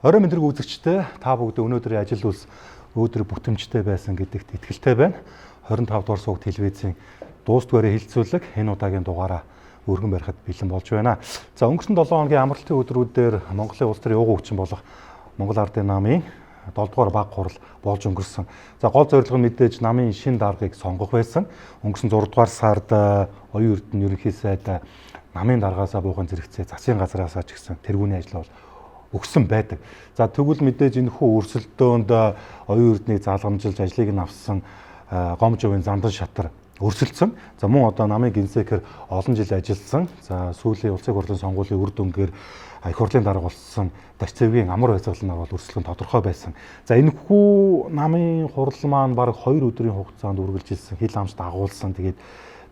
Орой мэдрэг үзэгчтэй та бүгд өнөөдрийн ажил үйлс өдөр бүтэмжтэй байсан гэдэгт итгэлтэй байна. 25 дугаар сууг телевизийн дуустдгаараа хилцүүлэг энэ удаагийн дугаараа өргөн барихад бэлэн болж байна. За өнгөрсөн 7 хоногийн амралтын өдрүүдээр Монголын улс төрийн ууган хүчин болох Монгол Ардын намын 7 дугаар баг хурал болж өнгөрсөн. За гол зорилго нь мэдээж намын шин даргаыг сонгох байсан. Өнгөрсөн 6 дугаар сард оюун эрдэнэ ерөнхий сайд намын даргаасаа буухын зэрэгцээ засгийн газраасаа ч гэсэн тэргүүний ажил бол өгсөн байдаг. За тэгвэл мэдээж энэ хүү өрсөлдөөнд оюун эрднийг залгамжилж ажлыг нь авсан Гомжовын зандан шатар өрсөлдсөн. За мөн одоо намын генсекер олон жил ажилласан. За сүүлийн улсын хурлын сонгуулийн үр дүнгээр их хурлын дарга болсон Дашцэвгийн амар байцаалнаар бол өрсөлдөөн тодорхой байсан. За энэ хүү намын хурал маань бараг 2 өдрийн хугацаанд үргэлжилсэн, хил амж дагуулсан. Тэгээд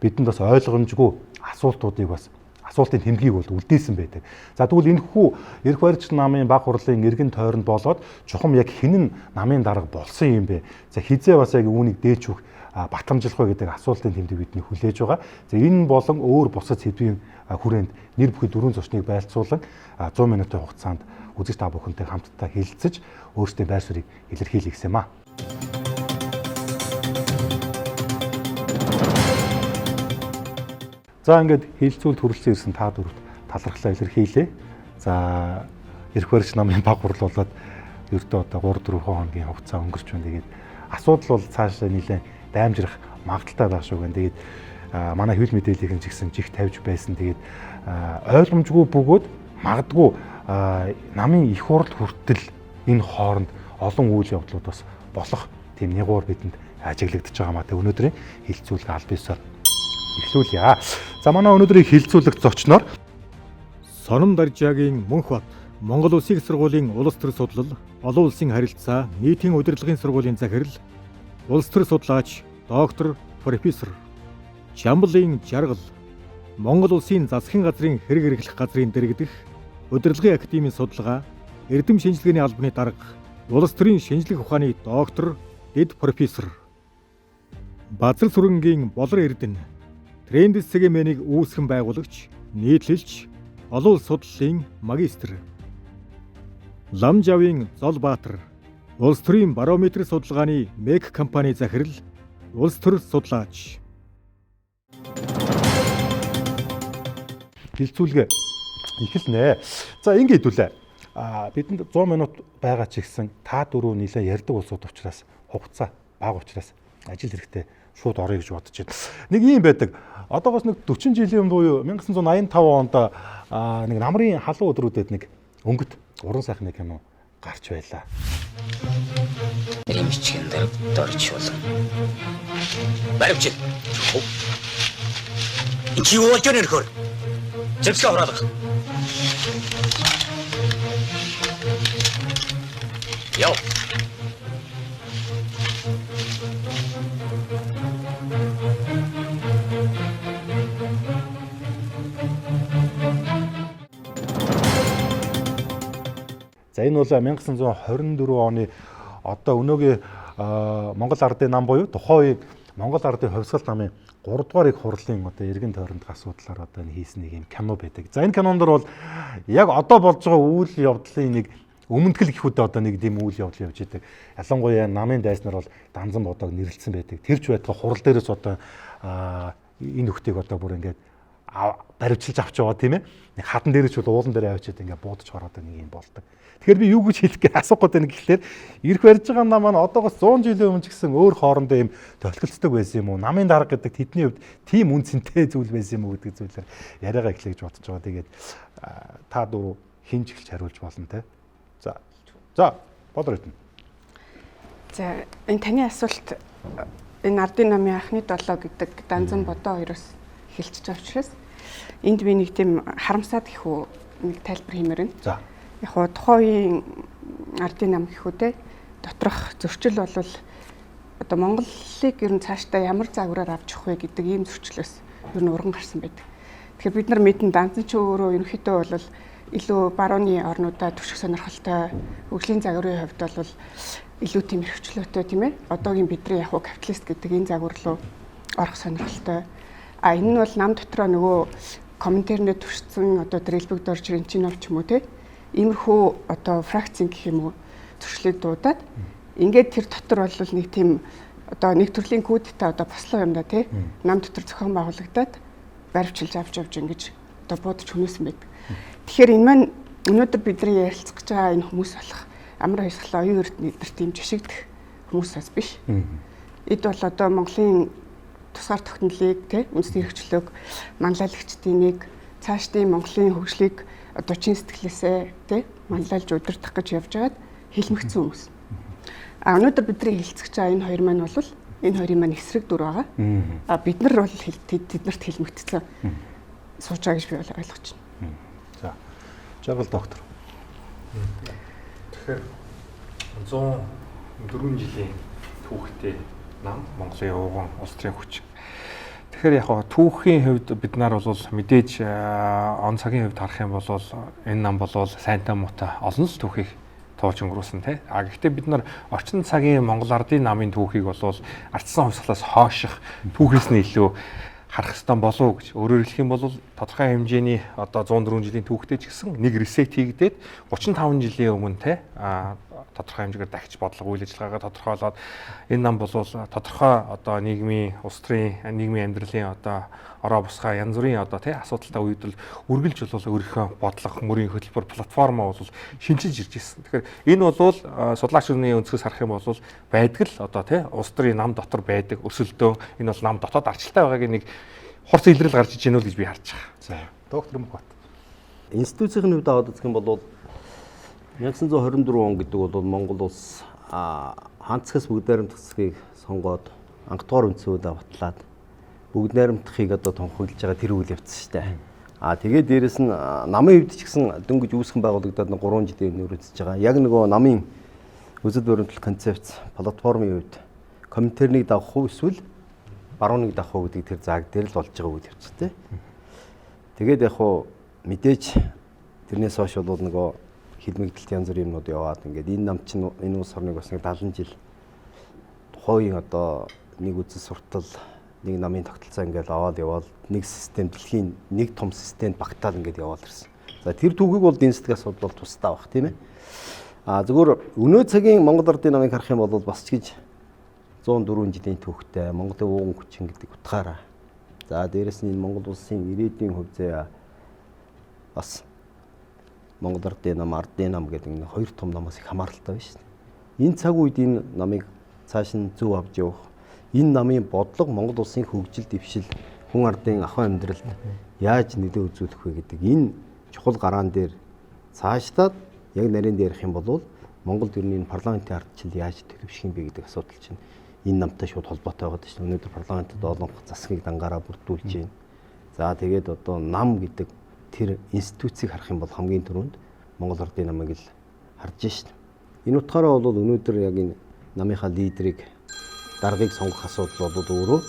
бидэнд бас ойлгомжгүй асуултуудыг бас асуултын тэмдгийг бол үлдээсэн байдаг. За тэгвэл энэ хүү эрх барьж намын баг хурлын эргэн тойронд болоод чухам яг хэн нь намын дарга болсон юм бэ? За хизээ бас яг үүнийг дээчвэх батамжлах вэ гэдэг асуултын тэмдэг бидний хүлээж байгаа. За энэ болон өөр бусад сэдвийн хүрээнд нэр бүхий дөрвөн зочныг байлцуулан 100 минутын хугацаанд үзэгч та бүхэнтэй хамтдаа хэлэлцэж өөрсдийн байр суурийг илэрхийлье гэсэн юм аа. За ингээд хилцүүлд хүрэлцэн ирсэн та дөрөвт талархлаа илэрхийлье. За эрх барьч намын баг хурал болоод ердөө одоо 3 4 хоногийн хугацаа өнгөрч байна. Тэгээд асуудал бол цаашаа нэлээд даймжрах магадaltaй байх шиг байна. Тэгээд манай хэвлэл мэдээллийн ч гэсэн жих тавьж байсан. Тэгээд ойлгомжгүй бөгөөд магадгүй намын их хурал хүртэл энэ хооронд олон үйл явдлууд бас болох тийм нягуур бидэнд ажиглагдаж байгаа маа. Тэг өнөөдрийн хилцүүлэг аль биесээр эхлүүлье. За манай өнөөдрийн хилцүүлэг зочноор Сонон Даржаагийн Мөнхбат Монгол Улсын их сургуулийн улс төр судлал, олон улсын харилцаа, нийтийн удирдлагын сургуулийн захирал, улс төр судлаач, доктор, профессор Жамблын Жаргал, Монгол Улсын засгийн газрын хэрэг эрхлэх газрын дэргэдэх, удирдлагын академийн судалгаа, эрдэм шинжилгээний албаны дарга, улс төрийн шинжлэх ухааны доктор, дэд профессор Базар сүрэнгийн Болор Эрдэнэ, Трендс ЦГМ-ийг үүсгэн байгуулагч, нийтлэлч, олон улс судлалын магистр. Ламжавын Золбаатар, улс төрийн барометр судалгааны Мэг компани захирал, улс төр судлаач. Хилцүүлгээ эхэлнэ. За ингэ хэдүүлээ. Бидэнд 100 минут байгаа ч гэсэн та дөрөв нэлээ ярьдаг улсууд учраас хугацаа бага учраас ажил хэрэгтэй шууд орё гэж бодож байна. Нэг юм байдаг. Одоогоос нэг 40 жилийн өмнө буюу 1985 онд нэг намрын халуун өдрүүдэд нэг өнгөт уран сайхны кино гарч байлаа. Римчгэн дарг дорчулан. Баривчил. Энд чи юу болж байна нөхөр? Зэвсгээ хураалга. Яв. За энэ бол 1924 оны одоо өнөөгийн Монгол Ардын нам буюу тухайн үеийн Монгол Ардын хувьсгал намын 3 дугаар их хурлын одоо эргэн тойрондох асуудлаар одоо энэ хийсэн нэг юм кино байдаг. За энэ кинон дор бол яг одоо болж байгаа үйл явдлын нэг өмнөдгөл гэх үедээ одоо нэг тийм үйл явдал явж идэг. Ялангуяа намын дайснаар бол данзан бодог нэрлэлсэн байдаг. Тэр ч байтугай хурал дээрээс одоо энэ нөхтийг одоо бүр ингээд баривчилж авч яваа тийм ээ. Нэг хадан дээрээ ч бол уулан дээрээ авчиад ингээд буудаж ороод нэг юм болдог. Тэгэхээр би юу гэж хэлэх гээ асуух гээд байна гэхлээр ирэх барьж байгаа нам маань одоогоос 100 жилийн өмнө ч гэсэн өөр хоорондоо юм тохиолдолцдог байсан юм уу? Намын дарга гэдэг тэдний хувьд тийм үн цэнтэй зүйл байсан юм уу гэдэг зүйлээр яриагаа эхлэе гэж бодож байгаа. Тэгээд та дөрөв хинж эхэлж хариулж болно те. За. За, Болор Эрдэнэ. За, энэ таны асуулт энэ Ардын намын анхны долоо гэдэг данзан бодоо хоёроос эхэлчихэж байгаа учраас энд би нэг тийм харамсаад гэх үү нэг тайлбар хиймээр байна. За. Яг хуу тухайн үеийн Ардын нам гэх үү те доторх зөрчил бол одоо Монголыг ер нь цаашдаа ямар загвараар авч явах вэ гэдэг ийм зөрчлөөс ер нь урган гарсан байдаг. Тэгэхээр бид нар мэдэн данзан ч өөрөө ерөнхийдөө бол илүү барууны орнуудаа түших сонирхолтой хөгжлийн загварын хувьд бол илүү тийм эрхчлөөтэй тийм ээ. Одоогийн бидний яг хуу капиталист гэдэг энэ загвар руу орох сонирхолтой. А энэ нь бол нам дотроо нөгөө комментэрнээ түшсэн одоо Дрэлбэг Дорж Ренчинов ч юм уу те Иймэрхүү одоо фракцийн гэх юм уу зөрчлийг дуудаад ингээд тэр дотор бол нэг тийм одоо нэг төрлийн күүдтэй одоо бослоо юм да тий. Нам дотор зохион байгуулагдаад баривчилж авч явж ингэж одоо буудаж хүмүүсэн байдаг. Тэгэхээр энэ маань өнөөдөр бидний ярилцах гэж байгаа энэ хүмүүс болох амар баясгалан оюун эрдэнэ эдэрт тийм жишигдэх хүмүүс бас биш. Эд бол одоо Монголын тусгаар тогтнолыг тий үндэсний хэрэгчлөөг манлайлагчдын нэг цаашдын Монголын хөгжлийг одоо чин сэтгэлээсээ тий манлайлж удирдах гэж явж байгаад хэлмэгцэн хүмүүс. А өнөөдөр бидний хэлцэж байгаа энэ хоёр маань бол энэ хоёрын маань эсрэг дүр байгаа. А бид нар бол тэднэрт хэлмэгдсэн сууж байгаа гэж би бол ойлгож байна. За. Жаргал доктор. Тэгэхээр 104 жилийн түүхтэй нам Монголын ууган улс төрийн хүч. Тэгэхээр яг хаа түүхийн хувьд бид нар бол мэдээж он цагийн хувьд харах юм бол энэ нам бол сайнтай муутай олон л түүхийг туулж өнгөрүүлсэн тий. А гэхдээ бид нар орчин цагийн Монгол ардын намын түүхийг бол ардсан хувьсгалаас хооших түүхээс нь илүү харах ёстой болов уу гэж. Өөрөөр хэлэх юм бол тодорхой хэмжээний одоо 104 жилийн түүхтэй ч гэсэн нэг ресет хийгдээд 35 жилийн өмнө те тодорхой хэмжээгээр дахиж бодлого үйл ажиллагаагаа тодорхойлоод энэ нам бол тодорхой одоо нийгмийн улс төрийн нийгмийн амьдралын одоо ороо бусгаа янз бүрийн одоо тий асуудалтай үед л үргэлж бол өөрийнхөө бодлого мөрийн хөтөлбөр платформоо бол шинчилж ирж ирсэн. Тэгэхээр энэ бол судлаач хүний өнцгөөс харах юм бол байдаг л одоо тий улс төрийн нам дотор байдаг өрсөлдөөн энэ бол нам дотоод арчлалтай байгааг нэг хурц илрэл гарч иж гэнэ үү гэж би харж байгаа. За доктор Мөнхбат. Институцийн хувьд аваад үзэх юм бол 1924 он гэдэг бол Монгол улс хаан засгаас бүгд найрамдах засгийг сонгоод анхдугаар үндсүүдээ батлаад бүгд найрамдахыг одоо тунхаглаж байгаа тэр үйл явц шүү дээ. А тэгээд дээрэс нь намын хувьд ч гэсэн дөнгөж үүсгэн байгуулагдаад 3 жилийн өмнө үзэж байгаа. Яг нөгөө намын үзэл баримтлал концепц платформын хувьд Коминтернийг дагах уу эсвэл барууныг дагах уу гэдэг тэр зааг дээр л болж байгаа үйл явц тий. Тэгээд яг хуу мэдээж тэрнээс хойш бол нөгөө хилмигдэлт янз бүрийн юмнууд яваад ингээд энэ нам чинь энэ улс орныг бас нэг 70 жил тухайн одоо нэг үзэл суртал нэг намын тогтолцоо ингээд аваад яваал нэг систем дэлхийн нэг том системд багтаал ингээд яваал ирсэн. За тэр түүхийг бол эдийн засгийн асуудал бол тусдаа бах тийм ээ. А зөвхөн өнөө цагийн Монгол ардын намыг харах юм бол бас ч гэж 104 жилийн түүхтэй Монголын ууган хүчин гэдэг утгаараа. За дээрэс нь энэ Монгол улсын ирээдүйн хувь заяа бас Монгол ардын нам, ардын нам гэдэг энэ хоёр том намаас их хамааралтай байна шүү дээ. Энэ цаг үед энэ намыг цааш нь зөв авч явах, энэ намын бодлого Монгол улсын хөгжил, дэвшил, хүн ардын ахуй амьдралд яаж нөлөө үзүүлэх вэ гэдэг энэ чухал гараан дээр цаашлаад яг нарийн дээр ярих юм бол Монголд ер нь энэ парламентын ардчил яаж төлөвшөх юм бэ гэдэг асуудал чинь энэ намтай шууд холбоотой байгаа шүү дээ. Өнөөдөр парламентэд олонх засгийг дангаараа бүрдүүлж байна. За тэгээд одоо нам гэдэг тэр институцийг харах юм бол хамгийн түрүүнд Монгол ардын намыг л харж шít. Энэ утгаараа бол өнөөдөр яг энэ намынхаа лидерийг даргаыг сонгох асуудал бол өөрөө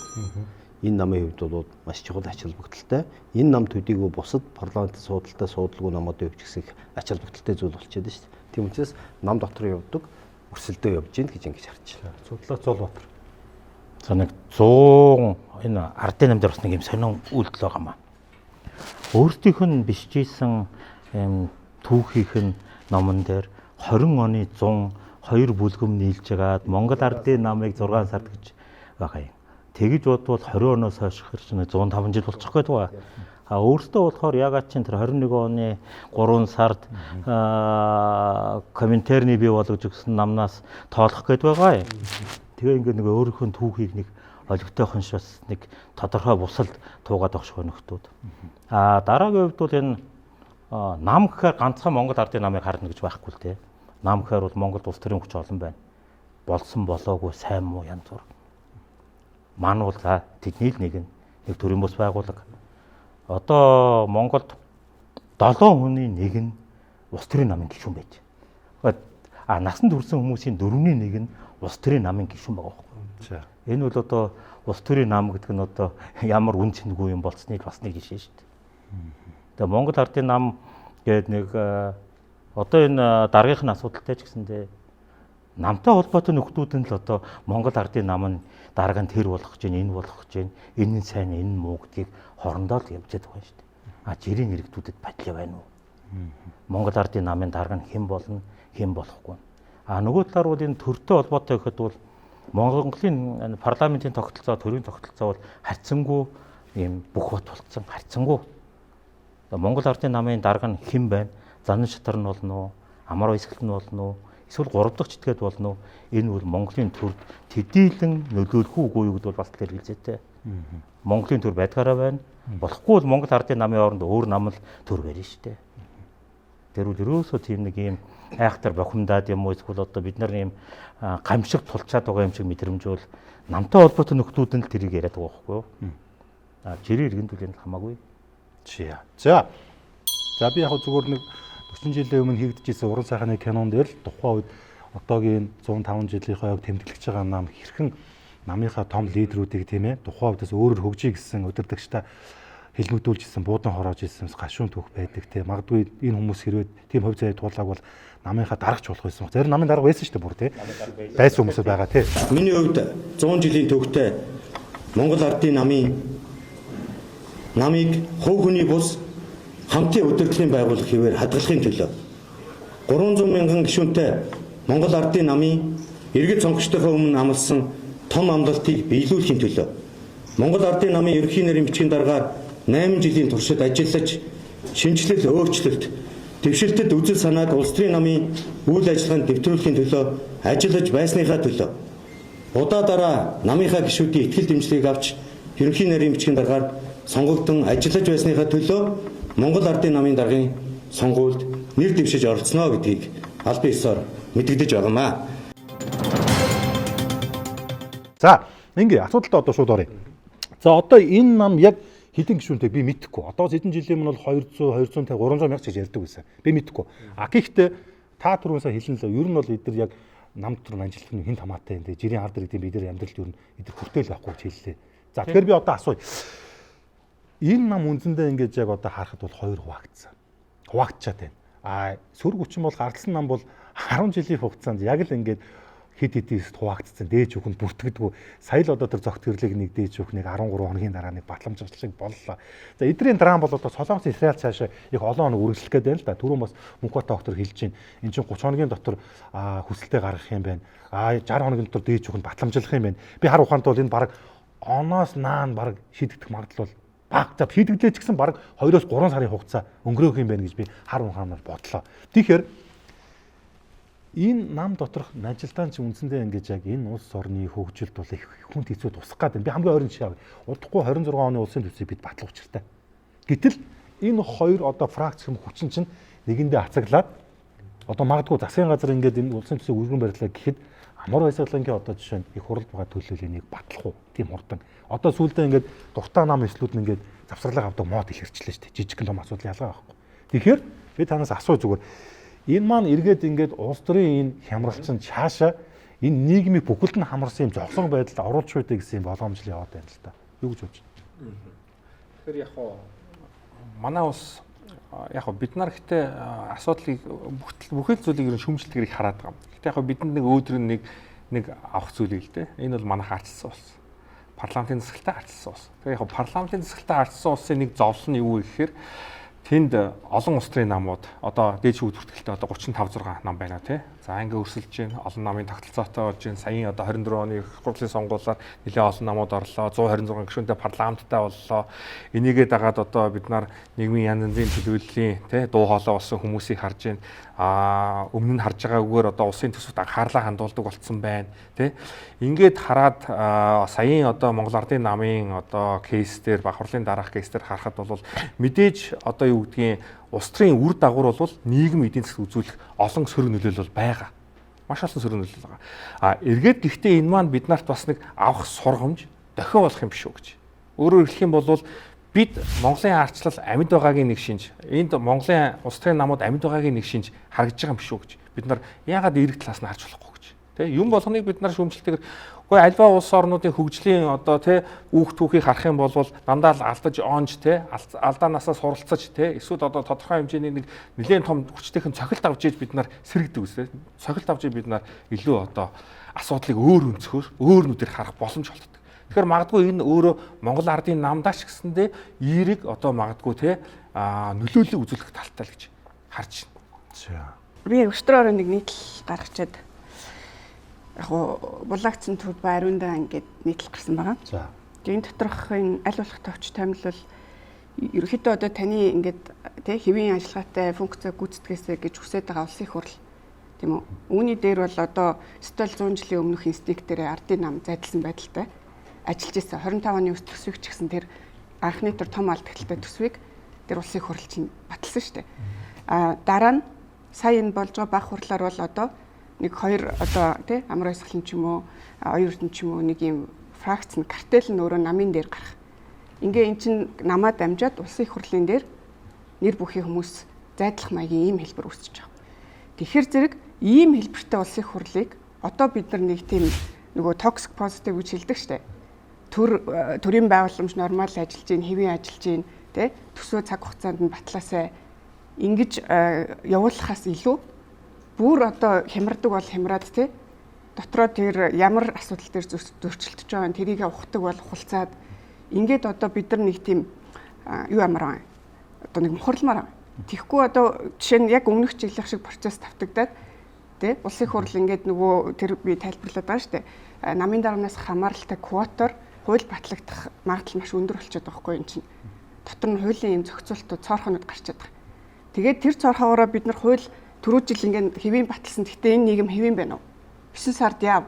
энэ намын хувьд бол маш чухал ач холбогдолтой. Энэ нам төдийгүй бусад парламентын суудалтай суудалгүй намуудын хувьд ч гэсэн их ач холбогдолтой зүйл болчиход шүү дээ. Тийм учраас нам дотор явдаг өрсөлдөө явж гин гэж ингэж харж байна. Судлаач Зулбаатар. За нэг 100 энэ ардын нам дээр бас нэг юм сонин үйлдэл байгаа маа. Өөртөөх нь бичижсэн юм түүхийнх нь номон дээр 20 оны 102 бүлгэм нийлж агаад Монгол ардын намыг 6 сард гэж байгаа юм. Тэгж бодвол 20 оноос хойш чинь 105 жил болчих гээд байгаа. А өөртөө болохоор ягаад чинь тэр 21 оны 3 сард Коминтерний бий болгож өгсөн намнаас тоолох гээд байгаа юм. Тэгээ ингээд нэг өөрийнхөө түүхийг нэг олигтойхон ш бас нэг тодорхой бусалд туугаад авах шиг нөхдүүд. А дараагийн хувьд бол энэ нам гэхээр ганцхан Монгол ардын намыг харна гэж байхгүй л те. Нам гэхээр бол Монгол улс төрийн хүч олон байна. Болсон болоогүй сайн муу янз бүр. Ман бол за тэдний л нэг нь нэг төрийн бус байгууллага. Одоо Монголд 7 хүний нэг нь улс төрийн намын гишүүн байж. А насанд хүрсэн хүмүүсийн 4-ний нэг нь улс төрийн намын гишүүн байгаа байхгүй. За. Энэ бол одоо улс төрийн нам гэдэг нь одоо ямар үн цэнгүй юм болцсныг бас нэг жишээ шүү дээ. Тэгээ Монгол ардын нам гээд нэг одоо энэ даргийнх нь асуудалтай ч гэсэндээ намтай холбоотой нөхдүүд нь л одоо Монгол ардын нам нь дарга нь тэр болох гэж энэ болох гэж энэ нь сайн энэ нь муу гэдгийг хорондоо л явж байгаа юм шүү дээ. А жирийн иргэдүүдэд батлаа байна уу? Монгол Ардын намын дарга нь хэн болно, хэн болохгүй. А нөгөө талаар бол энэ төртэй холбоотой гэхэд бол Монголын парламентын тогтолцоо, төрийн тогтолцоо бол харьцангуй ийм бүх бот болцсон, харьцангуй. Монгол Ардын намын дарга нь хэн байна? Занан шатар нь болно уу? Амар баясгалан нь болно уу? Эсвэл 3 дахь читгээд болно уу? Энэ бол Монголын төрд төдийлөн нөлөөлөх үгүй юу гэдэг бол бас хэрэгэлзээтэй. Монголын төр байдгаараа байна. Болохгүй бол Монгол Ардын намын оронд өөр нам л төр барина шүү дээ. Тэр үл ерөөсөө тийм нэг ийм айхтар бохимдаад юм уу эсвэл одоо бид нар ийм гамшиг тулчаад байгаа юм шиг мэдрэмж бол намтай холбоотой нөхдүүд нь л тэрийг яриад байгаа байхгүй юу? А жирийн иргэн төлөнд хамаагүй. За. За би яг зүгээр нэг 40 жилийн өмнө хийгдэжсэн уран сайхны кинон дээр л тухайн үед одоогийн 105 жилийнхаа яг тэмдэглэж байгаа нам хэрхэн намынхаа том лидерүүдийг тийм ээ тухайн үедээс өөрөөр хөгжий гэсэн удирдагчтай хэлмэгдүүлжсэн, буудан хороож ирсэн гашуун түүх байдаг те. Магадгүй энэ хүмүүс хэрвээ тийм хувь заяа туулааг бол намынхаа дарагч болох байсан. Зарим намын дарга байсан шүү дээ бүр те. Байсан хүмүүс байгаа те. Миний хувьд 100 жилийн түүхтэй Монгол Ардын намын намыг хувь хүний бус хамтын удирдлагын байгууллага хэвээр хадгалахын төлөө 300 мянган гишүүнтэй Монгол Ардын намын иргэд сонгогчдынхаа өмнө амласан том амлалтыг биелүүлэхийн төлөө Монгол Ардын намын ерөнхий нэрийн бичгийн даргаар 8 жилийн туршид ажиллаж шинэчлэл, өөрчлөлт, дэвшилтэд үзэл санааг улс төрийн намын үйл ажиллагаанд нэвтрүүлэхийн төлөө ажиллаж байсныхаа төлөө удаа дараа намынхаа гишүүдийн итгэл дэмжлэгийг авч ерөнхий нарийн бичгийн даргаар сонгогдсон ажиллаж байсныхаа төлөө Монгол Ардын намын даргын сонгуульд нэр дэвшиж оролцсноо гэдгийг албан ёсоор мэдэгдэж байгаамаа. За, ингээ асуудалтай одоо шууд оръё. За, одоо энэ нам яг хэдэн гишүүнтэй би мэдэхгүй. Одоо хэдэн жилийн өмнө бол 200, 250, 300 мянга гэж ярьдаг байсан. Би мэдэхгүй. А гэхдээ та түрүүнсээ хэлэн л ер нь бол эдгээр яг нам дотор ажиллах нь хэн хамаатай юм те. Жирийн ард иргэдийн бид нар амьдралд ер нь эдгээр хүртэл байхгүй гэж хэллээ. За, тэгэхээр би одоо асууя. Энэ нам үндсэндээ ингэж яг одоо харахад бол хоёр хуваагдсан. Хуваагдчаад байна. А сөрөг хүчин бол гарлсан нам бол 10 жилийн хугацаанд яг л ингээд хэд хэдэн эсэд хуваагдсан. Дээж хүүхэнд бүртгэдэггүй. Сая л одоо тэр зогт гэрлийг нэг дээж хүүхнийг 13 хоногийн дараа нэг батламжлах боллоо. За эдрийн драм бол одоо Солонгос Израиль цаашаа их олон хоног үргэлжлэх гээд байна л да. Түрүүн бас Мөнхбат доктор хэлж байна. Энд чинь 30 хоногийн дотор хүсэлтээ гаргах юм байна. 60 хоногийн дотор дээж хүүхэнд батламжлах юм байна. Би хар ухаанд бол энэ баг оноос наан баг шийдэгдэх магадлал бол бага. За шийдэгдлээ ч гэсэн баг 2-оос 3 сарын хугацаа өнгөрөөх юм байна гэж би хар ухаанаар бодлоо. Тэгэхээр энэ нам доторх ажилтан чи үндсэндээ ингэж яг энэ улс орны хөгжилд бол их хүнд хэцүү тусах гээд байна. Би хамгийн ойрын жишээ авъя. Удахгүй 26 оны улсын төсвийг бид батлах учиртай. Гэтэл энэ хоёр одоо фракц юм хүчин чинь нэгэндээ ацаглаад одоо магадгүй засгийн газар ингээд энэ улсын төсвийг өргөн барьлаа гэхэд амар баясгалангийн одоо жишээ нь их хуралд байгаа төлөөллийн нэг батлах уу тийм хурдан. Одоо сүүлдээ ингээд дуртай нам эслүүд нь ингээд завсарлага авдаг мод илэрчлээ шүү дээ. Жижигхэн том асуудал ялгаа байхгүй. Тэгэхээр би танаас асуу зүгээр. Энэ маань эргээд ингээд улс төрийн энэ хямралчин цаашаа энэ нийгмийг бүхэлд нь хамарсан юм зогсон байдалд оруулж үйдэ гэсэн юм боломжтой яваад байна л та. Юу гэж бодож байна? Тэгэхээр яг хоо манай улс яг хоо бид нар гэтээ асуудлыг бүхэл зүйлийг ер нь шүүмжлэлгээр их хараад байгаа юм. Гэтэ яг хоо бидэнд нэг өөдрөн нэг авах зүйл л дээ. Энэ бол манай хаачсан улс. Парламентын засгалтай хаачсан улс. Тэгэхээр яг хоо парламентын засгалтай хаачсан улсын нэг зовлон нь юу вэ гэхээр тэнд олон улс төрийн намууд одоо дээд шүүх бүртгэлтэй одоо 35 6 нам байна тий. За ингээ өрсөлдөж байна. Олон намын тогтолцоотой болж байна. Саяын одоо 24 оны их хурлын сонгуулиар нэлээд олон намууд орлоо. 126 гишүүнтэй парламенттай боллоо. Энийгээ дагаад одоо бид нар нийгмийн янз янзын төлөөллийн тий дуу хоолой болсон хүмүүсийг харж байна. Аа өмнө нь харж байгаагүйгээр одоо улсын төсөвт анхаарлаа хандуулдаг болцсон байна тий. Ингээд хараад саяын одоо Монгол Ардын намын одоо кейс дээр баг хурлын дараах кейс дээр харахад бол мэдээж одоо юу гэдгийг улс төрийн үр дагавар бол нийгэм эдийн засаг үзүүлэх олон сөрөг нөлөөлөл бол байгаа. Маш олон сөрөг нөлөөлөл байгаа. А эргээд гэхдээ энэ маань бид нарт бас нэг авах сургамж дохио болох юм биш үү гэж. Өөрөөр хэлэх юм бол бид Монголын ардчлал амьд байгаагийн нэг шинж, энд Монголын улс төрийн намууд амьд байгаагийн нэг шинж харагдаж байгаа юм биш үү гэж. Бид нар яагаад эерэг талаас нь харж болохгүй гэж. Тэ юм болгоныг бид нар шүүмжлэлтэйгээр үгүй альва улс орнуудын хөгжлийн одоо тэ үүх түүхийг харах юм бол дандаа л алдаж онж тэ алдаанаасаа суралцаж тэ эсвэл одоо тодорхой хэмжээний нэг нэлээд том хүчтэйхэн цохилт авч иж бид нар сэргэдэг үсэ. Цохилт авч иж бид нар илүү одоо асуудлыг өөр өнцгөр өөр нүдээр харах боломж олддог. Тэгэхээр магадгүй энэ өөрөө Монгол Ардын намдаач гэсэндээ эерэг одоо магадгүй тэ нөлөөлөл үзүүлэх талтай л гэж харж байна. За. Би яг өчтөр орой нэг нийтлэл гаргачаад яг уу булаагцсан төв ба ариундаа ингээд нийтлэл гарсан байгаа. За. Тэгээ энэ доторх энэ аль болох товч томилол ерөнхийдөө одоо таны ингээд тий хэвийн ажиллагаатай функцээ гүйцэтгээсэ гэж хүсэж байгаа улсын их хурл тийм үү. Үүний дээр бол одоо стол 100 жилийн өмнөх инстинктээр ардын нам зайдалсан байдалтай ажиллаж исэн. 25 оны үс төсвийг ч гэсэн тэр анхны тэр том алдагталтай төсвийг тэр улсын их хурл чинь баталсан шүү дээ. А дараа нь сая энэ болж байгаа баг хурлаар бол одоо нэг хоёр одоо тий амар ойсголын ч юм уу оюун эрдэнэ ч юм уу нэг юм фракц нь картел нь өөрөө намын дээр гарах. Ингээ эн чинь намаа дамжаад улсын их хурлын дээр нэр бүхий хүмүүс зайдлах маягийн ийм хэлбэр үүсэж байгаа. Тэгэхээр зэрэг ийм хэлбэртэй улсын их хурлыг одоо бид нар нэг тийм нөгөө toxic positive гэж хэлдэг штэ. Төр төрийн байгууламж нормал ажиллаж гин, хэвийн ажиллаж гин, тэ төсөө цаг хугацаанд нь батлаасай ингэж явуулахаас илүү бүр одоо хямардаг бол хямраад тэ дотроо тэр ямар асуудал дээр зөрчилдөж байгаа нь тэрийг ухдаг бол хулцаад ингээд одоо бид нар нэг тийм юу ямар байгаа одоо нэг мухарламаар байгаа. Тэгэхгүй одоо жишээ нь яг өмнөх жилийнх шиг процесс тавтагдаад тэ улсын хурл ингээд нөгөө тэр би тайлбарлаад байгаа шүү дээ. Намын дарамнаас хамааралтай квотоор хууль батлагдах магадлал маш өндөр болчиход байгаа хгүй юм чинь. Дотор нь хуулийн юм зохицуултууд цоорхонууд гарчаад байгаа. Тэгээд тэр цоорхоогоороо бид нар хууль түрүү жил ингээд хэвийн баталсан. Гэхдээ энэ нийгэм хэвийн байна уу? 9 сард яав.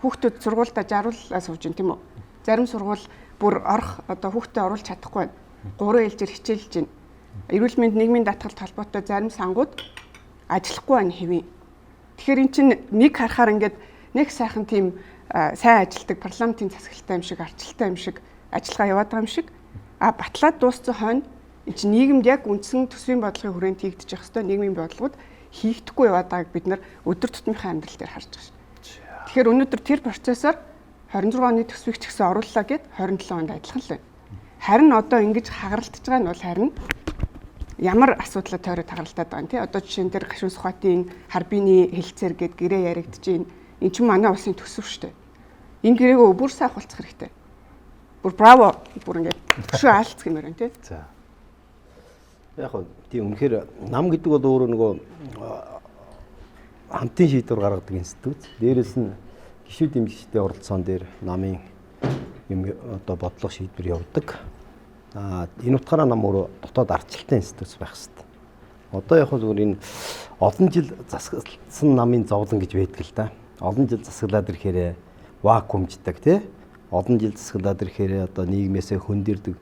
Хүүхдүүд сургуультай жаруулаа сууж гин тийм үү? Зарим сургууль бүр орох одоо хүүхдээ оруулах чадахгүй байна. 3 ээлжээр хичээлж гин. Эрүүл мэнд нийгмийн даатгалд холбоотой зарим сангууд ажиллахгүй байна хэвийн. Тэгэхээр эн чинь нэг харахаар ингээд нэг сайхан тийм сайн ажилтдаг парламентын засаглалтай юм шиг арчлалтай юм шиг ажиллагаа яваад байгаа юм шиг а батлаад дууссан хойно эн чинь нийгэмд яг үндсэн төсвийн бодлогын хүрээнд хийгдэж явах ёстой нийгмийн бодлогод хийгдэхгүй яваад байгааг бид нар өдөр тутмынхаа амьдрал дээр харж байгаа шин. Тэгэхээр өнөөдөр тэр процессор 26 оны төсвийг ч гэсэн орууллаа гэд 27 онд адилхан л байна. Харин одоо ингэж хагаралтж байгаа нь бол харин ямар асуудлаа тойроод хагаралтаад байгаа юм тий. Одоо жишээ нь тэр гашуун Сүхбаатын Харбины хэлцээр гээд гэрээ яригдж байна. Эн чинь манай улсын төсөв шүү дээ. Энэ гэрээгөө бүр сайн хулцах хэрэгтэй. Бүр браво бүр ингэж төшөө аалцх юм байна тий. За. Яг хөө тийм үнэхээр нам гэдэг бол өөрөө нөгөө хамтын шийдвэр гаргадаг институт. Дээрээс нь гишүүд дэмжигчдийн оролцоон дээр намын юм одоо бодлого шийдвэр явдаг. Аа энэ утгаараа нам өөрөө дотоод арчлалтай институт байх хэрэгтэй. Одоо яг хөө зүгээр энэ олон жил засагласан намын зовлон гэж байдаг л да. Олон жил засаглаад ирэхээр вакуумждаг тий. Олон жил засаглаад ирэхээр одоо нийгмээсээ хөндөрдөг.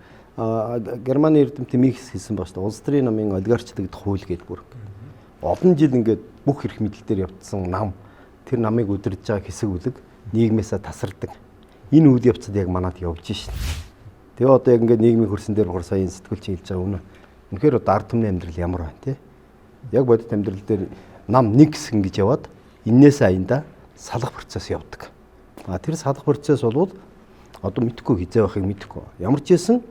Германы эрдэмтэн Микс хэлсэн баг шүү дээ. Улс төрийн намын олигарчлагдах хууль гэдэг бүр. Олон жил ингээд бүх эрх мэдэл дээр явцсан нам тэр намыг удирдах байгаа хэсэг үлэг нийгмээсээ тасардаг. Энэ үйл явцад яг манад явж шин. Тэгээ одоо яг ингээд нийгмийн хөрсөн дээр болохоор сая сэтгүүлч хэлж байгаа үнэ. Үнэхээр одоо ард түмний амьдрал ямар байна те? Яг бодит амьдрал дээр нам нэг хэсэг ингэж яваад эннээсээ аянда салах процесс явдаг. А тэр салах процесс болвол одоо мэдхгүй хизээ байхыг мэдхгүй. Ямар ч байсан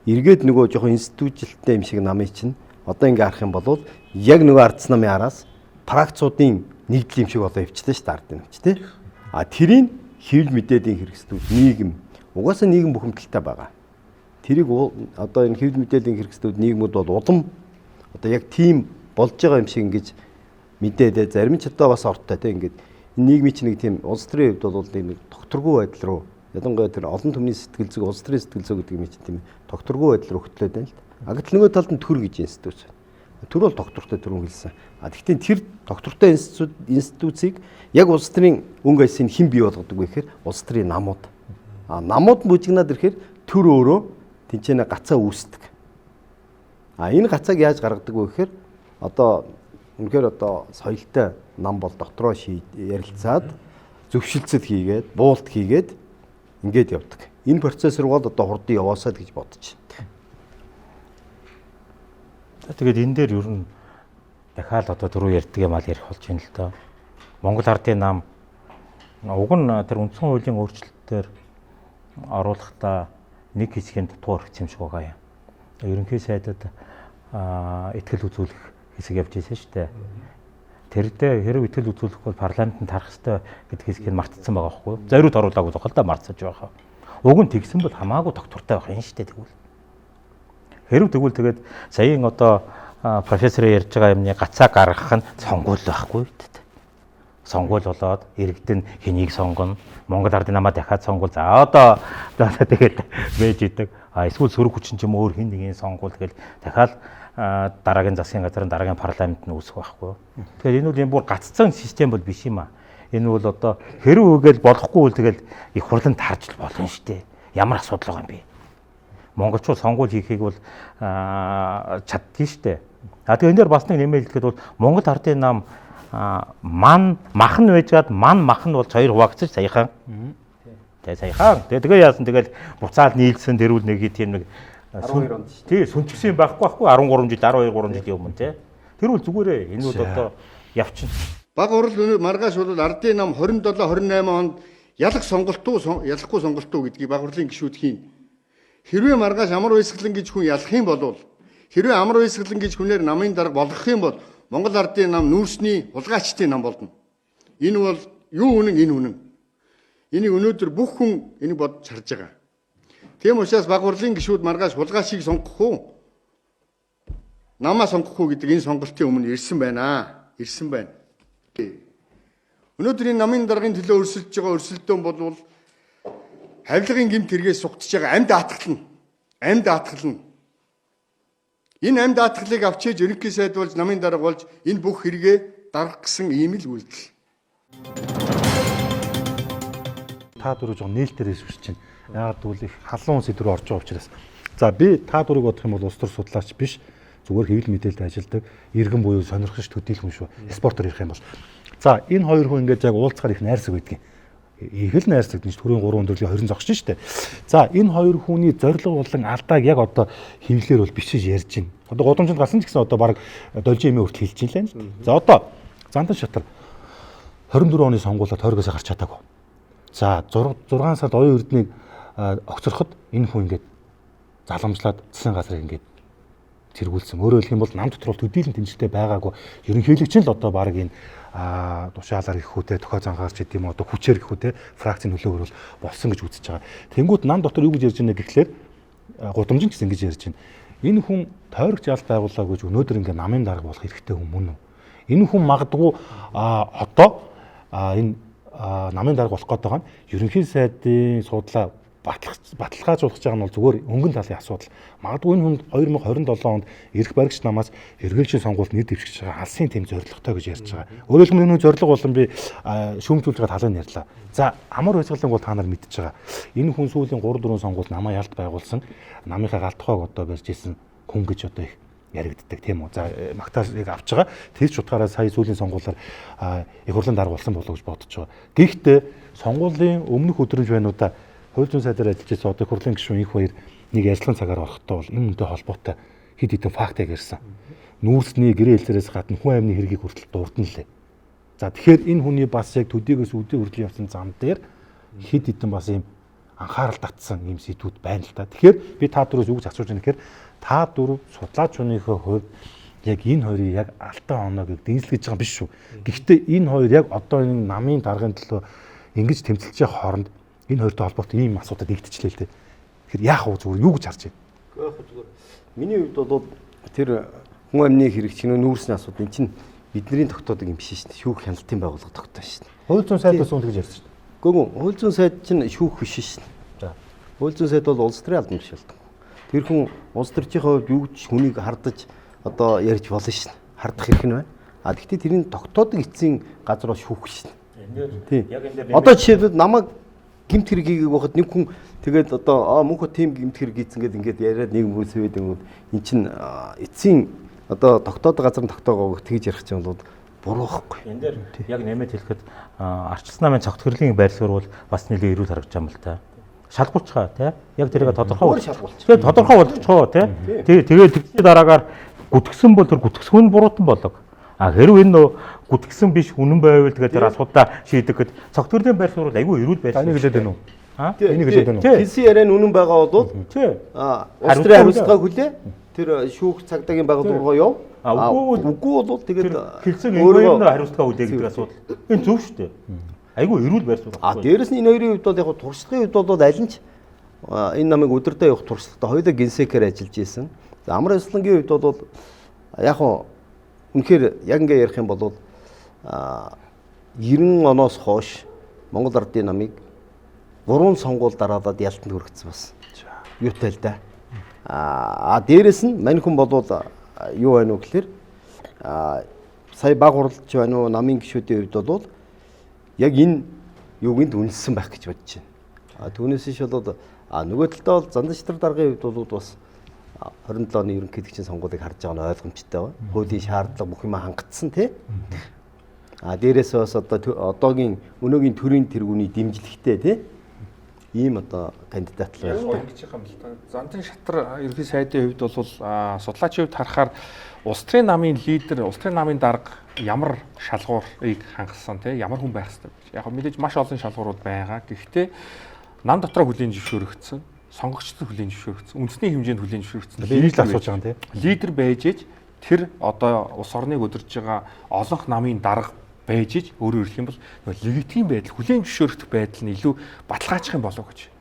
эргээд нөгөө жоохон институтчлэлтэй юм шиг намыг чинь одоо ингээ харах юм бол яг нөгөө ардс намын араас фракцуудын нэгдэл юм шиг болоо явчихлаа шүү дээ ард нь ч тий. А тэрийг хэвлэл мэдээллийн хэрэгслүүд нийгэм угаасаа нийгэм бухимдалтай байгаа. Тэрийг одоо энэ хэвлэл мэдээллийн хэрэгслүүд нийгмүүд бол улам одоо яг тийм болж байгаа юм шиг ингэж мэдээдээ зарим ч одоо бас ортой тий ингээд энэ нийгмийн чинь нэг тийм улс төрийн хувьд бол нэг тогтворгүй байдал руу ялангуяа тэр олон түмний сэтгэл зүй улс төрийн сэтгэл зүй гэдэг юм чинь тийм тогтворгүй байдал руу хөтлөөд байна л да. А гэтэл нөгөө талд нь төр гэж институт байна. Төр бол тогтвортой түрүүн хэлсэн. А тэгвэл тэр тогтвортой институцийг яг улс төрийн өнгө аясыг хэн бий болгодог вэ гэхээр улс төрийн намууд. А намууд бүжигнаад ирэхээр төр өөрөө тэнцэнэ гацаа үүсдэг. А энэ гацааг яаж гаргадаг вэ гэхээр одоо үнэхээр одоо соёлтой нам бол дотроо ярилцаад зөвшөлдсөл хийгээд буулт хийгээд ингээд явдаг. Энэ процесс руу бол одоо хурдан яваасаа л гэж бодож байна. Тэгээд энэ дээр ер нь дахиад одоо түрүү ярьдаг юм ал ярих болж байна л доо. Монгол ардын нам уг нь тэр үндсэн хуулийн өөрчлөлтөөр оруулахдаа нэг хэсгийн дутуу орхисон юм шиг байгаа юм. Ерөнхий сайдад итгэл үзүүлэх хэсэг явж ирсэн шүү дээ. Тэрдээ хэрэг итгэл үзүүлэх бол парламентанд тарах ёстой гэдэг хэсгийг мартцсан байгаа байхгүй юу? Зориуд оруулаагүй л да мартсаж байгаа. Уг нь тэгсэн бол хамаагүй тогтвортой байх юм шүү дээ тэгвэл. Хэрв тэгвэл тэгээд саяын одоо Профессор ярьж байгаа юмны гацаа гаргах нь сонгуул байхгүй үү? Сонгуул болоод иргэдэн хэнийг сонгоно? Монгол ардын намаа дахиад сонгуул. За одоо тэгэл байж идэг. А эсвэл сөрөг хүчин ч юм өөр хин нэгийг сонгуул тэгэл дахиад дараагийн засгийн газрын дараагийн парламент нь үүсэх байхгүй. Тэгэхээр энэ бол юм бүр гаццсан систем бол биш юм а. Энэ бол одоо хэрэг үгээл болохгүй бол тэгэл их хурланд тарж л болно шүү дээ. Ямар асуудал байгаа юм бэ? Монголчууд сонгуул хийхийг бол чаддгийн шүү дээ. А тэгээ энэ дээр бас нэг нэмэлт хэлэхэд бол Монгол ардын нам ман мах нь байжгаад ман мах нь бол хоёр хуваагдсан саяхан. Тэгээ саяхан. Тэгээ яасан тэгэл буцаал нийлсэн тэрүүл нэг тийм нэг 12 онд шүү. Тий, сүнчгсэн юм байхгүй байхгүй 13 жил 12 3 жил юм тий. Тэр бол зүгээрээ энэ бол одоо явчихна. Баг хурал өнөө маргааш бол ардын нам 27 28 онд ялах сонголт уу ялахгүй сонголт уу гэдгийг баг хурлын гишүүд хийн. Хэрвээ маргааш амар баясгалан гэж хүн ялах юм бол хэрвээ амар баясгалан гэж хүнээр намын дарга болгох юм бол Монгол ардын нам нүүрсний хулгайчдын нам болно. Энэ бол юу үнэн энэ үнэн. Энийг өнөөдөр бүх хүн энийг бодож харж байгаа. Тийм учраас баг хурлын гишүүд маргааш хулгайчийг сонгох уу? Намаа сонгох уу гэдэг энэ сонголтын өмнө ирсэн байна. Ирсэн байна. Өнөөдөр энэ намын даргын төлөө өрсөлдөж байгаа өрсөлдөөн бол хавилгын гэмт хэрэгээс сугтж байгаа амьд даатгална. Амьд даатгална. Энэ амьд даатгалыг авчиж ерөнхий сайд болж намын дарга болж энэ бүх хэрэгээ дарах гэсэн ийм л үйлдэл. Та дөрөв жоо нээлтээр ирж чинь. Яагаад гэвэл их халуун сэдв рүү орж байгаа учраас. За би та дөрвийг бодох юм бол улс төр судлаач биш. Зүгээр хэвлэл мэдээлэлд ажилладаг иргэн буюу сонирхогч төдийлөн шүү. Спортоор ярих юм бол. За энэ хоёр хүн ингээд яг уулзахаар их найрсаг байдгийн. Их л найрсаг гэж төрийн 3 өндөрлийн 20 зогсож штэ. За энэ хоёр хүний зорилго болон алдааг яг одоо хэвлэлээр бол бичиж ярьж байна. Одоо гудамжинд гарсан ч гэсэн одоо баг должин эмээ хүртэл хэлж байна л. За одоо Зандан шатар 24 оны сонгуулиар тойргоос гарч чадаагүй. За 6 сард оюун эрднийг огцорход энэ хүн ингээд заламжлаад засгийн газрыг ингээд тэргүүлсэн. Өөрөөр хэлэх юм бол нам дотор бол төдийлөн тэмцэлтэй байгаагүй. Ерөнхийлөгч нь л одоо баг энэ тушаалаар гэх үү те тохио зангаар ч гэдэм юм одоо хүчээр гэх үү те фракцийн нөлөөгөр бол болсон гэж үзэж байгаа. Тэнгүүт нам дотор юу гэж ярьж байна гэхлээр гудамжин ч гэсэн ингэж ярьж байна. Энэ хүн тойрогч ялт байгуулаагүй гэж өнөөдөр ингээ намын дарга болох хэрэгтэй хүн мөн үү? Энэ хүн магадгүй одоо энэ намын дарга болох гээд байгаа нь ерөнхий сайдын суудлаа баталгаажуулах гэж байгаа нь бол зүгээр өнгөн талын асуудал. Магадгүй энэ хүнд 2027 онд эрх баригч намаас эргэлжийн сонгуульд нэр дэвшиж байгаа алсын тэм зорилготой гэж ярьж байгаа. Өөрөөр хэлбэл энэ зорилго болон би шүүмжүүлж байгаа талыг ярьлаа. За амар баясгалан бол та нар мэдж байгаа. Энэ хүн сүүлийн 3 4 сонгуульд намаа ялт байгуулсан намынхаа гал тухайг одоо барьж исэн хүн гэж одоо их яригддаг тийм үү. За магтаалыг авч байгаа. Тэр ч утгаараа сая сүүлийн сонгуулиар их хурлын дарга болсон болов уу гэж бодож байгаа. Гэхдээ сонгуулийн өмнөх өдрөмж байна уу да хууль зүйн сайдаар ажиллаж байсан одоо их хурлын гишүүн инх баяр нэг ярилцлагын цагаар орохдоо бол энэ үнтэй холбоотой хэд хэдэн фактыг ярьсан. Нүүрсний гэрээ хэлцээрээс гадна хүн амны хэргийг хүртэл дурдан лээ. За тэгэхээр энэ хүний бас яг төдийгөөс өдөө хүртэл явсан зам дээр хэд хэдэн бас ийм анхаарал татсан ийм сэдвүүд байна л та. Тэгэхээр би та дөрвөөс юу гэж асууж байна гэхээр та дөрв судлаач хүнийхээ хувьд яг энэ хоёрыг яг алтан оноог дэнслэж байгаа юм биш шүү. Гэхдээ энэ хоёр яг одоо энэ намын даргын төлөө ингэж тэмцэлж байгаа хооронд энэ хоёртой холбоотой ийм асуудал нэгтчлээ л дээ. Тэгэхээр яах вэ зүгээр юу гэж харж байна? Үгүй яг зүгээр. Миний хувьд бол тэр хүн амны хэрэг ч нөө нүүрсний асуудал энэ чинь бидний тогтоодог юм биш шүү дээ. Шүүх хяналтын байгууллага тогтоно шүү дээ. Хууль зүйн сайд бас үн тэгж ярьсан шүү дээ. Үгүй хууль зүйн сайд чинь шүүх биш шүү дээ. За. Хууль зүйн сайд бол улс төрийн албан тушаалдаг. Тэр хүн улс төрчийнхээ хувьд юу ч хүнийг хардаж одоо ярьж болно шүү дээ. Хардах эрх нь байна. А тэгтээ тэрний тогтоодог эцсийн газар бол шүүх шүү дээ. Яг энэ дээр Одоо жишээлбэл намайг гэмт хэрэг хийгээг байхад нэг хүн тэгээд одоо мөнхө тийм гэмт хэрэг хийцэн гээд ингээд яриад нэг хүмүүс хөвөд ингэвэл эн чин эцсийн одоо тогтоодог газар нь тогтоогоог тэгж ярих чинь бол буруу байхгүй. Энэ дээр яг нэмээд хэлэхэд арчилсан намын цогт хэрлийн байр суурь бол бас нэлээд эрүүл харагдаж байгаа юм л та. Шалгуулчихаа тий. Яг тэрийг тодорхой шалгуулчих. Тэгээд тодорхой болгочихоо тий. Тэгээд тэгсний дараагаар гүтгсэн бол тэр гүтгсэн нь буруутан болог. А хэрв энэ гүтгсэн биш үнэн байвал тэгээд тэр асуудлаа шийдэх гэд цогт хэрлийн байр суурь бол айгүй эрүүл байр Энийг хэлээд байна уу? Аа? Энийг хэлээд байна уу? Хэлсэн яриа нь үнэн байгаа бол Тий. улс төрийн хариуцлагаа хүлээ. Тэр шүүх цагдаагийн байгууллага руу яв. А, үгүй бол тэгээд Хэлсэн энэ хоёрын хариуцлага хүлээ гэдэг асуудал. Энэ зөв шүү дээ. Айгүй эрүүл байр суурь. А дээрэс нь энэ хоёрын хувьд бол яг туршлагын хувьд бол аль нь ч энэ намыг удирдах явах туршлагатай хоёулаа генсекээр ажиллаж исэн. За амар ёслонгийн хувьд бол Яг хоо үнэхээр яг ингэ ярих юм бол 90 оноос хойш Монгол Ардын намыг 3 сонгуул дараалаад ялтанд хүргэсэн бас. Юутай л да. Аа дээрэс нь мань хүн болвол юу байна уу гэхээр сая баг хурлч байна уу намын гишүүдийн хувьд бол яг энэ юугинд үнэлсэн байх гэж бодож байна. А түүнээс иш бол нөгөө талдаа бол Зандан шатар даргын хувьд бол бас 27 оны ерөнхийлөгчийн сонгуулийг харж байгаа нь ойлгомжтой байна. Хуулийн шаардлага бүх юм хангагдсан тий. А дээрээс бас одоо одоогийн өнөөгийн төрийн тэргүүний дэмжлэгтэй тий. Ийм одоо кандидат л байна. Ингэж байгаа юм л да. Зандан шатар ерөнхий сайдын хувьд бол судлаачийн хувьд харахаар улс төрийн намын лидер, улс төрийн намын дарга ямар шалгуурыг хангасан тий, ямар хүн байх ёстой гэж. Яг мэдээж маш олон шалгуурууд байгаа. Гэхдээ нам дотроо хүлээн зөвшөөрөгдсөн, сонгогчдод хүлээн зөвшөөрөгдсөн, үндэсний хэмжээнд хүлээн зөвшөөрөгдсөн. Энийг л асууж байгаа юм тий. Лидер байж ээж тэр одоо улс орныг удирдах байгаа олонх намын дарга байж иж өөрөөр хэлэх юм бол нөгөө легитим байдал, хүлээн зөвшөөрөх байдал нь илүү баталгаачих юм болов гэж.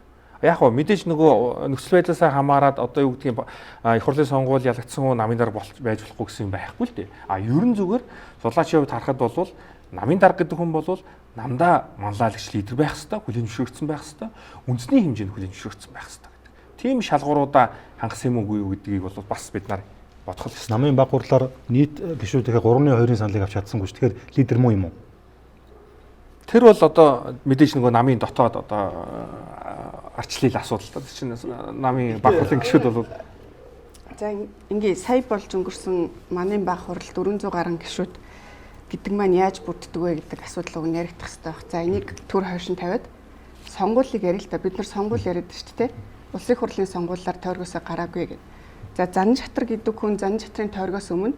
Яг гоо мэдээж нөгөө нөхцөл байдлаасаа хамаарат одоо юу гэдгийг их хурлын сонгуул ялагдсан хүн намын дарга байж болохгүй гэсэн юм байхгүй л дээ. А ерөн зүгээр судлаачийн хувьд харахад бол намын дарга гэдэг хүн бол намдаа манлайлагч лидер байх ёстой, хүлээн зөвшөөрөгдсөн байх ёстой, үндэсний хэмжээнд хүлээн зөвшөөрөгдсөн байх ёстой гэдэг. Тийм шалгууруудаа хангасан юм уу үгүй юу гэдгийг бол бас бид нар бодох л ёстой. Намын баг хурлаар нийт гишүүдийнхээ 3-2-ын саналыг авч чадсангүй ч тэгэхээр лидер муу юм уу? Тэр бол одоо мэдээж нөгөө намын дотоод одоо арчлал асуудал та. Тэр чинь намын баг хурлын гишүүд бол за ингээ сая болж өнгөрсөн манай баг хурал 400 гаруй гишүүд гэдэг маань яаж бүрддэг вэ гэдэг асуудал уг нь яригдах хэрэгтэй байх. За энийг төр хойшин тавиад сонгуулийг ярил л да. Бид нар сонгуул яриад шүү дээ. Улсын хурлын сонгуулиар тойргоосоо гараагүй гэдэг. За Зандан шатар гэдэг хүн Зандан шатрын тойргоос өмнө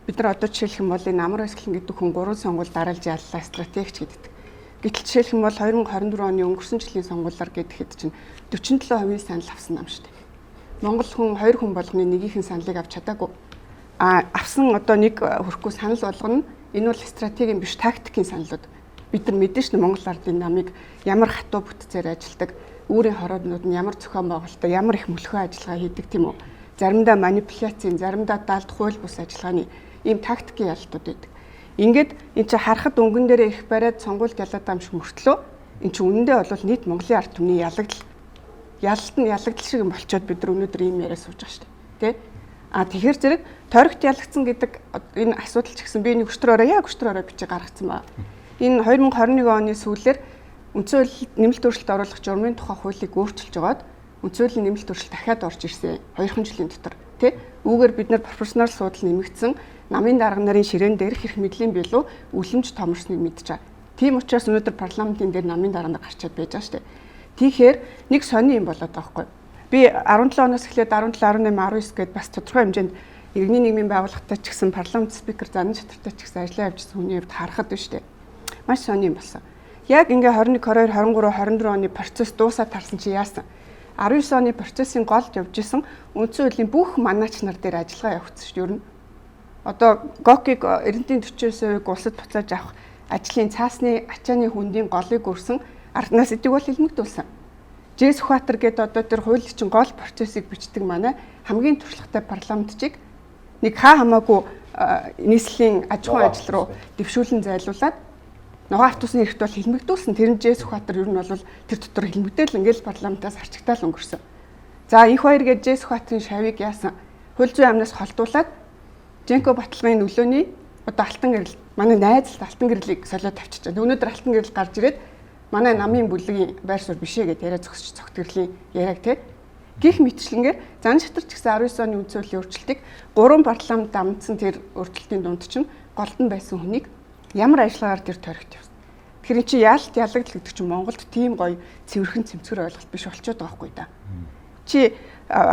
бид нар одоо жишээлх юм бол энэ Амар баясгалан гэдэг хүн 3 сонгуул дараалж яллаа стратегч гэдэг. Гэтэл жишээлх юм бол 2024 оны өнгөрсөн жилийн сонгуулиар гэхэд чинь 47% санал авсан нам шүү дээ. Монгол хүн 2 хүн болгоны нэгийнхэн саналыг авч чадаагүй. А авсан одоо нэг хөрөхгүй санал болгоно энэ бол стратегийн биш тактикийн саналууд. Бид нар мэдэн шнэ Монгол ардын намыг ямар хатуу бүтцээр ажилдаг, үүрийн хорооднууд нь ямар зохион байгуулалттай, ямар их мөлхөө ажиллагаа хийдэг тийм үү? Заримдаа манипуляцийн, заримдаа далд хууль бус ажиллагааны ийм тактикийн ялалтууд байдаг. Ингээд эн чинь харахад өнгөн дээрээ их бариад сонгуульд ялаад байгаа юм шиг мөртлөө эн чинь үнэндээ бол нийт Монголын ард түмний ялагдал ялалт нь ялагдал шиг юм болчоод бид нар өнөөдөр ийм яриа сууж байгаа шүү дээ. Тэ? А тэгэхээр зэрэг тойрогт ялагдсан гэдэг энэ асуудал ч гэсэн би нэг өчтөр орой яг өчтөр орой бичиг гаргацсан байна. Энэ 2021 оны сүүлээр үндсэн хууль нэмэлт өөрчлөлт оруулах журмын тухай хуулийг өөрчилж байгаад үндсэн хуулийн нэмэлт өөрчлөлт дахиад орж ирсэн 2 жилийн дотор тий. Үүгээр бид нар профессионал судал нэмэгдсэн намын дарга нарын ширээн дээрх эрх мэдлийн билүү үлэмж томорсныг мэдж байгаа. Тийм учраас өнөөдөр парламентын дээр намын дарга нар гарчаад байж байгаа шүү дээ. Тэгэхээр нэг сони юм болоод байгаа байхгүй. Би 17 оноос эхлээд 17, 18, 19 гээд бас тодорхой хэмжээнд иргэний нийгмийн байгууллагатай ч гэсэн парламент спикер Зандан шатартай ч гэсэн ажиллаа явуулсан хүний хувьд харахад байна шүү дээ. Маш сони юм болсон. Яг ингээ 21, 22, 23, 24 оны процесс дуусаад тарсан чи яасан? 19 оны процессын голд явж исэн үндсэн хуулийн бүх манаач нар дээр ажиллагаа явуулсан шүү дээ. Ер нь одоо ГОК-ыг Эрдэнэтийн 49%-ийг улсад буцааж авах ажлын цаасны ачааны хүндийн голыг өрсөн арднаас эдийг бол хилмигдүүлсэн. Жээ Сүхбаатар гэдэг одоо тэр хуулийн чинь гол процессыг бичдэг манай хамгийн туршлагатай парламентчийг нэг хаа хамаагүй нийслэлийн аж ахуйн ажил руу дэвшүүлэн зайлуулад ногоон автобусны эрхт бол хилмигдүүлсэн. Тэр нь Жээ Сүхбаатар ер нь бол тэр дотор хилмигдээл ингээл парламентаас арчигтаал өнгөрсөн. За инх баяр гэж Жээ Сүхбаатарын шавийг яасан? Хууль зүйн амнаас холдуулаад Женко баталгааны нөлөөний одоо алтан гэрэл манай найз л алтан гэрлийг солиод тавьчих. Өнөөдөр алтан гэрэл гарч ирээд манай намын бүлгийн байр суурь бишээ гэдээ яриа зогсож цогт гэрлийн яриаг те. Гэх мэтчлэнгээр Зандан шатар ч гэсэн 19 оны үндсэн хуулийн өөрчлөлтийг 3 парламент дамжсан тэр өөрчлөлтийн дунд чинь голд нь байсан хүнийг ямар ажиллагаагаар тэр тойрогт явсан. Тэгэхээр эн чинь яалт ялагдал гэдэг чинь Монголд тийм гоё цэвэрхэн цэмцгэр ойлголт биш болчиход байгаа байхгүй да. Чи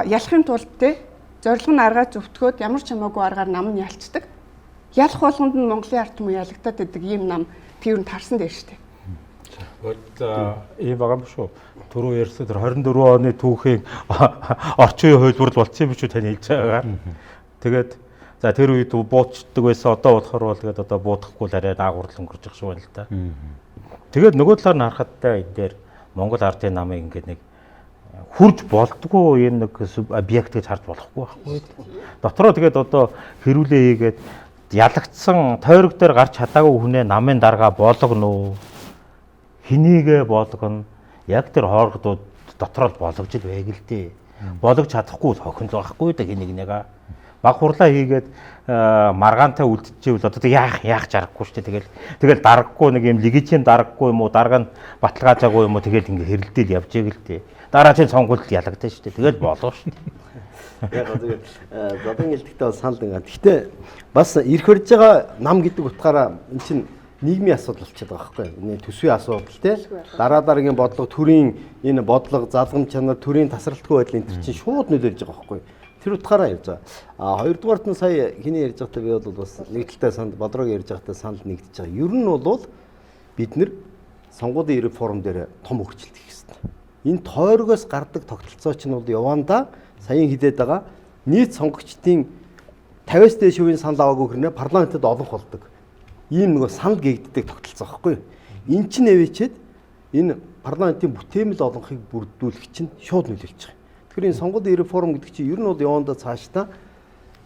ялахын тулд те зорилго нь аргаа зөвтгөөд ямар ч хамаагүй аргаар нам нь ялцдаг. Ялах болгонд нь Монголын ард түмэн ялагдаад байдаг ийм нам тэр нь тарсан дээр штэ. Ийм байгаа юм шүү. Түрүү ярьсан тэр 24 оны түүхийн орчин үеийн хувилбар л болцсон юм биш үү таны хэлж байгаа. Тэгээд за тэр үед буутчдаг байсан. Одоо болохоор бол тэгээд одоо буудахгүй л арай даагуурлал өнгөрч байгаа шүү байна л да. Тэгээд нөгөө талаар нь харахад та энэ дээр Монгол ардын намыг ингээд нэг хурж болдгоо юм нэг объект гэж харж болохгүй байхгүй. Дотроо тэгээд одоо хэрүүлээ хийгээд ялагдсан тойрог дээр гарч чадаагүй хүнээ намын дарга болгоно уу? Хэнийгээ болгоно? Яг тэр хооргодууд дотроо л болгож л байг л дээ. Болгож чадахгүй хохин л байхгүй да хэнийг нэга. Баг хурлаа хийгээд маргаантай үлдчихвэл одоо яах яах жаргахгүй шүү дээ. Тэгэл даргагүй нэг юм легитим даргагүй юм уу, дарга нь баталгаажаагүй юм уу, тэгэл ингээ хэрэлдээл явж ийг л дээ. Дараа чинь сонгуульд ялагдана шүү дээ. Тэгэл болов шүү дээ. Яг зүгээр зодон хэлдэгтэй бол санал ингээ. Гэхдээ бас эрх барьж байгаа нам гэдэг утгаараа эн чинь нийгмийн асуудал болчиход байгаа байхгүй юу? Энэ төсвийн асуудал те. Дараа дараагийн бодлого, төрийн энэ бодлого, залгам чанар, төрийн тасралтгүй байдал энэ төр чинь шууд нөлөөлж байгаа байхгүй юу? Тэр утгаараа ярьж байгаа. А хоёрдугаарт нь сая хиний ярьж байгаадаа би бол бас нэг талтай санд Бодрог ярьж байгаадаа санал нэгдэж байгаа. Ер нь бол бид нэр сонгуулийн реформ дээр том өөрчлөлт хийх хэрэгтэй. Энэ тойргоос гардаг тогтолцоо чинь бол явандаа саяын хилээд байгаа нийт сонгогчдын 50-аас дээш хувийн санал аваагүй хэрнээ парламентэд олонх болдог. Ийм нөгөө санал гээгддэг тогтолцоо байхгүй юу? Эн чинь нэвэчээд энэ парламентын бүтээмэл олонхыг бүрдүүлэх чинь шууд нөлөөлж байгаа. Тэгэхээр энэ сонгуулийн реформ гэдэг чинь ер нь бол явандаа цаашдаа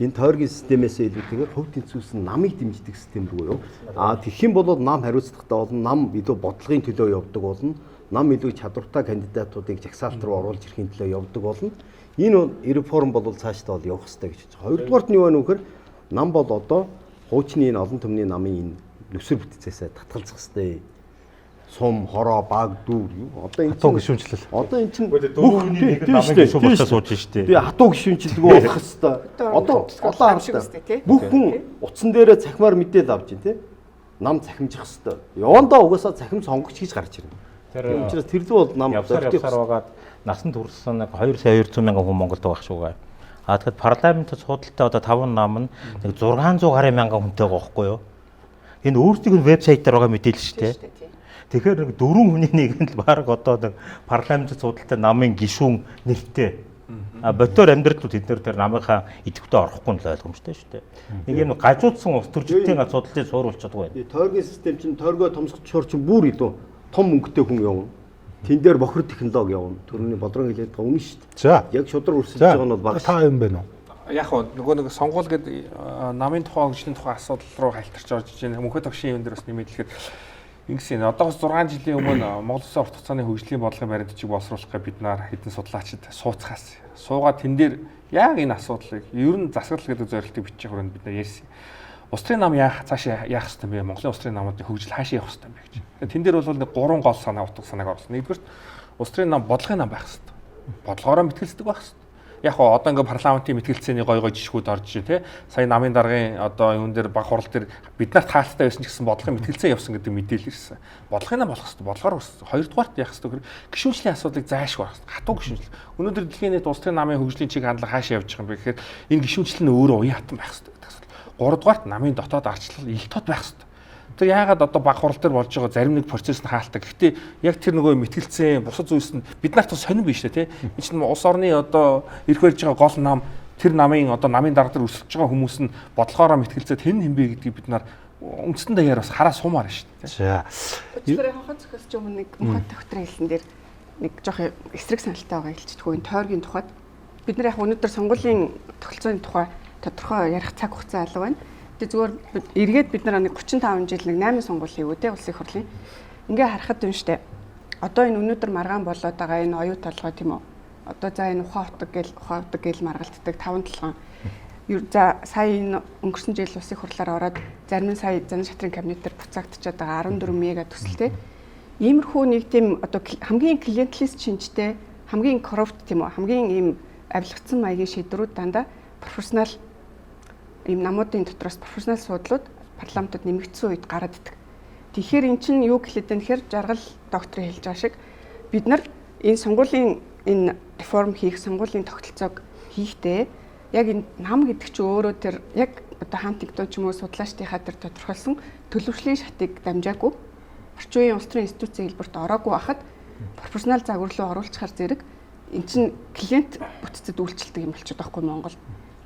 энэ тойргийн системээс илүүтэйгээр хувь тэнцвүүлсэн намыг дэмждэг систем рүү юу. А тэгэх юм бол нам хариуцлагатай болно, нам илүү бодлогын төлөө явдаг болно, нам илүү чадвартай кандидатуудыг жагсаалт руу оруулж ирэхин төлөө явдаг болно. Энэ реформ бол цаашдаа бол явах хэрэгтэй гэж бодож байгаа. Хоёрдугаарт нь юу байна вэ гэхээр нам бол одоо хуучны энэ олон түмний намын энэ нүсэр бүтцээсээ татгалзах хэрэгтэй. Сум, хороо, баг, дүүр юу. Одоо энэ хатуу гишүүнчлэл. Одоо энэ чинь дөрвөн хүний нэг намын гишүүн болчихоо сууж штэ. Би хатуу гишүүнчлэлгүй болох хэвээр. Одоо олон харалтай. Бүх хүн утсан дээрээ цахимаар мэдээлэл авч байна тий. Нам цахимжих хэвээр. Явандаа угаасаа цахим сонгогч гэж гарч ирнэ. Тэр учраас тэр зүү бол нам явсаар байгаад насан турш нэг 2 сая 200 мянган хүн Монголд байх шүүгээ. А тэгэхэд парламент суудалтай одоо 5 нам нь нэг 600 гаруй мянган хүнтэй байгаа байхгүй юу? Энэ өөрсдийнх нь вебсайт дээр байгаа мэдээлэл шүү дээ. Тэгэхээр нэг дөрвөн хүний нэг нь л баг одоо нэг парламент суудалтай намын гишүүн нэртэй. А бодтоор амьдрал тэд нэр тэр намынхаа идэвхтэй орохгүй нь л ойлгомжтой шүү дээ. Нэг юм гажуудсан улс төрчдийн асуудлыг сууруулчихдаг байна. Тойргийн систем чинь тойргоо томсгочоор чинь бүр илүү том мөнгөтэй хүн явна. Тэн дээр бохир технологи явна. Төрөний Бодрон хэлээд байгаа үнэн шүү дээ. За. Яг шудраг өрсөлдөж байгаа нь бол бага. Та юм байна уу? Яг хөө нөгөө нэг сонгуул гэдэг намын тухай хөгжлийн тухай асуудал руу халтарч орж иж байна. Мөнхөд тогшин юм дээр бас нэмээд хэлэхэд ингэсэн. Одоогоос 6 жилийн өмнө Монгол Улсын урт хугацааны хөгжлийн бодлогын баримт бичиг боловсруулах гэж бид нар хэдэн судлаачид сууцхаас суугаад тэн дээр яг энэ асуудлыг ер нь засаглал гэдэг зорилтыг бичих хүрээнд бид нар ярьсан. Улс төрийн нам яах цаашаа яах ёстой юм бэ? Монголын улс төрийн намуудын хөгжил хаашаа явах ёстой юм бэ гэж. Тэн дээр бол нэг гурван гол санаа утга санааг оруулсан. Нэгдүгээрт улс төрийн нам бодлогын нам байх ёстой. Бодлогоороо мэтгэлцдэг байх ёстой. Яг хоо одоо ингээ парламентын мэтгэлцээний гой гой жишгүүд орж ийн тэ. Сая намын даргын одоо юун дээр баг хурал дээр бид нарт хаалттай байсан ч гэсэн бодлогын мэтгэлцээ явсан гэдэг мэдээлэл ирсэн. Бодлогын нам болох ёстой. Бодлогоор өссөн. Хоёрдугаарт яах ёстой гэхээр гишүүнчлийн асуудлыг зайлшгүй гаргах ёстой. Хатуу гишүүнчил. Өнөөдөр дэлхийн нийт улс төрийн намын хөгжлийн чиг хандлага хаашаа явж байгаа юм бэ гэхээр энэ гишүүнчил нь өөрөө уян хатан байх ёстой гэдэг асуудал. Гуравдугаарт намын дотоод арчлал ил тод байх ёстой. Тэр яагаад одоо баг хурал дээр болж байгаа зарим нэг процесс нь хаалтай. Гэхдээ яг тэр нөгөө мэтгэлцэн бусад зүйлс нь бид нарт сонирн биш үү те. Энэ чинь улс орны одоо эрх барьж байгаа гол нам тэр намын одоо намын дарга дээр өрсөлдөж байгаа хүмүүс нь бодлогоороо мэтгэлцээд хэн хэн бэ гэдгийг бид нар үндэстэн даяар бас хараа сумаар шүү дээ. За. Уучлаарай хонхоо зөхиос ч өмнө нэг мөнхөд докторын хэлсэн дээр нэг жоох эсрэг саналтай байгаа хэлчихгүй энэ тойргийн тухайд бид нар яг өнөөдөр сонгуулийн тогтолцооны тухай тодорхой ярих цаг хугацаа алга байна. Тэгээ зүгээр эргээд бид нар нэг 35 жил нэг 8 сонгуул хийвүү те улсын их хурлын. Ингээ харахад юм штэ. Одоо энэ өнөөдөр маргаан болоод байгаа энэ оюу толгой тийм үү? Одоо за энэ ухаан утга гэл маргалтдаг таван толгоон. За сая энэ өнгөрсөн жил улсын их хурлаар ороод зарим нь сая зан шатрын кабинетээр буцаагдчихад байгаа 14 мега төсөл те. Иймэрхүү нэг тийм одоо хамгийн клиентлист шинжтэй, хамгийн коррупт тийм үү? Хамгийн ийм авилгацсан маягийн шийдвэрүүд дандаа профессионал ийм намуудын дотроос профессионал суудлууд парламентод нэмэгдсэн үед гараад идэг. Тэгэхээр эн чинь юу гэлээд байна гэхээр жаргал докторын хэлж байгаа шиг бид нар энэ сонгуулийн энэ реформ хийх сонгуулийн тогтолцоог хийхдээ яг энэ нам гэдэг чинь өөрөө тэр яг одоо Хантингтон ч юм уу судлаачдынхаа тэр тодорхойлсон төлөвшлийн шатыг дамжаагүй орчин үеийн улс төрийн институцийн хэлбэрт ороогүй байхад профессионал загвар руу оруулчихар зэрэг эн чинь клиент бүтцэд үйлчлдэг юм болчиход байхгүй Монгол.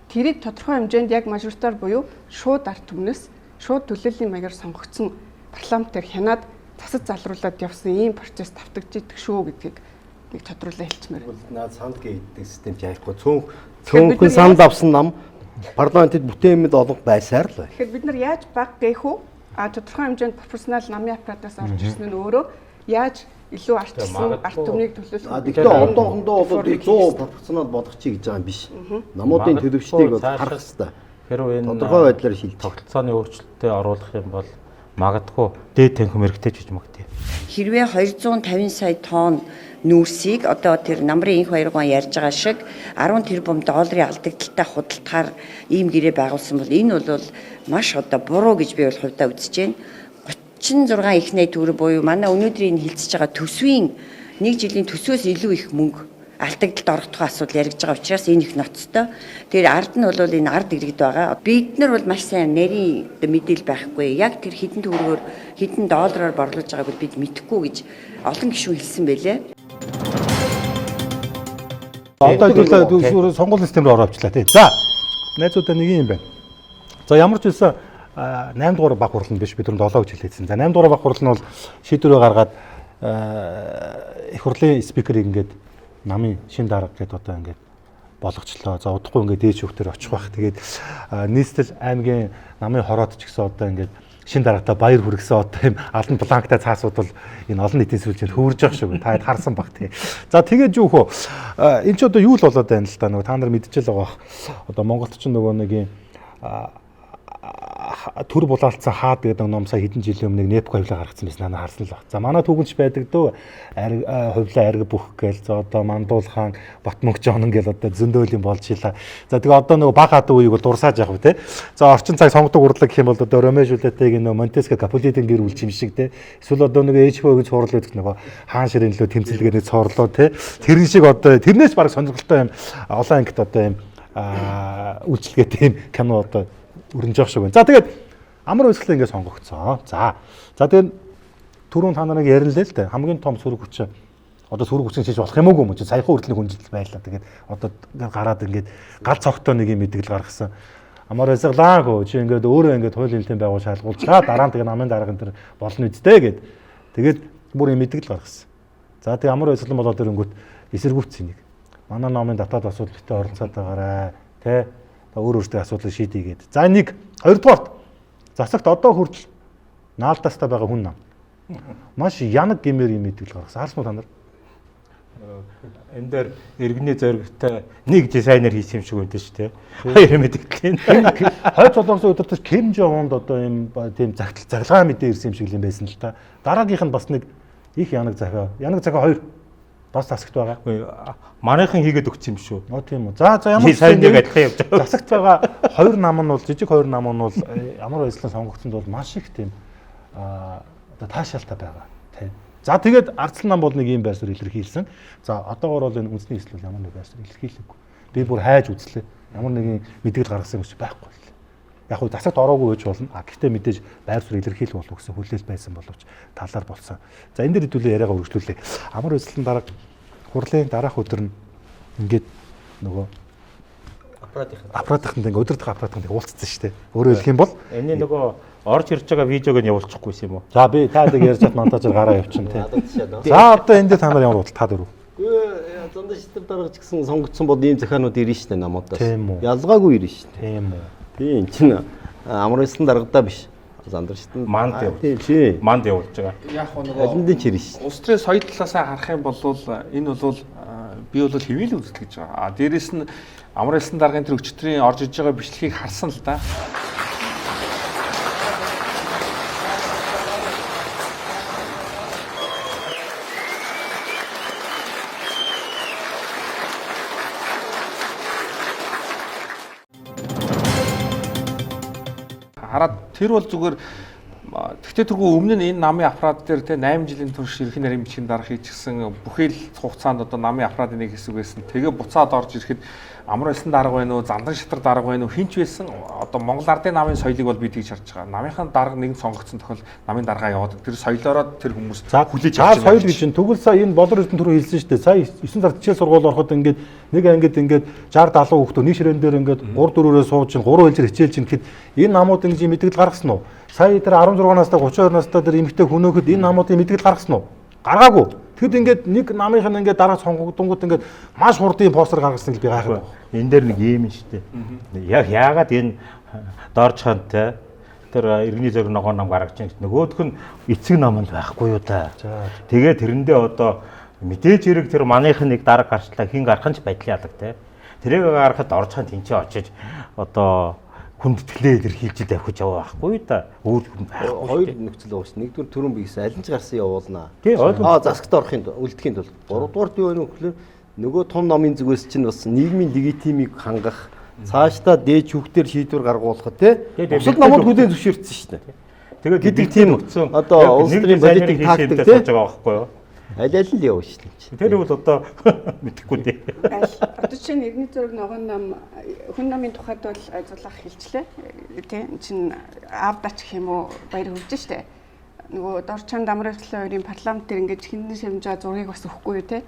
Тэрийг тодорхой хэмжээнд яг мажоритар буюу шууд ард түмнээс шууд төлөөллийн маягаар сонгогдсон парламентээр хянаад засаж залруулад явсан ийм процесс давтагдж идэг шүү гэдгийг Нэг тодруулаа хэлчмээр. Наад санд гэдэг систем чи яахгүй цөөнхөн санд авсан нам парламентэд бүтээмэд олон байсаар л байна. Тэгэхээр бид нар яаж баг гээх үү? А тодорхой хэмжээнд пропорционал намын аппаратаас орж ирсэн нь өөрөө яаж илүү ардчилсан ард түмнийг төлөөлөх. Гэхдээ одоохондоо бол 100 пропорционал болгочих гэж байгаа юм биш. Намуудын төлөвчдийг бол харах хэрэгтэй. Хэрвээ энэ тодорхой байдлаар шилжих. Тогтолцооны өөрчлөлтөд оруулах юм бол магадгүй дээд танхим хэрэгтэй ч гэж магадгүй. Хэрвээ 250 сая тонн нүүрсийг одоо тэр намрын инх баярган ярьж байгаа шиг 10 тэрбум долларын алдагдaltaй худалдахаар ийм гэрээ байгуулсан бол энэ бол маш одоо буруу гэж би бол хувьдаа үзэж байна. 36 их найд төгрөг буюу манай өнөөдрийн энэ хилцэж байгаа төсвийн нэг жилийн төсвөөс илүү их мөнгө алдагдлалд орох тухай асуудал яригдж байгаа учраас энэ их ноцтой. Тэр ард нь бол энэ ард иргэд байгаа. Бид нар бол маш сайн нарийн мэдээлэл байхгүй. Яг тэр хэдэн төгрөгөөр хэдэн доллараар борлуулж байгааг бол бид мэдэхгүй гэж олон гишүүн хэлсэн байлээ. Одоо хэдүүлээ сонгуулийн систем рүү ороо авчлаа тий. За найзуудаа нэг юм байна. За ямар ч байсан 8 дугаар баг хурал нь биш, бид нар 7 гэж хэлээдсэн. За 8 дугаар баг хурал нь бол шийдвэрээ гаргаад их хурлын спикерийг ингээд намын шин дарга гэдээ одоо ингээд болгочлоо. За удахгүй ингээд дээд шүүхтэр очих бах. Тэгээд нийслэл аймгийн намын хороод ч гэсэн одоо ингээд шин даргатай баяр хүргэсэн одоо юм алан бланктай цаасууд бол энэ олон нийтийн сүлжээнд хөвөрж байгаа шүү. Та хэд харсан баг тий. За тэгээд юу хөө энэ ч одоо юу л болоод байна л да, нөгөө та нар мэдчихэл байгаа бах. Одоо Монголд ч нөгөө нэг юм төр булаалцсан хаад гэдэг ном сая хэдэн жилийн өмнө Непко хувлаа гаргацсан байсан, наа харсан л баг. За манай түүгэнч байдаг дөө хувлаа арги бүх гээл, за одоо Мандуул хаан Батмөнх Жонон гээл одоо зөндөөл юм болж илаа. За тэгээ одоо нөгөө баг хадуу үеийг бол дурсааж явах тий. За орчин цаг сонгодог урлаг гэх юм бол одоо Ромео Жулетыг нөгөө Монтеско Капулетын гэр бүл юм шиг тий. Эсвэл одоо нөгөө HBO-гийн цуврал гэдэг нөгөө хаан ширээн лөө тэмцэлгээний цоврлоо тий. Тэрэн шиг одоо тэрнээс баг сонирхолтой юм олон ангит одоо юм үйлчлэгээтэй юм кино одоо өрнөж явах шиг байна. За тэгээд амар өсгөлээ ингээд сонгогдсон. За тэгээд түрүүн та нарыг ярина л дээ. Хамгийн том сөрөг хүч одоо сөрөг хүчин шиж болох юм уу юм чи саяхан хүртэл хүнжил байлаа. Тэгээд одоо гараад ингээд гал цогтой нэг юм мэдгэл гаргасан. Амар өсглаа гоо чи ингээд өөрөө ингээд хуулийн хэлтийн байгуул шалгуулчаа дараа нь тэгээд намын дарга энэ төр болно үсттэй гэд. Тэгээд бүр юм мэдгэл гаргасан. За тэгээд амар өсглэн болоод ирэнгүүт эсэргүүцсэн нэг. Манай номын дотоод асуудал битээ оролцоод байгаарай. Тэ өөр өөртөө асуудлыг шийдье гээд. За нэг, хоёрдугаарт засагт одоо хүртэл наалдаастай байгаа хүн нам. Маш янаг гэмээр юм мэдгэл гаргасан. Харсан уу та нар? Энэ дээр иргэний зоригтой нэг дизайнер хийсэн юм шиг үнтэй шүү дээ. Хоёр мэдгэл. Хойд солонгосын удирдагч Ким Жон Унд одоо юм тийм загтал заглагаа мэдээ ирсэн юм шиг юм байсан л та. Дараагийнх нь бас нэг их янаг захиа. Янаг захиа хоёр бас засагт байгаа. Манайхан хийгээд өгсөн юм шүү. Оо тийм үү. За ямар сайн нэг адилхан явж байгаа. Засагт байгаа хоёр нам нь бол жижиг хоёр нам нь бол ямар байдлаар сонгогдсонд бол маш их тийм одоо таашаалтай байгаа. Тэ. За тэгээд ардсан нам бол нэг ийм байр суурь илэрхийлсэн. За одоогор бол энэ үндэсний хэсэл бол ямар нэг байр суурь илэрхийлээгүй. Би бүр хайж үзлээ. Ямар нэгэн мэдээлэл гаргасан юм шиг байхгүй л. Яг хөө засагт ороогүй байж болно. А гэхдээ мэдээж байр суурь илэрхийлэх болов гэсэн хүлээлт байсан боловч талаар болсон. За энэ дэр хэдүүлээ яриагаа үргэлжлүүлээ. Амар байслан дарга хурлын дараах өдөр нь ингээд нөгөө аппаратынханд ингээд өдөртөх аппаратынханд уулзсан шүү дээ. Өөрөөр хэлэх юм бол энэ нөгөө орж ирж байгаа видеог нь явуулчихгүйсэн юм уу? За би та нэг ярьж чад монтажаар гараа явчихна тий. За одоо энэ дээр та нар ямар бодол та дөрөв? Үгүй зандаа шилтэр дарга ч гэсэн сонгогдсон бол ийм захианууд ирнэ шүү дээ намуудаас. Тийм үү. Ялгаагүй ирнэ шүү дээ. Тийм үү. Тийм эн чинь амар байслан даргадаа биш. Зандар шитэн манд явуулж. Тийм. Манд явуулж байгаа. Яг нөгөө алиндын ч ирнэ шүү. Улс төрийн соёл талаасаа харах юм бол энэ бол би бол хэвээл үзэл гэж байгаа. А дээрэс нь амар байлсан даргын тэр өчтөрийн орж иж байгаа бичлэгийг харсан л да. Хараад тэр бол зүгээр тэгтээ тэргүй өмнө нь энэ намын аппарат дээр те 8 жилийн турш эрхийн нарийн бичгийн дарга хийчихсэн бүхэл хугацаанд одоо намын аппаратын нэг хэсэг байсан. Тэгээ буцаад орж ирэхэд амар байсан дарга байна уу, зандан шатар дарга байна уу, хинч байсан одоо Монгол ардын намын соёлыг бол би тэгж харж байгаа. Намынхаа дарга нэгэн сонгогдсон тохиол намын даргаа яваад тэр соёлоороо тэр хүмүүс хүлээж авч байгаа. Соёл гэж чинь тэгвэл сая энэ Болор Эрдэнэ түрүү хэлсэн шүү дээ. Сая 9 сард хичээл сургууль ороход ингээд нэг ангид ингээд 60 70 хүүхдүүд нэг ширээн дээр ингээд 3 4-өөрөө сууж чинь 3 хэлжээр хичээлж чинь гэхэд энэ намууд ингэж мэдгэл гаргасан уу? Сая тэр 16 настай 32 настай тэр эмэгтэй хүнөөхөд энэ намуудын мэдгэл гаргасан уу? Гаргаагүй. Тэгэд ингээд нэг намынх нь ингээд дараа сонгогдонгууд ингээд маш хурдан постэр гаргасан гэж би гайхаад байна. Энэ дээр нэг юм шүү дээ. Яг яагаад энэ Дорж хаантай тэр иргэний зориг ногоон нам гаргаж чинь нөгөөх нь эцэг нам нь байхгүй юу та. Тэгээ тэрэндээ одоо мэдээж хэрэг тэр манийх нэг дарга гарчлаа хин гарах нь ч байдлын алга те. Тэрийг гаргахад Дорж хаан тэнцээ очиж одоо хүндэтгэлээ илэрхийлж давхиж яваа байхгүй юу та. Өөр хүн байхгүй. Хоёр нөхцөл байгаа шүү. Нэгдүгээр түрүүн би гэсэн аль нь ч гарсан явуулнаа. Тий, ойлгомжтой. Засагт орохын үлдэхийн тулд. Гуравдугаарт юу вэ гэхээр нөгөө том номын зүгээс чинь бас нийгмийн легитимийг хангах цаашдаа дээд шүүхтэр шийдвэр гаргуулах тий. Бусад номууд хүлээн зөвшөөрсөн шүү дээ. Тэгээд гэдэг тийм одоо улс төрийн политик тактик тий. Сууж байгаа байхгүй юу? Аль аль нь явна шүү дээ. Тэр бол одоо мэдэхгүй дээ. Одоо чинь иргэний зураг ногоон нам хүн намын тухайд бол зулаах хэлчлээ. Тэ чин аавдач гэх юм уу баяр хөрж штэ. Нөгөө Дорчхан Дамрын хоёрын парламент дээр ингэж хиндэн шимжаа зургийг бас өгөхгүй юу те.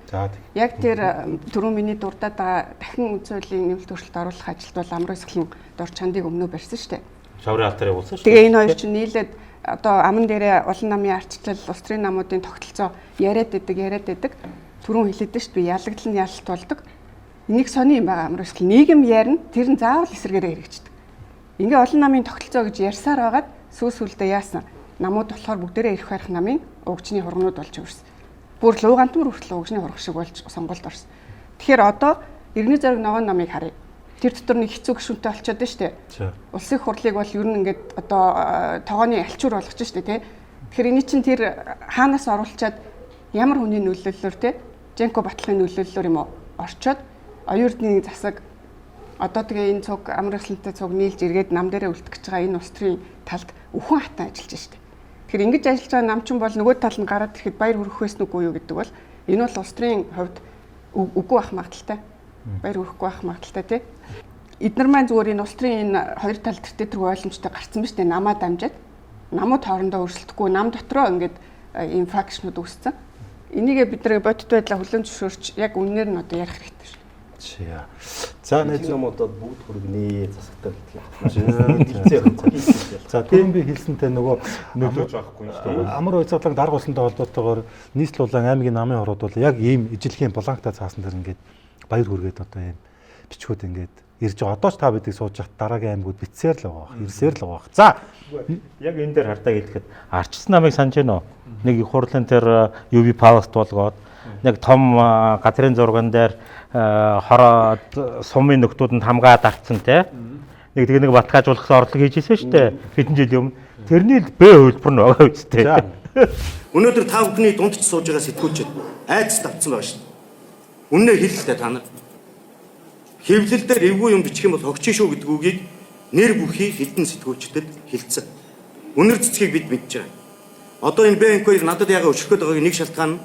Яг тэр түрүү миний дурдаад байгаа дахин үндсэн хуулийн нэмэлт өөрчлөлт оруулах ажилд бол Амар Баясгалан Дорчхандыг өмнөө барьсан штэ. Шаврын алтаар явуулсан шүү. Тэгээ энэ хоёр чинь нийлээд одоо аман дээрээ олон намын ардчлал, улс төрийн намуудын тогтолцоо яриад идэг. Түрүүн хэлээд шүү дээ. Би ялагдал нь ялалт болдог. Энийг сони юм байгаа Амар Баясгалан. Нийгэм ярина, тэр нь заавал эсрэгээрээ хэрэгждэг. Ингээ олон намын тогтолцоо гэж ярьсаар байгаад сүүл сүүлдээ яасан? Намууд болохоор бүгдээрээ эрх барих намын угжны хургнууд болж өрсөн. Бүр луугантмар хүртэл угжны хург шиг болж сонголт орсон. Тэгэхээр одоо иргэний зориг ногоон намыг харъя. Тэр дотор нэг хэцүү гишүүнтэй болчиход байна шүү дээ. Улсын их хурлыг бол ер нь ингээд одоо тогооны альчуур болгож шүү дээ, тий. Тэгэхээр эний чинь тэр хаанаас оруулчаад ямар хүний нөлөөллөөр тий Женко Батлахын нөлөөллөөр юм уу орчоод оюун засаг одоо тэгээ энэ цуг Амар Баясгалантай цуг нийлж эргээд нам дээрээ үлдэх гэж байгаа энэ улс төрийн талд өхөн хатан ажиллаж шүү дээ. Тэгэхээр ингэж ажиллаж байгаа нам чинь бол нөгөө тал нь гараад ирэхэд баяр хүрэх байсан үгүй юу гэдэг бол энэ бол улс төрийн хувьд үгүй байх магадaltaй. Баяр хүрхгүй байх магадaltaй тий. Эднэр маань зүгээр энэ улс төрийн энэ хоёр тал тэртээ тэргүй ойлгомжтой гарцсан биз дээ. Намаа дамжаад намууд хоорондоо өрсөлдөхгүй нам дотроо ингээд ийм факшнууд үүссэн. Энийгээ бид нар бодит байдлаа хүлээн зөвшөөрч яг үннээр нь одоо ярих хэрэгтэй шүү. За нэг номуудад бүгд хүргэнэ засагтаа гэдэг. За түрүүн би хэлсэнтэй нөгөө нөлөөж авахгүй юм шүү дээ. Амар Баясгалан дарга болсонтой холбоотойгоор нийслэл улаан аймгийн намын хорууд бол яг ийм ижилхэн бланкта цаасан дээр ингээд баяр хүргээд одоо ийм бичгүүд ингээд ирж байгаа. Одоо ч та бидийг сууж хат дараагийн аймагуд битсээр л байгаа бах. Ирсээр л байгаа бах. За яг энэ дээр хартаа хэлэхэд арчсан намыг санаж байна уу? Нэг их хурлын тэр UV Palace болгоод нэг том газрын зурган дээр хороо сумын нөхдүүд нь хамгаад арцсан те. Нэг тэгээ нэг баталгаажуулах орлого хийж ирсэн шүү дээ. Хэдэн жил өмнө. Тэрний л Б хувилбар нь байгаа үстэй. Өнөөдөр та бүхний дунд ч сууж байгаа сэтгүүлчид айдас давтсан байгаа шүү дээ. Үннээ хэлэлтэй та нар. Хэвлэл дээр эвгүй юм бичих юм бол хогч шүү гэдэг үгийг нэр бүхий хэдэн сэтгүүлчдэд хэлсэн. Үнэр цэцгийг бид мэдж байгаа. Одоо энэ БНК-ийг надад ягаа өшрөх гээд байгааг нэг шалтгаан нь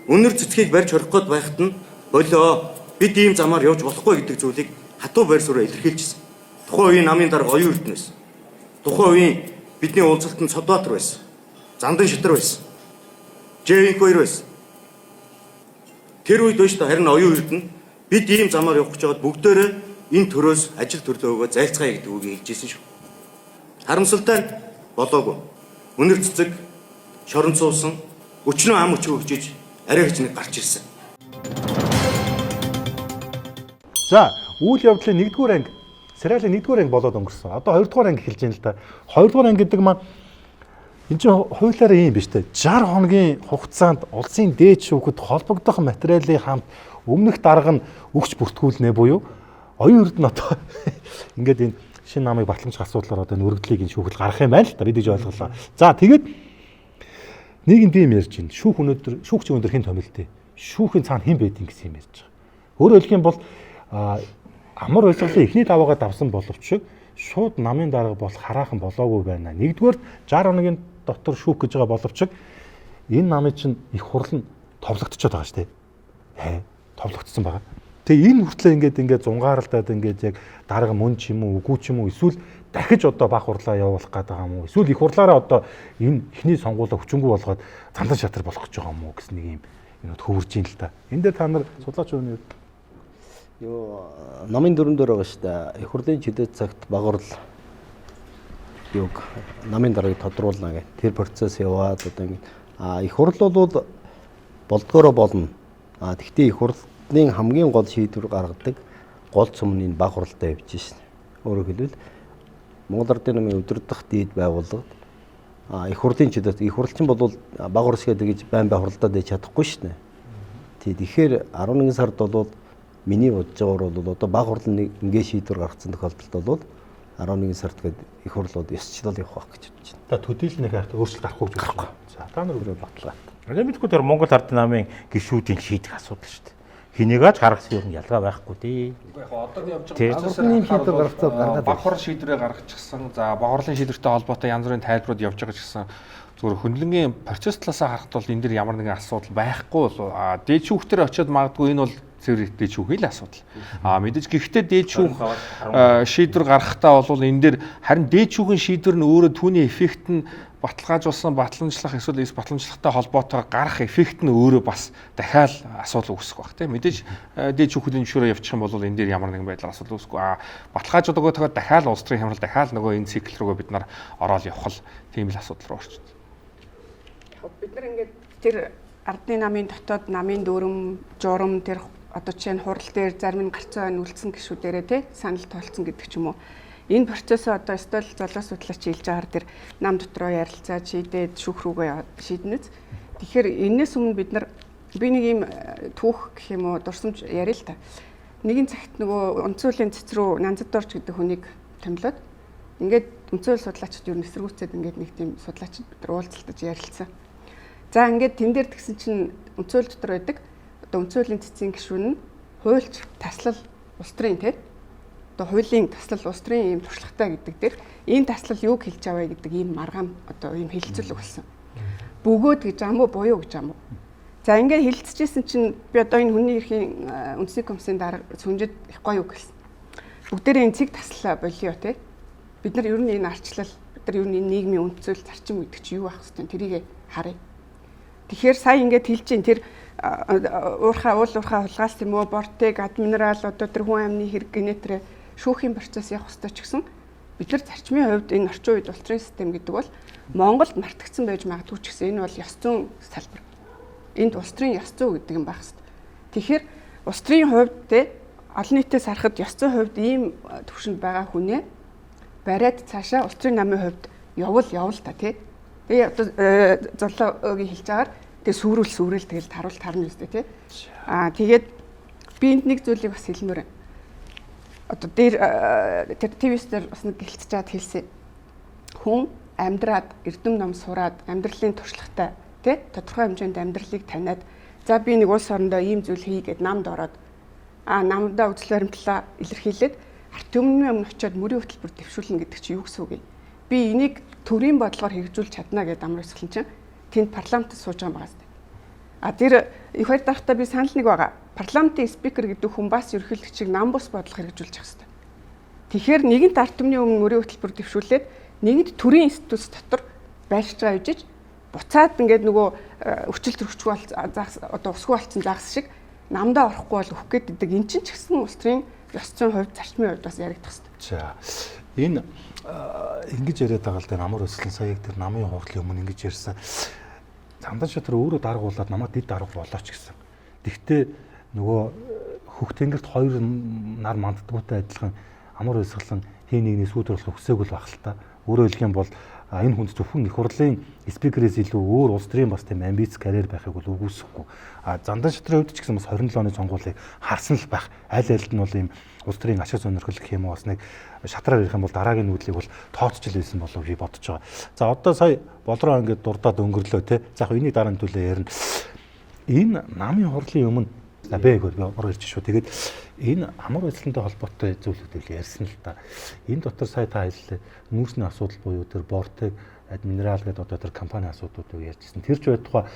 үнэр цэцгийг барьж хорих гээд байхад нь болоо бид ийм замаар явж болохгүй гэдэг зүйлийг хатуу байр сууриа илэрхийлжсэн. Тухайн үеийн намын дарга Оюун Эрдэнэ байсан. Тухайн үеийн бидний уулзалтанд Цодбаатар байсан. Зандан Шатар байсан. ЖНК-2 байсан. Тэр үед биш та харин Оюун Эрдэнэ бид ийм замаар явах гэж байгаад бүгдээрээ энэ төрөөс ажил төрлөөгөө зайлцгаая гэдэг үгийг хэлж ирсэн шүү. Харамсалтай нь болоогүй. Үнэр цэцэг шорон цуусан өчнөө ам өчөө өгчиж арай гэж нэг гарч ирсэн. За үйл явдлын 1-р анги сериалын 1-р анги болоод өнгөрсөн. Одоо 2-р анги эхэлж байна л да. 2-р анги гэдэг маань энэ чинь хуулиараа ийм биш үү? 60 хоногийн хугацаанд улсын дээд шүүхэд холбогдох материалын хамт өмнөх дарга нь өгч бүртгүүлнэ буюу Оюун Эрдэнэ одоо ингээд энэ шинэ намыг батламжих асуудлаар одоо энэ өргөдлийг энэ шүүхэл гаргах юм байна л да бид гэж ойлголоо. За тэгээд нэг нь тийм ярьж байна. Шүүх өнөөдөр шүүгч өнөөдөр хэн томилтээ? Шүүхийн цаана хэн байдгийг гэсэн юм ярьж байгаа. Өөрөөр хэлэх юм бол Амар Баясгалын эхний даваагаа давсан боловч шууд намын дарга болох хараахан болоогүй байна. Нэгдүгээр 60 хоногийн дотор шүүх гэж байгаа боловч энэ намын чинь их хурл нь товлогдчиход байгаа шүү дээ. Товлогдсон байгаа. Тэгээ энэ хүртлээ ингээд зунгаарлаад ингээд яг дарга мөн ч юм уу үгүй ч юм уу эсвэл дахиж одоо бах хурлаа явуулах гээд байгаа юм уу эсвэл их хурлаараа одоо энэ эхний сонгуулаа хүчингү болгоод зандан шатар болох гэж байгаа юм уу гэсэн нэг юм энэ хөвөрж ийн л та. Энэ дээр та нар судлаач үний юу намын дөрөн дээр байгаа шүү дээ. Их хурлын чөлөө цагт баг хурл юг намын даргаыг тодруулна гэх. Тэр процесс яваад одоо ингэ их хурл бол Болдгоороо болно. А тэгтээ их хурлын хамгийн гол шийдвэр гаргадаг гол цөм нь энэ баг хуралтай явж шин. Өөрөөр хэлбэл Монгол Ардын намын удирдах дээд байгууллагад их хурлын чөлөөт их хурлчин бол баг хурал шиг гэж байн бай хуралдаад байж чадахгүй шин. Тий, тэгэхээр 11 сард бол миний бодож байгаагаар бол одоо баг хурал нэг ингээ шийдвэр гаргацсан тохиолдолд бол 11 сард гээд их хурлууд ёсчлол явах байх гэж бодож байна. Та төдийл нэг хайртай өөрчлөлт гарахгүй гэж бодож байна. За та нар өөрөө баталгаатай. Тэгээ мэдгүй тэр Монгол Ардын намын гишүүдийн шийдэх асуудал шүү дээ. Хэнийгаач гаргасан юм ялгаа байхгүй дээ. Яг одоо явж байгаа процессор шийдвэр гаргацаад гаргаад баг хурал шийдвэрээ гаргачихсан. За баг хурлын шийдвэртэй холбоотой янз бүрийн тайлбарууд явж байгаа ч гэсэн зүгээр хөндлөнгийн процесс талаасаа харахад бол энэ дэр ямар нэгэн асуудал байхгүй бол дээд шүүхтэр очиод магадгүй энэ бол цэвэр дээд шүүхийн л асуудал. А мэдээж гэхдээ дээд шүүх шийдвэр гаргахтаа бол энэ дэр харин дээд шүүхийн шийдвэр нь өөрөө түүний эффект нь баталгаажуулсан батламжлах эсвэл эс батламжлахтай холбоотойгоор гарах эффект нь өөрөө бас дахиад асуудал үүсэх байх тийм. Мэдээж дээд шүүхийн зөвшөөрөө явчих юм бол энэ дээр ямар нэгэн байдлаар асуудал үүсэхгүй. А баталгаажуулдаг тохиол дахиад улс төрийн хямрал дахиад нөгөө энэ цикл рүүгээ бид нар ороод явах л тийм л асуудал руу орчих. Бид нар ингээд тэр ардын намын дотоод намын дүрм, журам тэр одоо жишээ нь хурал дээр зарим нь гарцаа байна үлдсэн гişүүдэрээ тий санал тоолцсон гэдэг ч юм уу. Энэ процессоо одоо өстөл золиос судлаач хэлж байгаагаар тэр нам дотроо ярилцаад шийдээд шүүх рүүгээ шийднэ. Тэгэхээр энэс өмнө бид нар би нэг юм түүх гэх юм уу дурсамж яриа л та. Нэгэн цагт нөгөө үндсүүлийн цэц рүү Нанзадорж гэдэг хүнийг томилоод ингээд үндсүүл судлаачид юу нэсэргүүцээд ингээд нэг тийм судлаачид бид нар уулзалтаж ярилцсан. За ингээд тэн дээр тэгсэн чинь үндсүүл дотор байдаг одоо үндсүүлийн цэцгийн гишүүн нь хуульч таслал улс төрийн тий одоо хуулийн таслал улс төрийн ийм туршлагатай гэдэг дээр ийм таслал юуг хэлж аваа гэдэг ийм маргаан одоо ийм хэлэлцэл болсон. Бөгөөд гэж ам уу буюу гэж ам уу. За ингээд хэлэлцэжсэн чинь би одоо энэ хүний эрхийн үндэсний комиссийн дарга сүнжид их гоё үг хэлсэн. Бүгдээрээ энэ цэг таслаа болио тий. Бид нар ер нь энэ арчлал бид нар ер нь энэ нийгмийн үндсэл зарчим гэдэг чи юу байх хэвтэй тэрийг харъя. Тэгэхээр сая ингээд хэлж чинь тэр уурхаа уул уурхаа хулгаас юм уу бортыг админерал одоо тэр хүн амны хэрэг генетрэ шүүхийн процесс явах ёстой ч гэсэн бид нар зарчмын хувьд энэ орчин үед улс төрийн систем гэдэг бол Монголд мартагдсан байж магадгүй ч гэсэн энэ бол ёс зүйн салбар. Энд улс төрийн ёс зүй гэдэг юм байх ёстой. Тэгэхээр улс төрийн хувьд те олон нийтээс харахад ёс зүйн хувьд ийм төвшөнд байгаа хүнээ бариад цаашаа улс төрийн намын хувьд явуул та тий. Тэгээ одоо золоогийн хэлж байгаагаар тэгээ сүрүүл сүрэл тэгэл таруул тарна үстэй тий. Аа тэгээд би энд нэг зүйлийг бас хэлмээр байна. Одоо дээр тэр ТВ-с дээр бас нэг гэлцэж чад хэлсэн. Хүн амьдраад эрдэм ном сураад амьдралын туршлагатай тий тодорхой хэмжээнд амьдралыг таниад за би нэг улс орондоо ийм зүйл хий гэд намд ороод намдаа үзэл баримтлалаа илэрхийлээд арт түмний өмнө очиод мөрийн хөтөлбөр дэвшүүлнэ гэдэг чи юу гэсэн үг юм? Би энийг төрийн бодлогоор хэрэгжүүлж чадна гэдээ амар өсгөлэн чинь тэнд парламентд сууж байгаа юм байна. А тэр их хоёр дарахтаа би санал нэг байгаа. Парламентын спикер гэдэг хүн бас ерөнхийлөгчийг нам бус бодлого хэрэгжүүлж явах хэрэгтэй. Тэгэхээр нэгэнт арт түмний өмнө мөрийн хөтөлбөр дэвшүүлээд нэгэнт төрийн институт дотор байршиж байгаа үжиж буцаад ингээд нөгөө өвчл төрөгчгүй бол загас одоо усгүй болцсон загас шиг намдаа орохгүй бол өөх гээд идэг. Эн чинь ч гэсэн улс төрийн ёс зүйн хувьд зарчмын хувьд бас яригдах хэрэгтэй. За энэ ингэж яриад байгаа л да амар өсөлн сая яг тэр намын хурлын өмнө ингэж ярьсан. Замдан шатар өөрөө даргуулад намайг дид дарга болооч гэсэн. Тэгтээ нөгөө хөх тэнгэрт хоёр нар манддаггүйтэй адилхан амар өсгөлэн хин нэгний сүйдэр болох хүсээгүй л байх л та. Өөрөөр хэлэх юм бол энэ хүнд зөвхөн их хурлын спикерээс илүү өөр улс төрийн бас тийм амбиц карьер байхыг бол үгүйсэхгүй. А Зандан шатрын хувьд ч гэсэн бас 27 оны сонгуулийг харсан л байх. Аль альд нь бол ийм улс төрийн ашиг сонирхол гэх юм уу бас нэг шатраар ирэх юм бол дараагийн нүүдлийг бол тооцож л байсан болов би бодож байгаа. За одоо сая болроо ингээд дурдаад өнгөрлөө те. За яг энийг дараа нь төлөө ярина. Энэ намын хурлын өмнө бэ би ороо ирж шүү. Тэгээд энэ амар байдлантай холбоотой зүйлүүдийг ярьсан л та. Энэ дотор сая та хэллээ. Нүүрсний асуудал буюу тэр Бортыг админерал гэдэг одоо тэр компани асуудлуудыг ярьжсэн. Тэр ч байтугай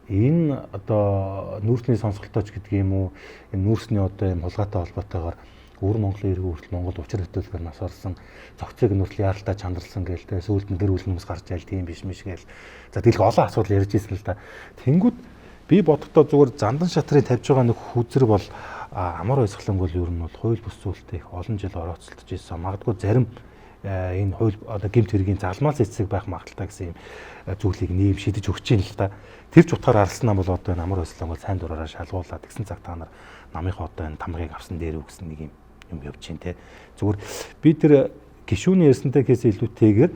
энэ одоо нүүрсний сонсголтойч гэдэг юм уу энэ нүүрсний одоо юм хулгайтай холбоотойгоор өвөр Монголын иргэн хүртэл Монгол учир хөтөлбөр нас орсон цогцыг нүртэл яаралтай чанарлсан гээл те сүүлд нь гэр бүл хүмүүс гарч айл тийм биш миш гээл. За тэгэл олон асуудал ярьж ирсэн л та. Тэнгүүд би бодохдоо зүгээр зандан шатрын тавьж байгаа нэг хүзэр бол амар баясгаланг бол ер нь бол хууль бус зүйлтэй их олон жил орооцолдож ирсэн. Магадгүй зарим энэ хууль одоо гэмт хэргийн залмаас эцэг байх магадaltaй гэсэн юм зүйлийг нийгэм шидэж өгч юм л та. Тэр ч утгаар арлсан нам бол одоо энэ амар баясгалан бол сайн дураараа шалгуулаад тэгсэн цаг та нар намынхаа одоо энэ тамгыг авсан дээр үгсэн нэг юм юм явж чинь те. Зүгээр би тэр гишүүний ярьсантай гэхээс илүүтэйгээр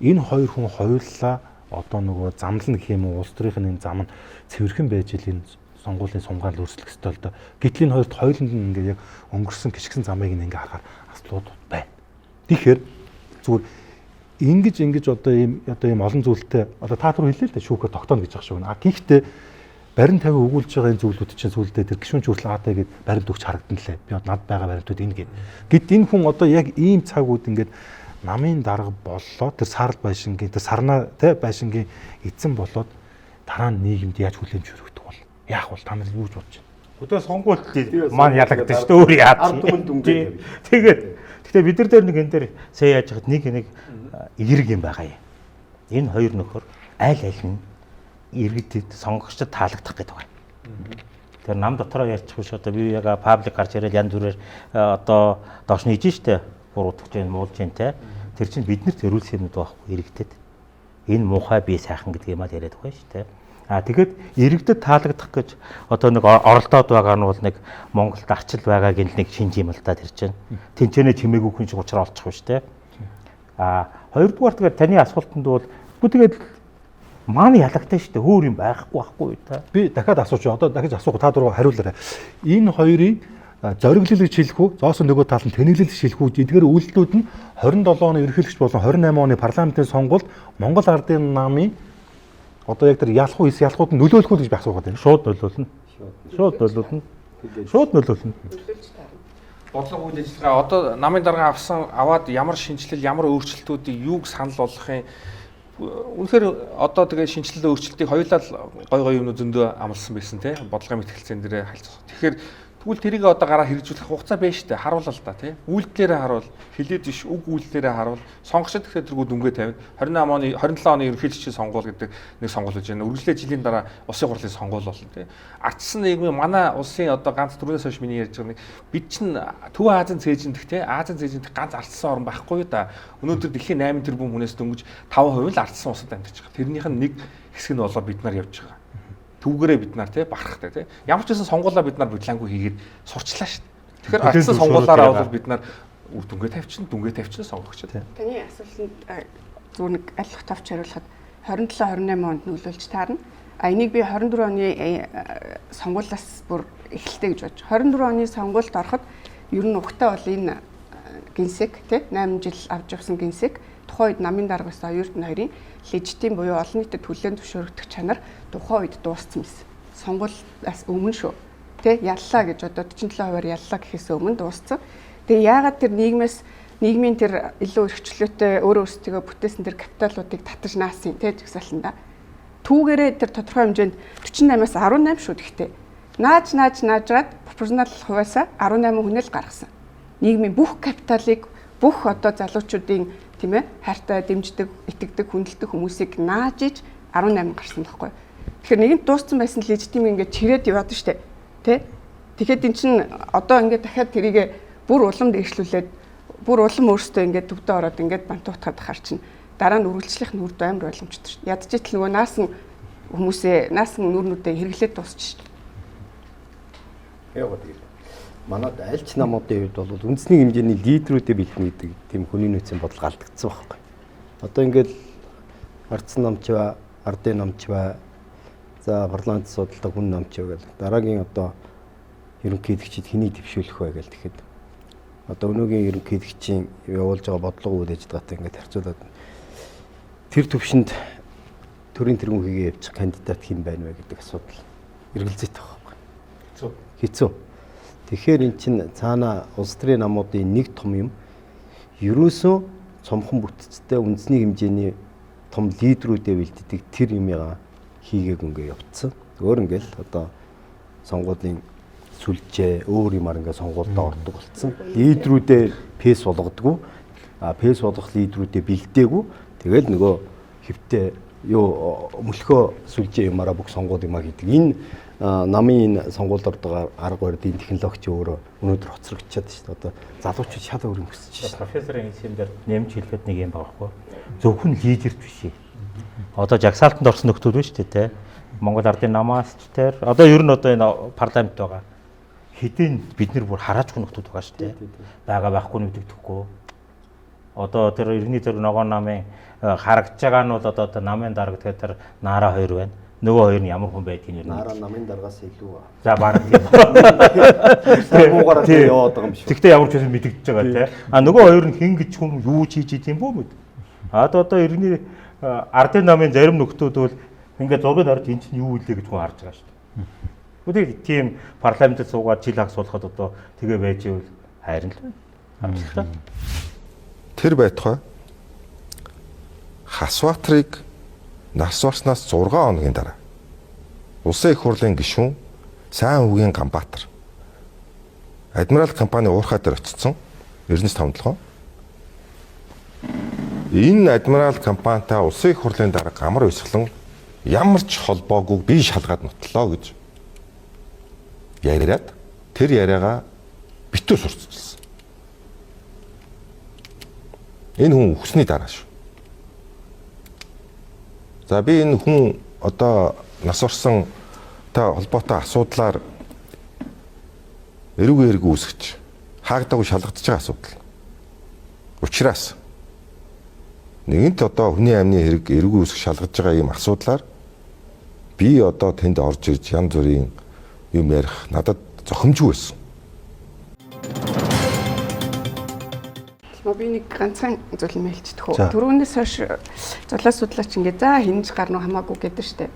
энэ хоёр хүн хоёулаа одоо нөгөө замлна гэх юм уу улс төрийн энэ зам нь цэвэрхэн байж ил энэ сонгуулийн сумгаал өрсөлдөх ёстой л доо. Гэтэл энэ хоёрт хоёуланд нь ингээ яг өнгөрсөн гიშгсэн замыг ингээ харахаар асуудлууд байна. Тэгэхээр зүгээр ингэж ингэж одоо ийм олон зүйлтэй одоо та түр хэллээ л дээ шүүхээр тогтооно гэж байгаа шүү. А гэхдээ барин тавин өгүүлж байгаа энэ зүйлүүд чинь сүулдэ тэр гишүүн хүртэл аатай гэд баримт өгч харагдан лээ. Би над байгаа баримтууд энэ гэд. Гэт энэ хүн одоо яг ийм цаг үед ингээд намын дарга боллоо. Тэр сарл байшингийн тэр сарнаа тэ байшингийн эзэн болоод дараа нь нийгэмд яаж хүлээмж өргөдөх бол яах бол та нар юу гэж бодож байна? Өдөө сонгуульд маань ялагдсан шүү дээ. Өөр яад. Ард түмэн дүнгээ. Тэгээд гэхдээ бид нар дээр нэг энэ дээр сая яаж хад нэг нэг эерэг юм байгаа юм. Энэ хоёр нөхөр аль аль нь иргэдэд сонгогчдод таалагдах гэдэг байна. Тэр нам дотроо ярьчих биш одоо би яг паблик гарч ирэл янз бүрээр одоо доош нь ижин штэ буруутгаж जैन муулж जैन те. Тэр чинь биднэрт зориулсан юмнууд байхгүй иргэдэд. Энэ муухай би сайхан гэдэг юм аа яриад байгаа шүү дээ. А тэгэхэд иргэдэд таалагдах гэж одоо нэг оролдоод байгаа нь бол нэг Монголд арчил байгааг л нэг шинж юм л та тэр чинь. Тэнцэнэ чимээгүй хүн шиг учраа олчих шүү дээ. А хоёрдугаар тэгэхээр таны асуултанд бол тэгээд маань ялагдсан шүү дээ. Өөр юм байхгүй байхгүй та. Би дахиад асууж одоо дахиж асуух та дуруу хариулаарай. Энэ хоёрын зориглол гэж хэлэх үү? Зоосон нөгөө тал нь тэнэглэл гэж хэлэх үү? Эдгээр үйлдэлүүд нь 27 оны ерөнхийлөгч болон 28 оны парламентын сонгуульд Монгол Ардын намын одоо яг тэр ялах уу эс ялахууд нь нөлөөлөх үү гэж би асуугаад байна. Шууд нөлөөлнө. Шууд нөлөөлнө. Шууд нөлөөлнө. Бодлого үйл ажиллагаа одоо намын дарга авсан аваад ямар шинжилэл, ямар өөрчлөлтүүдийг юуг санал болгох юм үнэхээр одоо тэгээ шинжилэл өөрчлөлтийг хоёулаа гой гой юмнууд зөндөө амласан байсан тий бодлогын мэтгэлцэн дээрээ хальцсан. Тэгэхээр тэгвэл тэрийг одоо гараа хэрэгжүүлэх хугацаа байна шүү дээ. Харуулал та тий. Үйлдэлээрээ харуул, хэлээд биш үг үйлдэлээрээ харуул. Сонгогчд тэгэхээр тэргүү дүнгээ тавина. 28 оны 27 оны ерөнхийлөгчийн сонгуул гэдэг нэг сонгуул гэж байна. Үргэлжлээ жилийн дараа улсын хурлын сонгуул болно тий. Ардсан нийгмийн манай улсын одоо ганц түрүүнээс хойш миний ярьж байгаа нэг бид чинь Төв Азийн цээжин дэх тий. Азийн цээжин дэх ганц ардсан орн байхгүй юу да. Өнөөдөр дэлхийн 8 тэрбум хүнээс дөнгөж 5% л ардсан улсад амьдарч байгаа. Тэрнийх нь нэг хэсэг нь болоо бид нар явж байгаа. Түүгээрээ бид нар тий барахтай тий. Ямар ч байсан сонгуулаа бид нар бүлээнгүй хийгээд сурчлаа шүү дээ. Тэгэхээр ардсан сонгуулаараа бол бид нар үр дүнгээ тавьчин, дүнгээ тавьчин сонгогч тий. Таны асуултанд зүгээр нэг аль товч хариулахад 27 28 онд нөлөөлж таарна. А энийг би 24 оны сонгуулиас бүр эхэлтэй гэж бодож. 24 оны сонгуульд ороход ер нь угтаа бол энэ генсек тий 8 жил авч явсан генсек тухайн үед намын дарга байсан оюутан хоёрын легитим буюу олон нийтэд хүлээн зөвшөөрөгдөх чанар тухайн үед дууссан байсан. Сонгуулиас өмнө шүү. Тэ яллаа гэж одоо 47%-аар яллаа гэхээс өмнө дууссан. Тэгээ яагаад тэр нийгмээс нийгмийн тэр илүү эрхчлөөтэй өөрөө өөрсдөө бүтээсэн тэр капиталуудыг татаж наасан тэ жагсаалтанда. Түүгээрээ тэр тодорхой хэмжээнд 48-аас 18 шүү гэхдээ. Нааж нааж наажгаад пропорционал хуваасаа 18 хүнэл гаргасан. Нийгмийн бүх капиталыг бүх одоо залуучуудын тийм ээ хайртай дэмждэг, итгэдэг, хүндэлдэг хүмүүсийг нааж иж 18 гарсан байхгүй. Тэгэхээр нэгэнт дууссан байсан легитим ингээд чирээд яваад штэ. Тэ? Тэгэхэд эн чинь одоо ингээд дахиад тэрийг бүр улам дээшлүүлээд бүр улам өөртөө ингээд төвдөө ороод ингээд бантуутгаад хар чинь дараа нь үргэлжлэх нь үрд амар боломжтой шүү. Ядч итл нөгөө наасан хүмүүсээ наасан нүрнүүдээ хэрэглээд дуусчих шүү. Яг гоо тэгэл. Манад аль ч намуудын хувьд бол үндэсний хэмжээний лидерүүдээ бэлтэнэ гэдэг тийм хүний нөөцийн бодол алдагдсан байхгүй. Одоо ингээд ардсан намч ба, ардын намч ба, за парламент судалдаг хүн намч ба гэл дараагийн одоо ерөнхийлөгчид хэнийг дэвшүүлэх вэ гэл тэгэхэд одоо өнөөгийн ерөнхийлөгчийн явуулж байгаа бодлого үйл ажиллагаатай ингээд харьцуулаад тэр төвшөнд төрийн тэргүүн хийгээ явчих кандидат хэн байна вэ гэдэг асуудал эргэлзээтэй байхгүй. Хэцүү. Хэцүү. Тэгэхээр эн чинь цаана улс төрийн намуудын нэг том юм ерөөсөө цомхон бүтцтэй үндэсний хэмжээний том лидерүүдээ бэлддэг тэр юмыгаа хийгээг ингээ явцсан. Өөр ингээл одоо сонгуулийн сүлжээ өөр юмар ингээ сонгуульдаа ордог болцсон. Лидерүүдээ пэс болгодгоо. А пэс болгох лидерүүдээ бэлдээгүй. Тэгэл нөгөө хэвтээ юу мөлхөө сүлжээ юмараа бүх сонгуул юмаа хийдэг. Энэ Намын энэ сонгуульд ордог арга барилын технологи өөрөө өнөөдөр хоцрогдчиход шүү дээ. Одоо залуучууд шал өөр юм хүсэж шүү дээ. Профессорын хэлсэн дээр нэмж хэлэхэд нэг юм байгаа хгүй. Зөвхөн лидерт биш. Одоо жагсаалтанд орсон нөхдүүд байна шүү дээ, тэ. Монгол Ардын намаас ч тэр одоо ер нь одоо энэ парламент байгаа. Хэдийн бид нар бүр хараачгүй нөхдүүд байгаа шүү дээ. Бага байхгүй нүдэгдэхгүй. Одоо тэр иргэний зэрэг ногоон намын харагдж байгаа нь бол одоо намын дарга тэгэхээр тэр Наара хоёр байна. Нөгөө хоёр нь ямар хүн байдгийг нэр. Наара намын даргаас илүү. За бараг тийм. Муугаараа яваад байгаа юм биш. Тэгтээ ямар ч байсан мэдэгдэж байгаа тий. А нөгөө хоёр нь хин гэж хүн юу ч хийж идэм бүү мэд. А одоо иргэний ардын намын зарим нөхдүүд бол ингээд зургийг харж эн чинь юу үлээ гэж хүн харж байгаа шүү дээ. Үгүй тийм парламентод суугаад жил хагас суулгахад одоо тэгээ байж ивэл хайрна л байна. Тэр байтугай Хасбаатрыг нас барснаас 6 хоногийн дараа Улсын их хурлын гишүүн Сайн үгийн Ганбаатар Адмирал компани уурхай дээр очсон Эрдэнэс 57. Энэ Адмирал компанитай Улсын их хурлын дарга Гамар Уйсгалан ямар ч холбоогүй би шалгаад нотлоо гэж яриад тэр яриагаа битүү сурталчилсан. Энэ хүн үхсний дараа шүү. За би энэ хүн одоо нас орсон та холбоотой асуудлаар эрүүг эрг үүсгэж хаагдаагүй шалгагдж байгаа асуудал. Учираас нэгэнт одоо хүний амны хэрэг эрүүг үүсгэх шалгаж байгаа ийм асуудлаар би одоо тэнд орж ирж янз бүрийн юм ярих надад зохимжгүй байсан. Би нэг ганцхан зүйл юм хэлчихдэг хөө. Түрүүнээс хойш золиос судлаач ингээ за хинж гарна уу хамаагүй гэдэг штэ.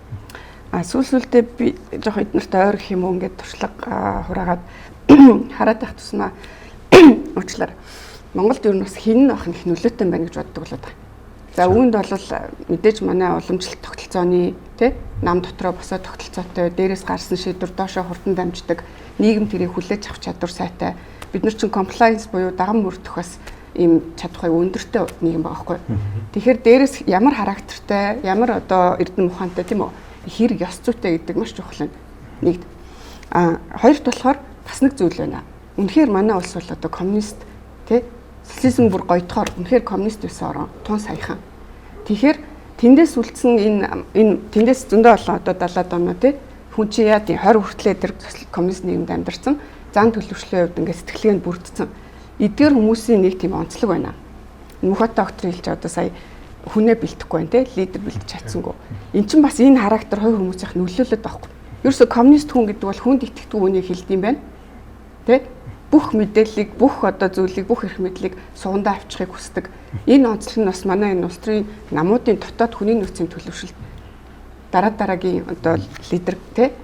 А сүүл сүүлдээ би жоох эднэрт ойр гэх юм уу ингээд туршлага хураагаад хараад байх тусмаа уучлаарай. Монголд ер нь бас хин ах нь их нөлөөтэй байна гэж боддог болоод байгаа. За үүнд бол мэдээж манай уламжлалт тогтолцооны тий нам дотроо босоо тогтолцоотой дээрээс гарсан шийдвэр доошоо хурдан дамждаг нийгэм тэрийг хүлээж авах чадвар сайтай. Бид нар чинь compliance буюу даган мөрдөх бас ийм чадварыг өндөртэй нийгэм байгаа байхгүй. Тэгэхээр дээрээс ямар характертай, ямар одоо эрдэм ухаантай тийм үү? Хэрэг ёс зүйтэй гэдэг маш чухал юм. Нэгд. А хоёрт болохоор бас нэг зүйл байна. Үнэхээр манай улс бол одоо коммунист тий социализм бүр гоёдохоор үнэхээр коммунист байсан орон тун саяхан. Тэгэхээр тэндээс үлдсэн энэ тэндээс зөндөө олон одоо 70-аад оноо тий хүн чи яа тий 20 хүртлээ тэр коммунист нийгэмд амьдарсан. Зан төлөвшлөлийн хувьд ингээд сэтгэлгээнд бүрдсэн. Эдгээр хүмүүсийн нэг тийм онцлог байна. Мөнхөт доктор хэлж одоо сая хүнээ бэлтгэхгүй байна те лидер бэлтэж чадсангүй. Эн чинь бас энэ характер хувь хүмүүсийнх нөлөөлөд байхгүй. Ерөөсө коммунист хүн гэдэг бол хүнд итгэдэг үнийг хэлдэг юм байна. Тэ? Бүх мэдээллийг, бүх одоо зүйлийг, бүх эрх мэдлийг суундаа авчихыг хүсдэг. Энэ онцлог нь бас манай энэ улс төрийн намуудын дотоод хүний нөөцийн төлөвшөлт дараа дараагийн одоо лидер те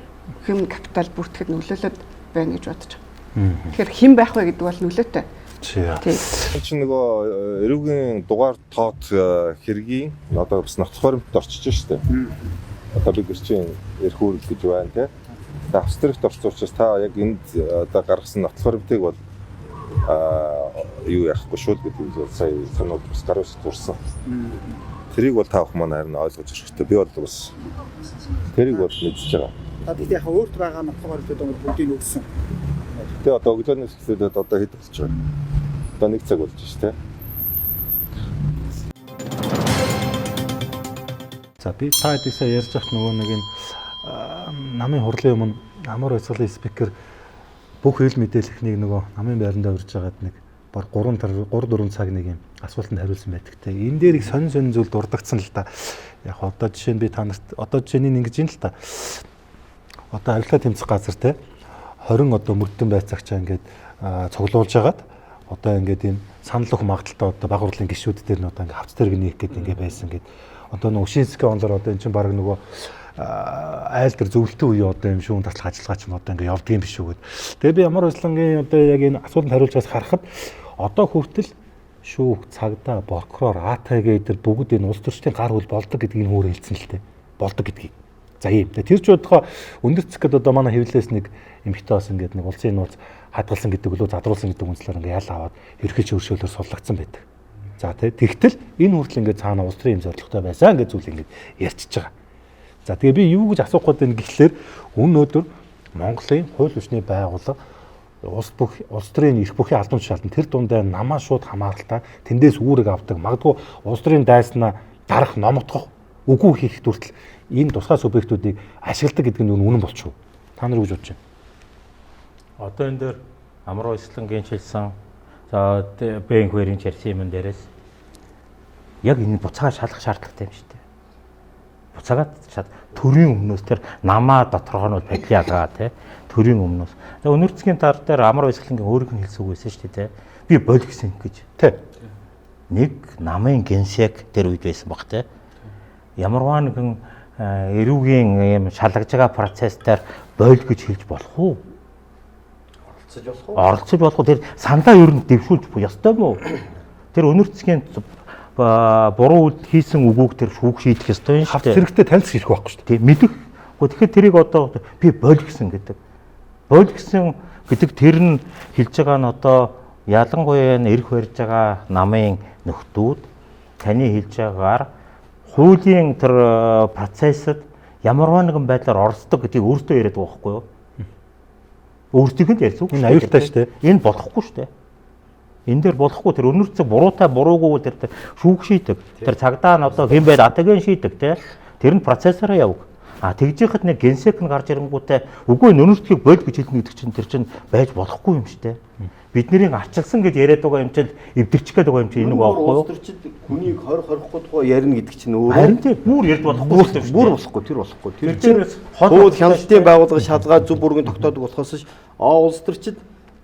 human capital бүртгэхэд нөлөөлөд байна гэж бодож байгаа. Тэгэхээр хэн байх вэ гэдэг бол нөлөөтэй. Тийм. Чи нөгөө эрүүгийн дугаар тоот хэргийн одоо бас нотлох баримтад орчиж штэ. Одоо би гэрчийн эрх үүрэг гэж байна те. Тэгээ Австрикт орсон учраас та яг энд одоо гаргасан нотлох баримтыг бол юу яахгүй шүү л гэдэг бол сая санууд бас гаруйс дурсан. Тэрийг бол та бүхэн маань харин ойлгож хэрэгтэй. Би бол бас тэрийг бол мэдчихэж байгаа. Та тэгтээ яг өөрт байгаа нотлох баримтууд бол бүгдийг өгсөн. Тэгээ одоо өглөөний хэсгүүдэд одоо хэд болж байгаа? Одоо 1 цаг болж ш тэ. За би та хэдийсээ ярьж байхад нөгөө нэг энэ намын хурлын өмнө Амар Уйсгалын спикер бүх хэл мэдээлэхнийг нөгөө намын байранд урьж байгаад нэг баг 3 4 цаг нэг юм асуултанд хариулсан байдаг те. Энэ дээр их сонин сонин зүйл дурдгдсан л да. Яг одоо жишээ нь би та нарт одоо жишээ нь ингэж юм л та. Одоо авилгаа тэмцэх газар те 20 одоо мөрдөн байцаагчаа ингээд цуглуулж хагаад одоо ингээд энэ санал өгөх магадaltaй одоо баг хурлын гишүүд дээр нь одоо ингээд хавц тэрэг нээх гээд ингээд байсан гээд одоо нөгөө Ушинский онлоор одоо эн чинь баг нөгөө айл дээр зөвлөлтийн үе одоо юм шүүн таслах ажиллагаа ч юм одоо ингээд явдгийн биш үү гэд. Тэгээ би Ямар Уйсгалангийн одоо яг энэ асуултанд хариулж байгаас харахад одоо хүртэл шүүх, цагдаа, прокурор, АТГ дээр бүгд энэ улс төрчдийн гар хүл болдог гэдгийг нь өөр хэлсэн л дээ. Болдог гэдгийг. За ийм. Тэр ч бодохоо өндөр цэцгэд одоо манай хэвлэлээс нэг эмэгтэй бас ингээд нэг улсын нууц хадгалсан гэдэг үлээ задруулсан гэдэг үндслээр ингээд ял аваад ерөнхий өршөөлөөр суллагдсан байдаг. За тий. Тэгтэл энэ хүртэл ингээд цаана улс төрийн юм зорилготой байсан ингээд зүйл ингээд ярьчихж байгаа. За тэгээ би юу гэж асуух гээд байна гэхлээр өнөөдөр Монголын хууль хүчний байгууллага улс бүх улс төрийн эрх бүхий албан тушаалд тэр дундаа намаа шууд хамааралтай тэндээс үүрэг авдаг магадгүй улс төрийн дайснаа дарах номтгох үгүй хийх хүртэл энэ тусгай субъектуудыг ашигладаг гэдэг нь үнэн болчих уу? Та нар юу гэж бодож байна? Одоо энэ дээр Амар Ислангийн хэлсэн за Бэнхверийн ярьсан юм дээрээс яг энэ буцаага шалах шаардлагатай юм шүү дээ. Буцаагаад төрийн өмнөөс тэр намаа доторх нь бол падлиагаа тий төрийн өмнөөс. За өнөрцгийн тар дээр Амар Ислангийн өөрийнх нь хэлсэн үг байсан шүү дээ тий. Би болгосон гэж. Тий. Нэг намын генсек тэр үед байсан баг тий. Ямарваа нэгэн эрүүгийн юм шалгаж байгаа процесс дээр боль гэж хэлж болох уу? Оролцож болох уу? Оролцож болох уу? Тэр сандаа ер нь дэвшүүлж буй ёстой мó? Тэр өнөрцгийн буруу үйл хийсэн үгүйг тэр шүүх шийдэх ёстой юм шүү дээ. Хавц хэрэгтэй танилцах хэрэг байхгүй шүү дээ. Тийм мэдэх. Тэгэхээр тэрийг одоо би боль гэсэн гэдэг. Боль гэсэн гэдэг тэр нь хэлж байгаа нь одоо ялангуяа энэ эрх барьж байгаа намын нөхдүүд таны хэлж байгаагаар хуулийн тэр процессд ямарваа нэгэн байдлаар оролцдог гэдгийг өөртөө яриад байгаа байхгүй юу? Өөртөөх нь ярьсан үг. Энэ аюултай шүү дээ. Энэ болохгүй шүү дээ. Энэ дээр болохгүй тэр өнөрцөг буруутай буруугүй тэр шүүх шийдэг. Тэр цагдаа нь одоо хэн байд атаген шийдэг те. Тэр нь процессороо явг. А тэгж яхад нэг генсек нь гарч ирэнгүүтээ үгүй өнөрцгийг боль гэж хэлнэ гэдэг чинь тэр чинь байж болохгүй юм шүү дээ. Бидний арчилсан гэж яриад байгаа юм чинь эвдэрчих гээд байгаа юм чинь энэ үг аахгүй юу? Улс төрчид хүнийг 20 21 тухай ярина гэдэг чинь өөрөө харин тийм бүр ярьж болохгүй бүр болохгүй тэр болохгүй. Тэр чинь хууль хяналтын байгууллага шалгаа зөв бүргийн тогтоодог болохоос улс төрчид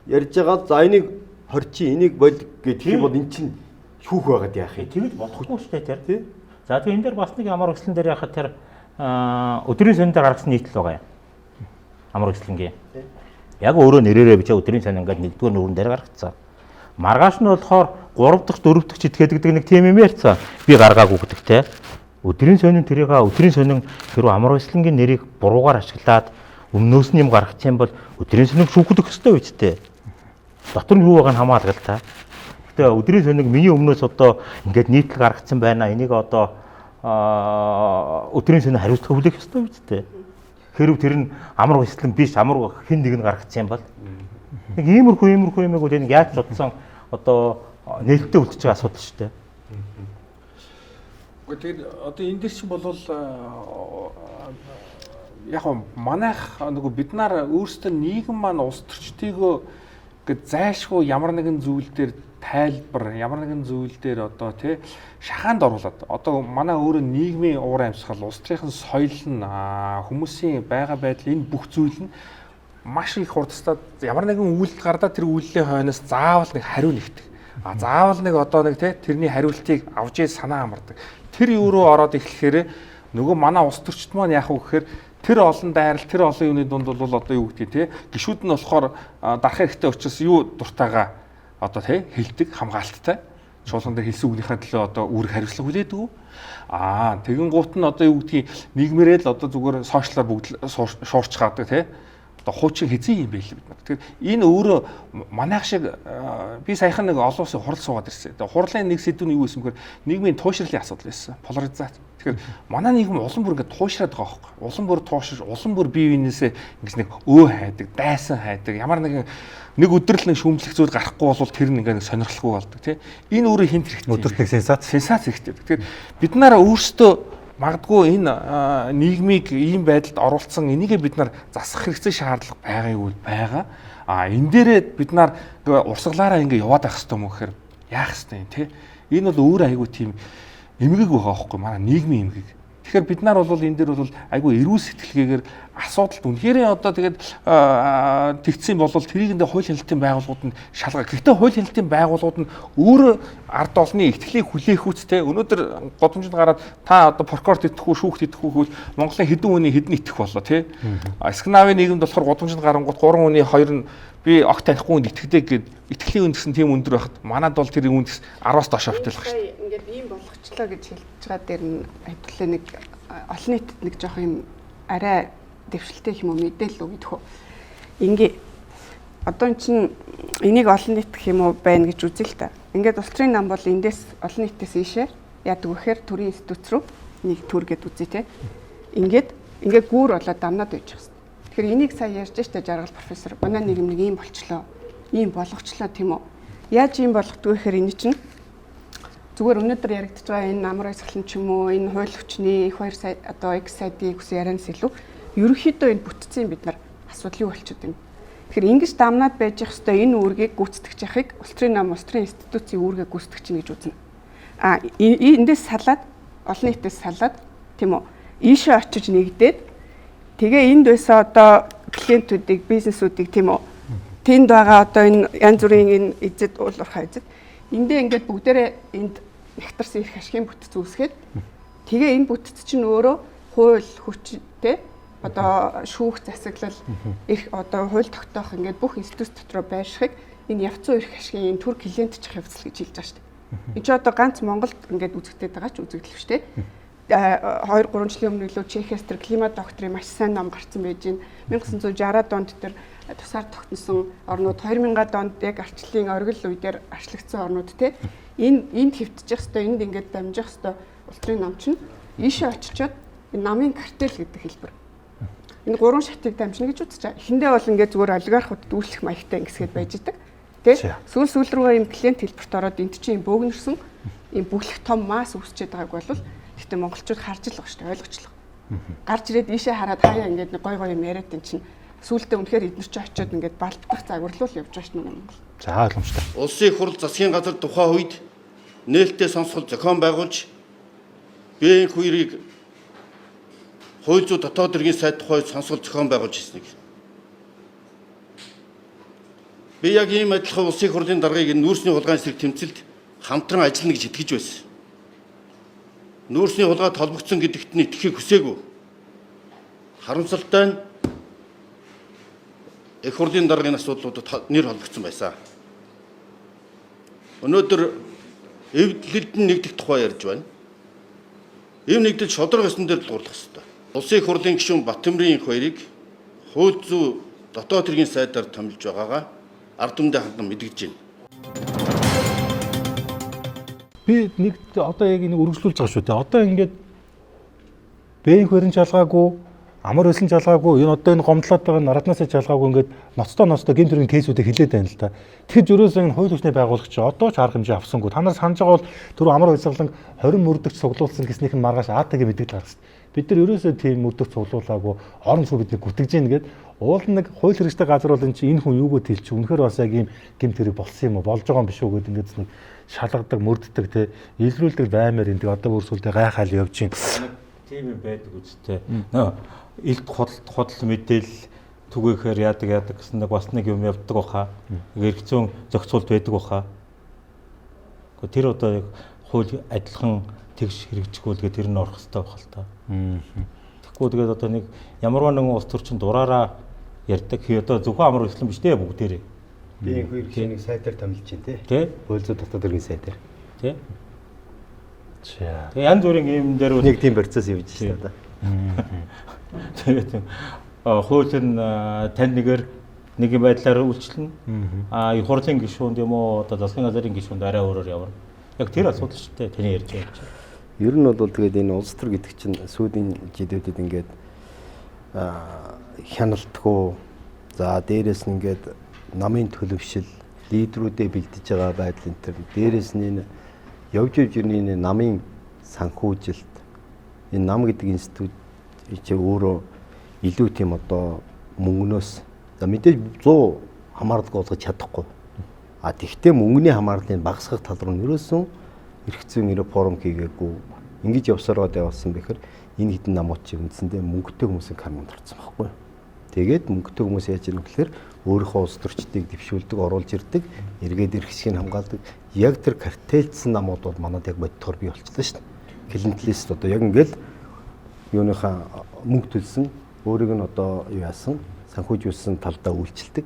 ярьж байгаа за энийг хорчи энийг боль гэх юм бол эн чинь шүүх байгаад яах юм? Тэгэж болохгүй шүү дээ тэр. За тэгээ энэ дээр бас нэг амар өслөн дээр яхад тэр өдрийн сонин дээр гаргасан нийтлэл байгаа юм. Амар өслөнгийн. Яг өөрөө нэрээрээ бичээ өдрийн сонин ингээд нэгдүгээр нүрэн дээр гаргацсан. Маргааш нь болохоор 3 дахь 4 дахь читгээд гэдэг нэг тийм юм ярьсан. Би гаргаагүй гэдэг те. Өдрийн сонин тэрийг өдрийн сонин хэрвээ амар өслөнгийн нэрийг буруугаар ашиглаад өмнөөс нь юм гаргах юм бол өдрийн сонин шүүхлэх ёстой үсттэй. Дотор нь юу байгааг нь хамаалгаа л та. Гэтэ өдрийн сониг миний өмнөөс одоо ингээд нийтлэл гаргацсан байна. Энийг одоо өдрийн сонин хариуцлага хүлээх ёстой үсттэй. Хэрв тэр нь амар хүслэн биш, амар хэн нэг нь гаргацсан юм бол нэг иймэрхүү юм уу нэг яаж бодсон одоо нээлттэй үлдчихэж байгаа асуудал шүү дээ. Үгүй тэгээд одоо энэ дэр чинь болвол яг манайх нөгөө бид нар өөрсдөө нийгэм маань улс төрчдийгөө ингээд зайлшгүй ямар нэгэн зүйл дээр тайлбар, ямар нэгэн зүйл дээр одоо тий шахаанд оруулаад одоо манай өөрөө нийгмийн уур амьсгал, улс төрийн соёл нь, хүмүүсийн байгаа байдал энэ бүх зүйл нь маш их хурдстаад ямар нэгэн үйлдэл гардаа тэр үйлдлийн хойноос заавал нэг хариу нэгтгэх. А заавал нэг одоо нэг тий тэрний хариултыг авч иж санаа амардаг. Тэр юу руу ороод эхлэхээр нөгөө манай улс төрчд маань яах вэ гэхээр тэр олон дайрал, тэр олон юуны дунд бол одоо юу гэдгийг тий гişүүд нь болохоор дарах хэрэгтэй учраас юу дуртайгаа одоо тий хэлдэг хамгаалттай чуулган дээр хэлсэн үгнийхээ төлөө одоо үүрэг хариуцлага хүлээдэг. Аа тэгэн гут нь одоо юу гэдгийг нийгмээрээ л одоо зүгээр сошиалар бүгд шуурчхаадаг тий одоо хуучин хэзээ юм бэ л бид нар. Тэгэхээр энэ өөрөө манайх шиг би саяхан нэг олон улсын хурал суугаад ирсэн. Тэгээ хурлын нэг сэдв нь юу байсан бэхээр нийгмийн туушралын асуудал байсан. Поляризац. Тэгэхээр манай нийгэм улам бүр ингээд туушраад байгаа байхгүй. Улам бүр туушрж, улам бүр бие биенээсээ ингэж нэг өө хайдаг, дайсан хайдаг. Ямар нэгэн нэг өдөр л нэг шүүмжлэх зүйл гарахгүй бол тэр нь ингээд сонирхолгүй болдог тий. Энэ өөрөө хинт хэрэгтэй. Өдөрт нэг сенсац. Сенсац хэрэгтэй. Тэгэхээр бид нараа өөрсдөө магадгүй энэ нийгмийг ийм байдалд оруулсан энийгээ бид нар засах хэрэгцээ шаардлага байгаа юу байгаа. А энэ дээрээ бид нар урсгалаараа ингээ яваад байх хэрэгтэй юм уу гэхээр яах хэрэгтэй юм те. Энэ бол өөр айгүй тийм эмгэг байгаа байхгүй манай нийгмийн эмгэг. Тэгэхээр бид нар бол энэ дээр бол айгүй эрүүл сэтгэлгээгээр асуудалд үнэхээр одоо тэгээд тэгсэн бол тэрийг энэ хууль хяналтын байгууллагууд нь шалгаа. Гэхдээ хууль хяналтын байгууллагууд нь өөрөө ард олны итгэлийг хүлээх үстэй. Өнөөдөр годомжинд гараад та одоо прокурорт итгэх үү, шүүхт итгэх үү гэвэл Монголын хэдэн хүний хэдэн итгэх боллоо тий. Скандинавын нийгэмд болохоор годомжинд гарангуут 3 хүний 2 нь би огт танихгүй хүнд итгэдэг гэд итгэлийн үндэс нь тийм өндөр байхад манад бол тэр үндэс 10-аас доош автайлах шүү дээ. Ингээд ийм болгочлоо гэж хэлж байгаа дээр нь хэвлээ нэг олон нийтэд нэг жоох юм арай дэвшилтэй юм уу мэдээлэл үг гэдэг хөө. Ингээ одоо эн чинь энийг олон нийт гэх юм уу байна гэж үзье л та. Ингээд улс төрийн нам бол эндээс олон нийтээс ийшээ яадаг вэхээр төрийн институт рүү нэг төр гэд үзье те. Ингээд ингээ гүүр болоод дамнаад байж байгаа юм. Тэгэхээр энийг сая ярьж штэ Жаргал профессор. Манай нийгэм нэг ийм болчлоо. Ийм болгочлоо тийм үү? Яаж ийм болгодог вэ гэхээр энэ чинь зүгээр өнөөдөр яригдж байгаа энэ намар баясгалан ч юм уу, энэ хууль хүчний их хоёр сая одоо X сайдыг хүсэн ярианаас илүү ерөнхийдөө энэ бүтцийн бид нар асуудал юу болчиход байна. Тэгэхээр ингэж дамнаад байж их хэвээр энэ үүргийг гүйцэтгэж яхахыг улс төрийн нам, улс төрийн институцийн үүргээ гүйцэтгэж чинь гэж үзнэ. А эндээс салаад олон нийтээс салаад тийм үү? Ийшээ очиж нэгдээд тэгээ энд байсан одоо клиентүүдийг, бизнесүүдийг тийм үү? Тэнд байгаа одоо энэ янз бүрийн энэ эзэд уул уурхай эзэд эндээ ингээд бүгдээрээ энд нэгтарсан эрх ашигын бүтэц үүсгээд тэгээ энэ бүтэц чинь өөрөө хууль хүч те одоо шүүх засаглал эрх одоо хууль тогтоох ингээд бүх институт дотроо байршихыг энэ явцсан эрх ашигын энэ төр клиентчих явцал гэж хэлж байгаа шүү дээ. Энд чи одоо ганц Монголд ингээд үзэгдээд байгаа ч үзэгдэл биш те. 2 3 жилийн өмнө илүү Чехээс тэр климат докторийн маш сайн ном гарсан байж гин 1960-аад онд тэр тусаар тогтносон орнууд 2000-аад онд яг арчлалын оргил үе дээр арчлагдсан орнууд те энэ энд хэвтчих хэвээр энд ингээд дамжих хэвээр улс төрийн нам чинь ийшээ очичоод энэ намын картел гэдэг хэлбэр. Энэ гурван шатыг дамжина гэж үзэж байгаа. Эхэндээ бол ингээд зүгээр олигархуудад үйлчлэх маягтай ингэсгээд байж идэг. Тэ? Сүүл сүүл рүүгээ юм клиент хэлбэрт ороод энд чинь юм бөөгнөрсөн юм бүглэх том масс үүсчээд байгааг бол гэхдээ монголчууд харж л байгаа шүү дээ, ойлгочлоо. Гарч ирээд ийшээ хараад хаяа ингээд нэг гой гой юм яриад эн чинь сүүлдээ үнэхээр эднэр чи очиод ингээд балбдах загварлуул явж байгаа шүү дээ Монгол. За ойлгомжтой. Улсын их хурл засгийн газар тухайн үед нээлттэй сонсгол зохион байгуулж Б хоёрыг хууль зүйн дотоод хэргийн сайд тухай сонсгол зохион байгуулж ирснийг. Би яг ийм адилхан улсын их хурлын даргаыг энэ нүүрсний хулгайн эсрэг тэмцэлд хамтран ажиллана гэж итгэж байсан. Нүүрсний хулгай толбогдсон гэдэгт нь итгэхийг хүсээгүй. Харамсалтай нь их хурлын даргын асуудлуудад нэр холбогдсон байсан. Өнөөдөр эвдлэлд нь нэгдэх тухай ярьж байна. Эв нэгдэл шударга ёсон дээр тулгуурлах ёстой. Улсын их хурлын гишүүн Батөмрийн их хоёрыг хууль зүйн дотоод хэргийн сайдаар томилж байгаагаа ард түмэндээ хандан мэдгэж байна. Би нэг одоо яг энийг үргэлжлүүлж байгаа шүү дээ. Одоо ингээд бэнх барин жалгаагүй, амар байсан жалгаагүй, энэ одоо энэ гомдлоод байгаа нараднасаа жалгаагүй ингээд ноцтой гэмт хэргийн кейсүүдийг хилээд байна л да. Тэгэхэд ерөөсөө энэ хууль хүчний байгуулагч одоо ч арга хэмжээ авсангүй. Та нар санаж байгаа бол түрүү амар баясгалан 20 мөрдөгч цуглуулсан гэснийх нь маргааш АТ-гийн мэдээлэл гаргасан. Бид нар ерөөсөө тийм мөрдөгч цуглуулаагүй, орон суу бидний гүтгэж гин гээд уул нэг хууль хэрэгждэг газар бол энэ чи энэ хүн юугаа тэлчих үнэхээр бас яг ийм гэмт хэрэг болсон юм уу, болж байгаа юм биш үү гэд ингээд нэг шалгадаг, мөрддөг те илрүүлдэг баймаар энэ одоо бүр сүлдээ гайхаал явж байна. Тийм юм байдаг үстэй. Нөө илт худал мэдээлэл түгээхээр яадаг гэсэн нэг бас нэг юм явдаг баха. Нэг эргэцэн зохицуулт байдаг баха. Гэхдээ тэр одоо яг хууль адилхан тэгш хэрэгжихүүлгээ тэр нь орох хэрэгтэй байх л та. Тэгэхгүй тэгээд одоо нэг ямарваа нэгэн улс төрчин дураараа ярьдаг. Одоо зөвхөн амар өслөн биш дээ бүгдээрээ. Би энэ хоёр гişэнийг сайдаар томилж байна тий. Хууль зүйн дотоод хэргийн сайдаар. Тий. За. Тэгээ янз бүрийн юм дээр нэг тийм процесс явж байна да. Тэгээд хууль нь танд нэгээр нэг юм байдлаар үйлчлэнэ. Аа их хурлын гишүүнд юм уу одоо засгийн газрын гишүүнд арай өөрөөр явна. Яг тэр асуудал шүү дээ таны ярьж байгаа чинь. Ер нь бол тэгээд энэ улс төр гэдэг чинь сүүлийн жилүүдэд ингээд хяналтгүй, за дээрээс нь ингээд намын төлөвшил, лидерүүдээ бэлдэж байгаа байдал энэ төр. Дээрээс нь энэ явж явж ирний энэ намын санхүүжилт, энэ нам гэдэг институт чи өөрөө илүү тийм одоо мөнгнөөс за мэдээж 100 хамааралгүй болгож чадахгүй. А тэгвэл мөнгөний хамаарлыг багасгах тал руу ерөөсөн эрх зүйн реформ хийгээгүй. Ингэж явсараад явсан бэхэр энэ хэдэн намууд чи үндсэндээ мөнгөтэй хүмүүсийн карманд орсон байхгүй. Тэгээд мөнгөтэй хүмүүс яаж ийм гэхээр өөрийнхөө улс төрчдийг дэвшүүлдэг, оруулж ирдэг, эргээд ирэх хэсгийг хамгаалдаг. Яг тэр картелдсэн намууд бол манад яг бодитоор бий болчихлоо шүү дээ. Клиентлист одоо яг ингээл юуныхаа мөнгө төлсөн, өөрийг нь одоо юу яасан, санхүүжүүлсэн талдаа үйлчилдэг.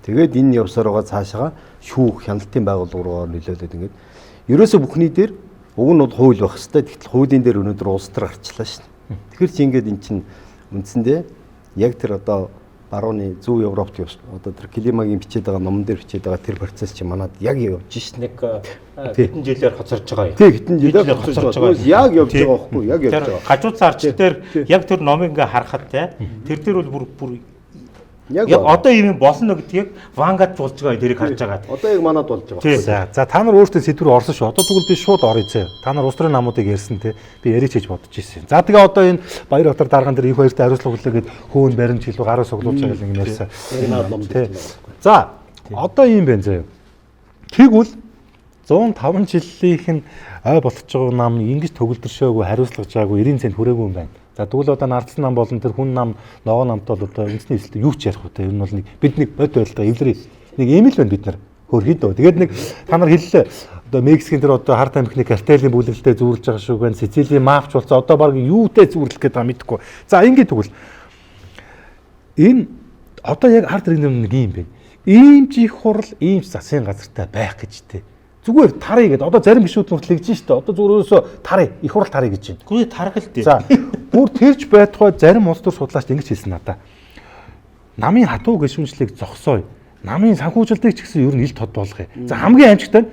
Тэгээд энэ явсаар байгаа цаашаа шүүх хяналтын байгууллага руу нөлөөлөд ингээд ерөөсө бүхний дээр уг нь бол хууль байх хэвээр. Тэгтэл хуулийн дээр өнөөдөр улс төр гарчлаа шүү дээ. Тэгэхээр чи ингээд эн чинь үндсэндээ яг тэр одоо Барууны зүүн Европт явсан. Одоо тэр климагийн бичээд байгаа номон дээр бичээд байгаа тэр процесс чинь манад яг явж шин. Нэг хэдэн жилээр хоцорж байгаа юм. Тий, хэдэн жилээр хоцорж байгаа. Яг явж байгаа байхгүй яг явж байгаа. Гажуу зарч дээр яг тэр номыг ингээ харахад те тэр дээр бол бүр яг одоо ийм болно гэдгийг Вангад болж байгаа тэрийг харж байгаа. Одоо яг манад болж байгаа. За та нар өөртөө сэдв рүү орсон шүү. Одоо тэгвэл би шууд оръё зэ. Та нар улс төрийн намуудыг ярьсан те. Би яриач хийж бодож ирсэн. За тэгээ одоо энэ Баяр-Батар дарган дээр их баяртай хариуцлага хүлээгээд хөөн баримт хэлүү гараа суглуулж байгаа юм ярьсан. За одоо ийм байна зэ. Тэгвэл 105 жилийнх нь ой болтож байгаа нам ингэж төгөлдршөөгүй хариуцлага жаагүй 90 цент хүрээгүй юм байна. За тэгвэл одоо нардсан нам болон тэр хүн нам, ногоон намтай бол одоо үндэсний эсэлт юу ч ярих вэ? Ер нь бол нэг бид нэг бод байлдаа эвлэрээ. Нэг ийм л байна бид нар. Хөрхий дөө. Тэгээд нэг та нар хэллээ. Одоо Мексикийн тэр одоо хар тамхины картелийн бүлэглэлтэй зүүрлж байгаа шүү гэн. Сицилийн мафч болсон. Одоо баг юутай зүүрлэх гээд байгаа мэдэхгүй. За ингээд тэгвэл энэ одоо яг ард иргэн нэг юм байна. Ийм ч их хурал, ийм ч засгийн газартай байх гэж тэ. Зүгээр тарыг гэдэг. Одоо зарим гишүүд нүртэл гэж шүү дээ. Одоо зүгээр өөрөөсөө тарыг, их хурал тарыг гэж байна. Үгүй тараг л дээ. За бүр тэрч байтугай зарим улс төр судлаач ингэж хэлсэн надаа. Намын хатуу гишүүнчлэлийг зогсооё. Намын санхүүжилтийг ч гэсэн ер нь ил тод болгоё. За хамгийн аимшигтай нь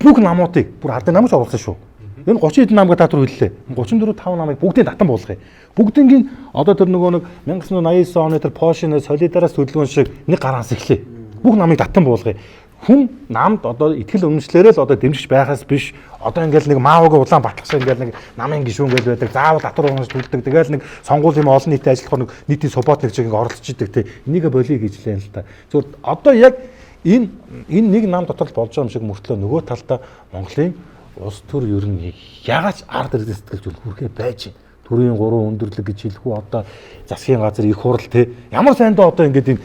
бүх намуудыг бүр ардын намч оруулсан шүү. Энэ 30 хэдэн нам гэдэг та түр хэллээ. 34 5 намыг бүгдийг татан буулгая. Бүгднийг одоо тэр нөгөө нэг 1989 оны тэр Пошины Солидараас төлөвлөгөөн шиг нэг гараас эхлэе. Бүх намыг татан буулгая. Хүн намд одоо итгэл үнэмшлээрээ л одоо дэмжиж байхаас биш одоо ингээл нэг маавагийн улаан батлах шиг ингээл нэг намын гишүүн гээл байдаг. Заавал татвар унгаж төлдөг. Тэгэл нэг сонгуул юм олон нийтийн ажиллах нэг нийтийн субботник чиг ингээ оролцож идэг те. Энийгээ болиё гэж лээ л та. Зүгээр одоо яг энэ нэг нам дотор л болж байгаа юм шиг мөртлөө нөгөө талдаа Монголын улс төр ер нь ягаад ч ард иргэн сэтгэл зүйн хүрхээ байж байна. Төрийн 3 өндөрлөг гэж хэлэх үү одоо засгийн газар их хурал те. Ямар сайндаа одоо ингээд энэ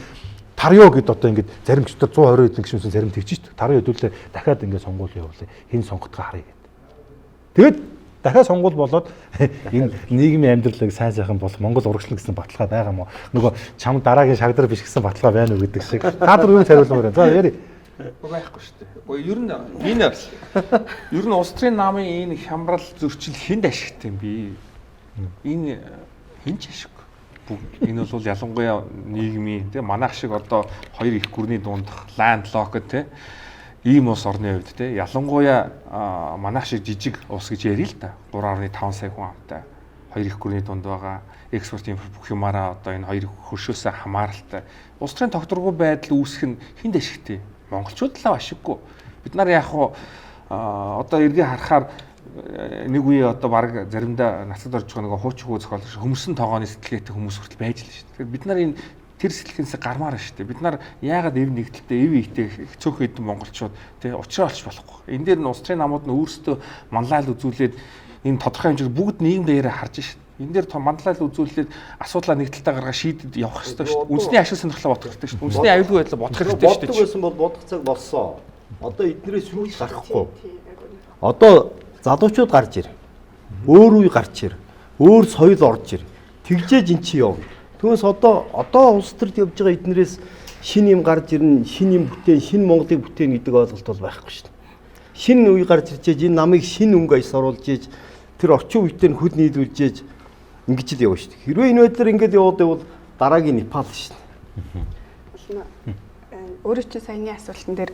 Тарё гэд одоо ингээд зарим гişтэр 120 хэдэн гишүүнсэн зарим тэгж шít. Тарё хэдүүлээ дахиад ингээд сонгуул явуулъя. Хэн сонгохдгоо харъя гэд. Тэгээд дахиад сонгуул болоод энэ нийгмийн амьдралыг сайн сайхан болох Монгол урагшлна гэсэн баталгаа байгаа мó. Нөгөө чам дараагийн шагдар биш гэсэн баталгаа байна уу гэдэг шиг. Та нар юу хариулмаар байна? За яри. Байхгүй шүү дээ. Гэхдээ ер нь энэ ер нь улс төрийн намын энэ хямрал зөрчил хүнд ашигтай юм бэ? Энэ хэн ч ашиггүй. Энэ бол ялангуяа нийгмийн тий манайх шиг одоо хоёр их гүрний дундах landlocked тий ийм улс орны хувьд тий ялангуяа манайх шиг жижиг улс гэж ярил л да 3.5 сая хүн амтай хоёр их гүрний дунд байгаа экспорт импорт бүх юмараа одоо энэ хоёр хөршөөсөө хамааралтай улс төрийн тогтворгүй байдал үүсэх нь хүнд ашигтай. Монголчууд л ашиггүй. Бид нар яг хуу одоо эргээ харахаар нэг үе одоо баг заримдаа нацад орж байгаа нэг хуучин хүү зохиол хөмөрсөн тогооны сэтгэлгээтэй хүмүүс хүртэл байж л шүү дээ. Тэгэхээр бид нар энэ тэр сэтгэлгээнээс гармаар шүү дээ. Бид нар яагаад эв нэгдэлтэй, эв ийтэй цөөх хэдэн монголчууд тий учраа олж болохгүй. Энэ дээр нь улс төрийн намууд нь өөрсдөө манлайл үзүүлээд энэ тодорхой хэмжээгээр бүгд нийгэм дээрээ харж шин. Энэ дээр манлайл үзүүлээд асуудлаа нэг талдаа гаргаа шийдэд явах хэрэгтэй шүү дээ. Үндэсний ашиг сонирхлоо бодох хэрэгтэй шүү дээ. Үндэсний аюулгүй байдлаа бодох хэрэгтэй шүү дээ. Боддог байсан бол бодох цаг болсон. Одоо эднэрээс юу ч гарахгүй. Одоо залуучууд гарч ир. Өөр үе гарч ир. Өөр соёл орж ир. Тэгжээж эн чи явна. Түүнээс одоо улс төрд явж байгаа эднэрээс шинэ юм гарч ирнэ, шинэ юм бүтээн, шинэ Монголыг бүтээн гэдэг ойлголт бол байхгүй шүү дээ. Шинэ үе гарч ирж энэ намыг шинэ өнгө аяс оруулж иж тэр орчин үетэй нь хөл нийлүүлж иж ингэж л явна шүү дээ. Хэрвээ энэ байдлаар ингэж яваад байвал дараагийн Непал шүү дээ. Өөрөө чи саяны асуултан дээр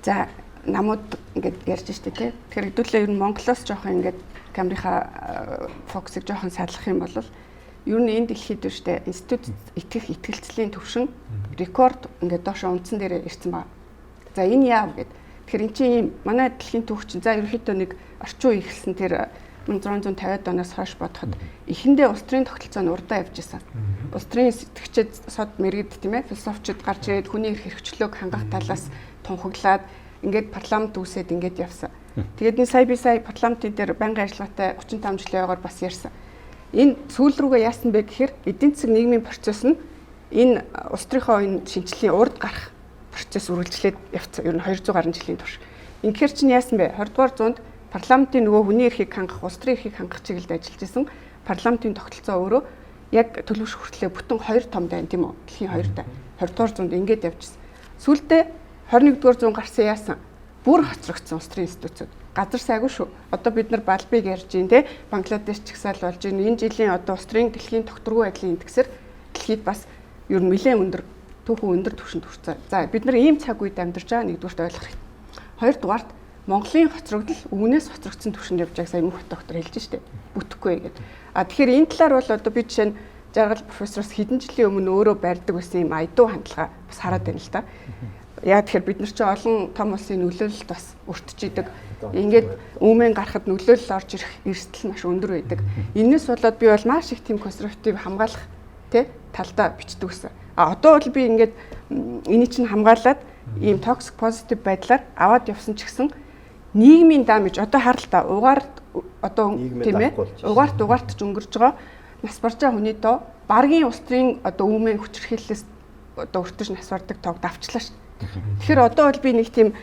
за намууд ингээд ярьж штэ тий. Тэгэхээр хэдүүлээ ер нь Монголоос жоохон ингээд камерынхаа фокусыг жоохон салгах юм бол ер нь энэ дэлхийд штэ институт итгэх итгэлцлийн төвшин рекорд ингээд доошо унтсан дээр ирсэн байна. За энэ яав гэд. Тэгэхээр эн чинь ийм манай дэлхийн түүх чинь за ерөнхийдөө нэг орчин үе эхэлсэн тэр 1650-ад оноос хойш бодоход эхэндээ улс төрийн тогтолцоо нь урдаа явж исэн. Улс төрийн сэтгэгчид сод мэрэгд тийм философчид гарч ирээд хүний эрх хэрэгчлөөг хангах талаас тунхаглаад ингээд парламент үүсээд ингээд явсан. Тэгээд энэ сая би сая парламентын дээр байнгын ажиллагаатай 35 жилийн ойгоор бас ярьсан. Энэ сүүл рүүгээ яасан бэ гэхээр эдийн засаг нийгмийн процесс нь энэ улс төрийнхөө энэ шинжилгээний урд гарах процесс үргэлжлээд явцсан. Ер нь 200 гаруй жилийн турш. Ингэхээр чинь яасан бэ? 20 дугаар зуунд парламентын нөгөө хүний эрхийг хангах, улс төрийн эрхийг хангах чиглэлд ажиллаж исэн парламентын тогтолцоо өөрөө яг төлөвшөх хүртлээр бүтэн хоёр том дайн тийм үү? Дэлхийн хоёр дайн. 20 дугаар зуунд ингээд явжсэн. Сүүлдээ 21-р зуун гарсан яасан? Бүр хоцрогдсон улс төрийн институцүүд. Газар сайгүй шүү. Одоо бид нар Балбыг ярьж байна те. Бангладеш чагсаал болж байна. Энэ жилийн одоо улс төрийн дэлхийн тогтворгүй байдлын индексээр дэлхийд бас ер нь нэлээд өндөр түүхэн өндөр түвшинд хүрсэн. За бид нар ийм цаг үед амьдарч байгаа нэгдүгээрт ойлгох хэрэгтэй. Хоёрдугаарт Монголын хоцрогдол өвгнээс хоцрогдсон түвшинд явж байгааг сая Мөнх доктор хэлж штэ. Бүтэхгүй гэдэг. А тэгэхээр энэ талаар бол одоо би жишээ нь Жаргал профессороос хэдэн жилийн өмнө өөрөө барьдаг байсан юм айдуу хандлага бас хараад байна л та. Яа тэгэхээр бид нар чинь олон том улсын нөлөөлөлд бас өртөж идэг. Ингээд өмнө гарахад нөлөөлөл орж ирэх эрсдэл маш өндөр байдаг. Энээс болоод би бол маш их тийм консерватив хамгаалах тий талдаа бичдэг гэсэн. А одоо бол би ингээд энийг чинь хамгаалаад ийм toxic positive байдлаар аваад явсан ч гэсэн нийгмийн damage одоо харал та угаар одоо тийм ээ угаарт угаарт ч өнгөрж байгаа нас барж байгаа хүний доо баргийн улс төрийн одоо үүмэн хүчирхийллээс одоо өртөж нас бардаг тоог давчлаа шүү. Тэгэхээр одоо бол би нэг тийм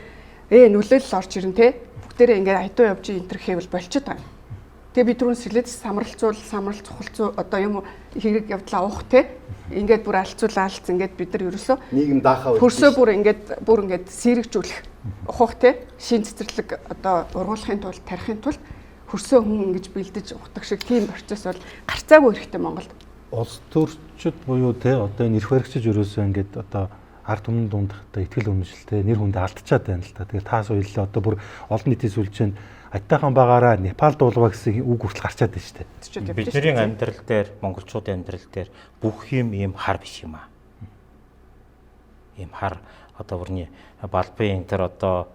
нөлөөлөл орж ирэн те бүгдээрээ ингээд айдуу явж энэ төр хэвэл болчиход байгаа. Тэгээ би түрүүн сэлээд самралцуул самрал цухалцуу одоо юм хэрэг явдлаа уух те ингээд бүр алцуул алц ингээд бид нар ерөөсөө нийгэм даахаа хөрсөө бүр ингээд сэрэгжүүлэх ухах те шин цэцэрлэг одоо ургуулахын тулд тарихын тулд хөрсөө хүн ингэж бэлдэж ухдаг шиг тийм процесс бол гарцаагүй хэрэгтэй Монголд. Улс төрчид буюу те одоо энэ эрх баригчид ерөөсөө ингээд одоо ард түмэн дундх одоо итгэл үнэмшилтэй нэр хүндээ алдчихад байна л та. Тэгэхээр таас уяллаа одоо бүр олон нийтийн сүлжээнд Айтайхан багаараа Непал дуулва гэсэн үг хүртэл гарчаад байна шүү дээ. Бидний амьдрал дээр, монголчуудын амьдрал дээр бүх юм ийм хар биш юм аа. Ийм хар одоо бүрний балбын энэ төр одоо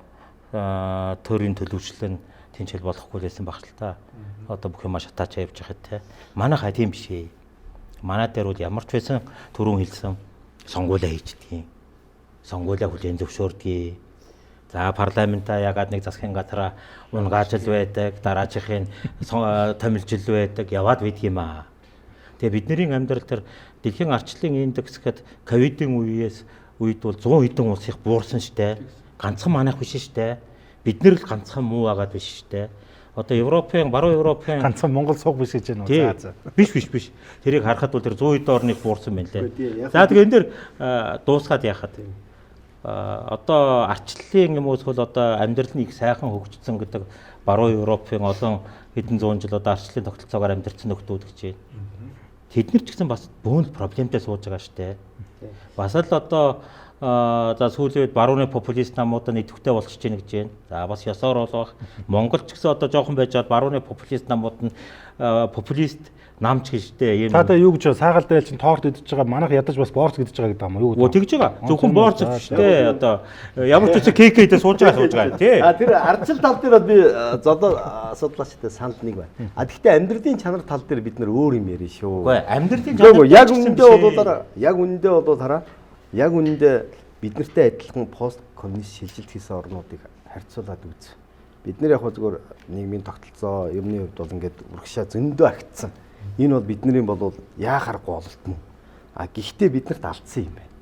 төрийн төлөвчлөл нь тэнцэл болохгүй лээсэн баг л та. Одоо бүх юма шатаачаа явж байхад те. Манайх тийм биш ээ. Манай дээр бол ямар ч байсан түрүүн хэлсэн сонгуулаа хийждгийг. Сонгуулаа хүлээн зөвшөөрдгийг. За парламентаа ягаад нэг засгийн газараа унгаажл байдаг, дараачихын томилжил байдаг, яваад байдаг юм аа. Тэгээ бидний амьдрал дээр дэлхийн арчлын индекс гэхэд ковидын үеэс үед бол 100 хэдэн улс их буурсан штэ. Ганцхан манайх биш штэ. Бид нэр л ганцхан муу агаад биш штэ. Одоо Европын, баруун Европын ганцхан Монгол цуг биш гэж байна уу? За. Биш биш биш. Тэрийг харахад бол тэр 100 хэдэн орныг буурсан байна лээ. За тэгээ энэ дэр дуусгаад яхад. Одоо арчлалын юм уу эсвэл одоо амьдрал нь их сайхан хөгжсөн гэдэг баруун Европын олон хэдэн зуун жил одоо арчлалын тогтолцоогоор амьдарсан нөхдүүд гэж байна. Тэд нар ч гэсэн бас бөөн проблемтэй сууж байгаа штэ. Бас л одоо за сүүлийн үед барууны популист намууд нь идэвхтэй болчихж байна гэж байна. За бас ёсоор болох Монгол ч гэсэн одоо жоохон байж байгаа барууны популист намууд нь популист намч гэжтэй юм. Та юу гэж саагаал дээл чинь торт идэж байгаа манайх ядаж бас борц идэж байгаа гэдэг юм уу? Юу тэгж байгаа. Зөвхөн борц биш дээ. Одоо ямар ч үсэн КК дээр сууж байгаа тий. А тэр ардчил тал дээр бол би зодоо судлаачтай санал нэг байна. А тэгвэл амьдралын чанар тал дээр бид нар өөр юм ярина шүү. Үгүй амьдралын чанар яг үнэндээ бол хараа. Яг үнэндээ бид нартай адилхан пост коммунист шилжилт хийсэн орнуудыг харьцуулаад үз. Бид нар яг зүгээр нийгмийн тогтолцоо юмны хувьд бол ингээд урагшаа зөндөө агтсан. Энэ бол бидний бол яа харахгүй ололт мөн. А гэхдээ биднэрт алдсан юм байна.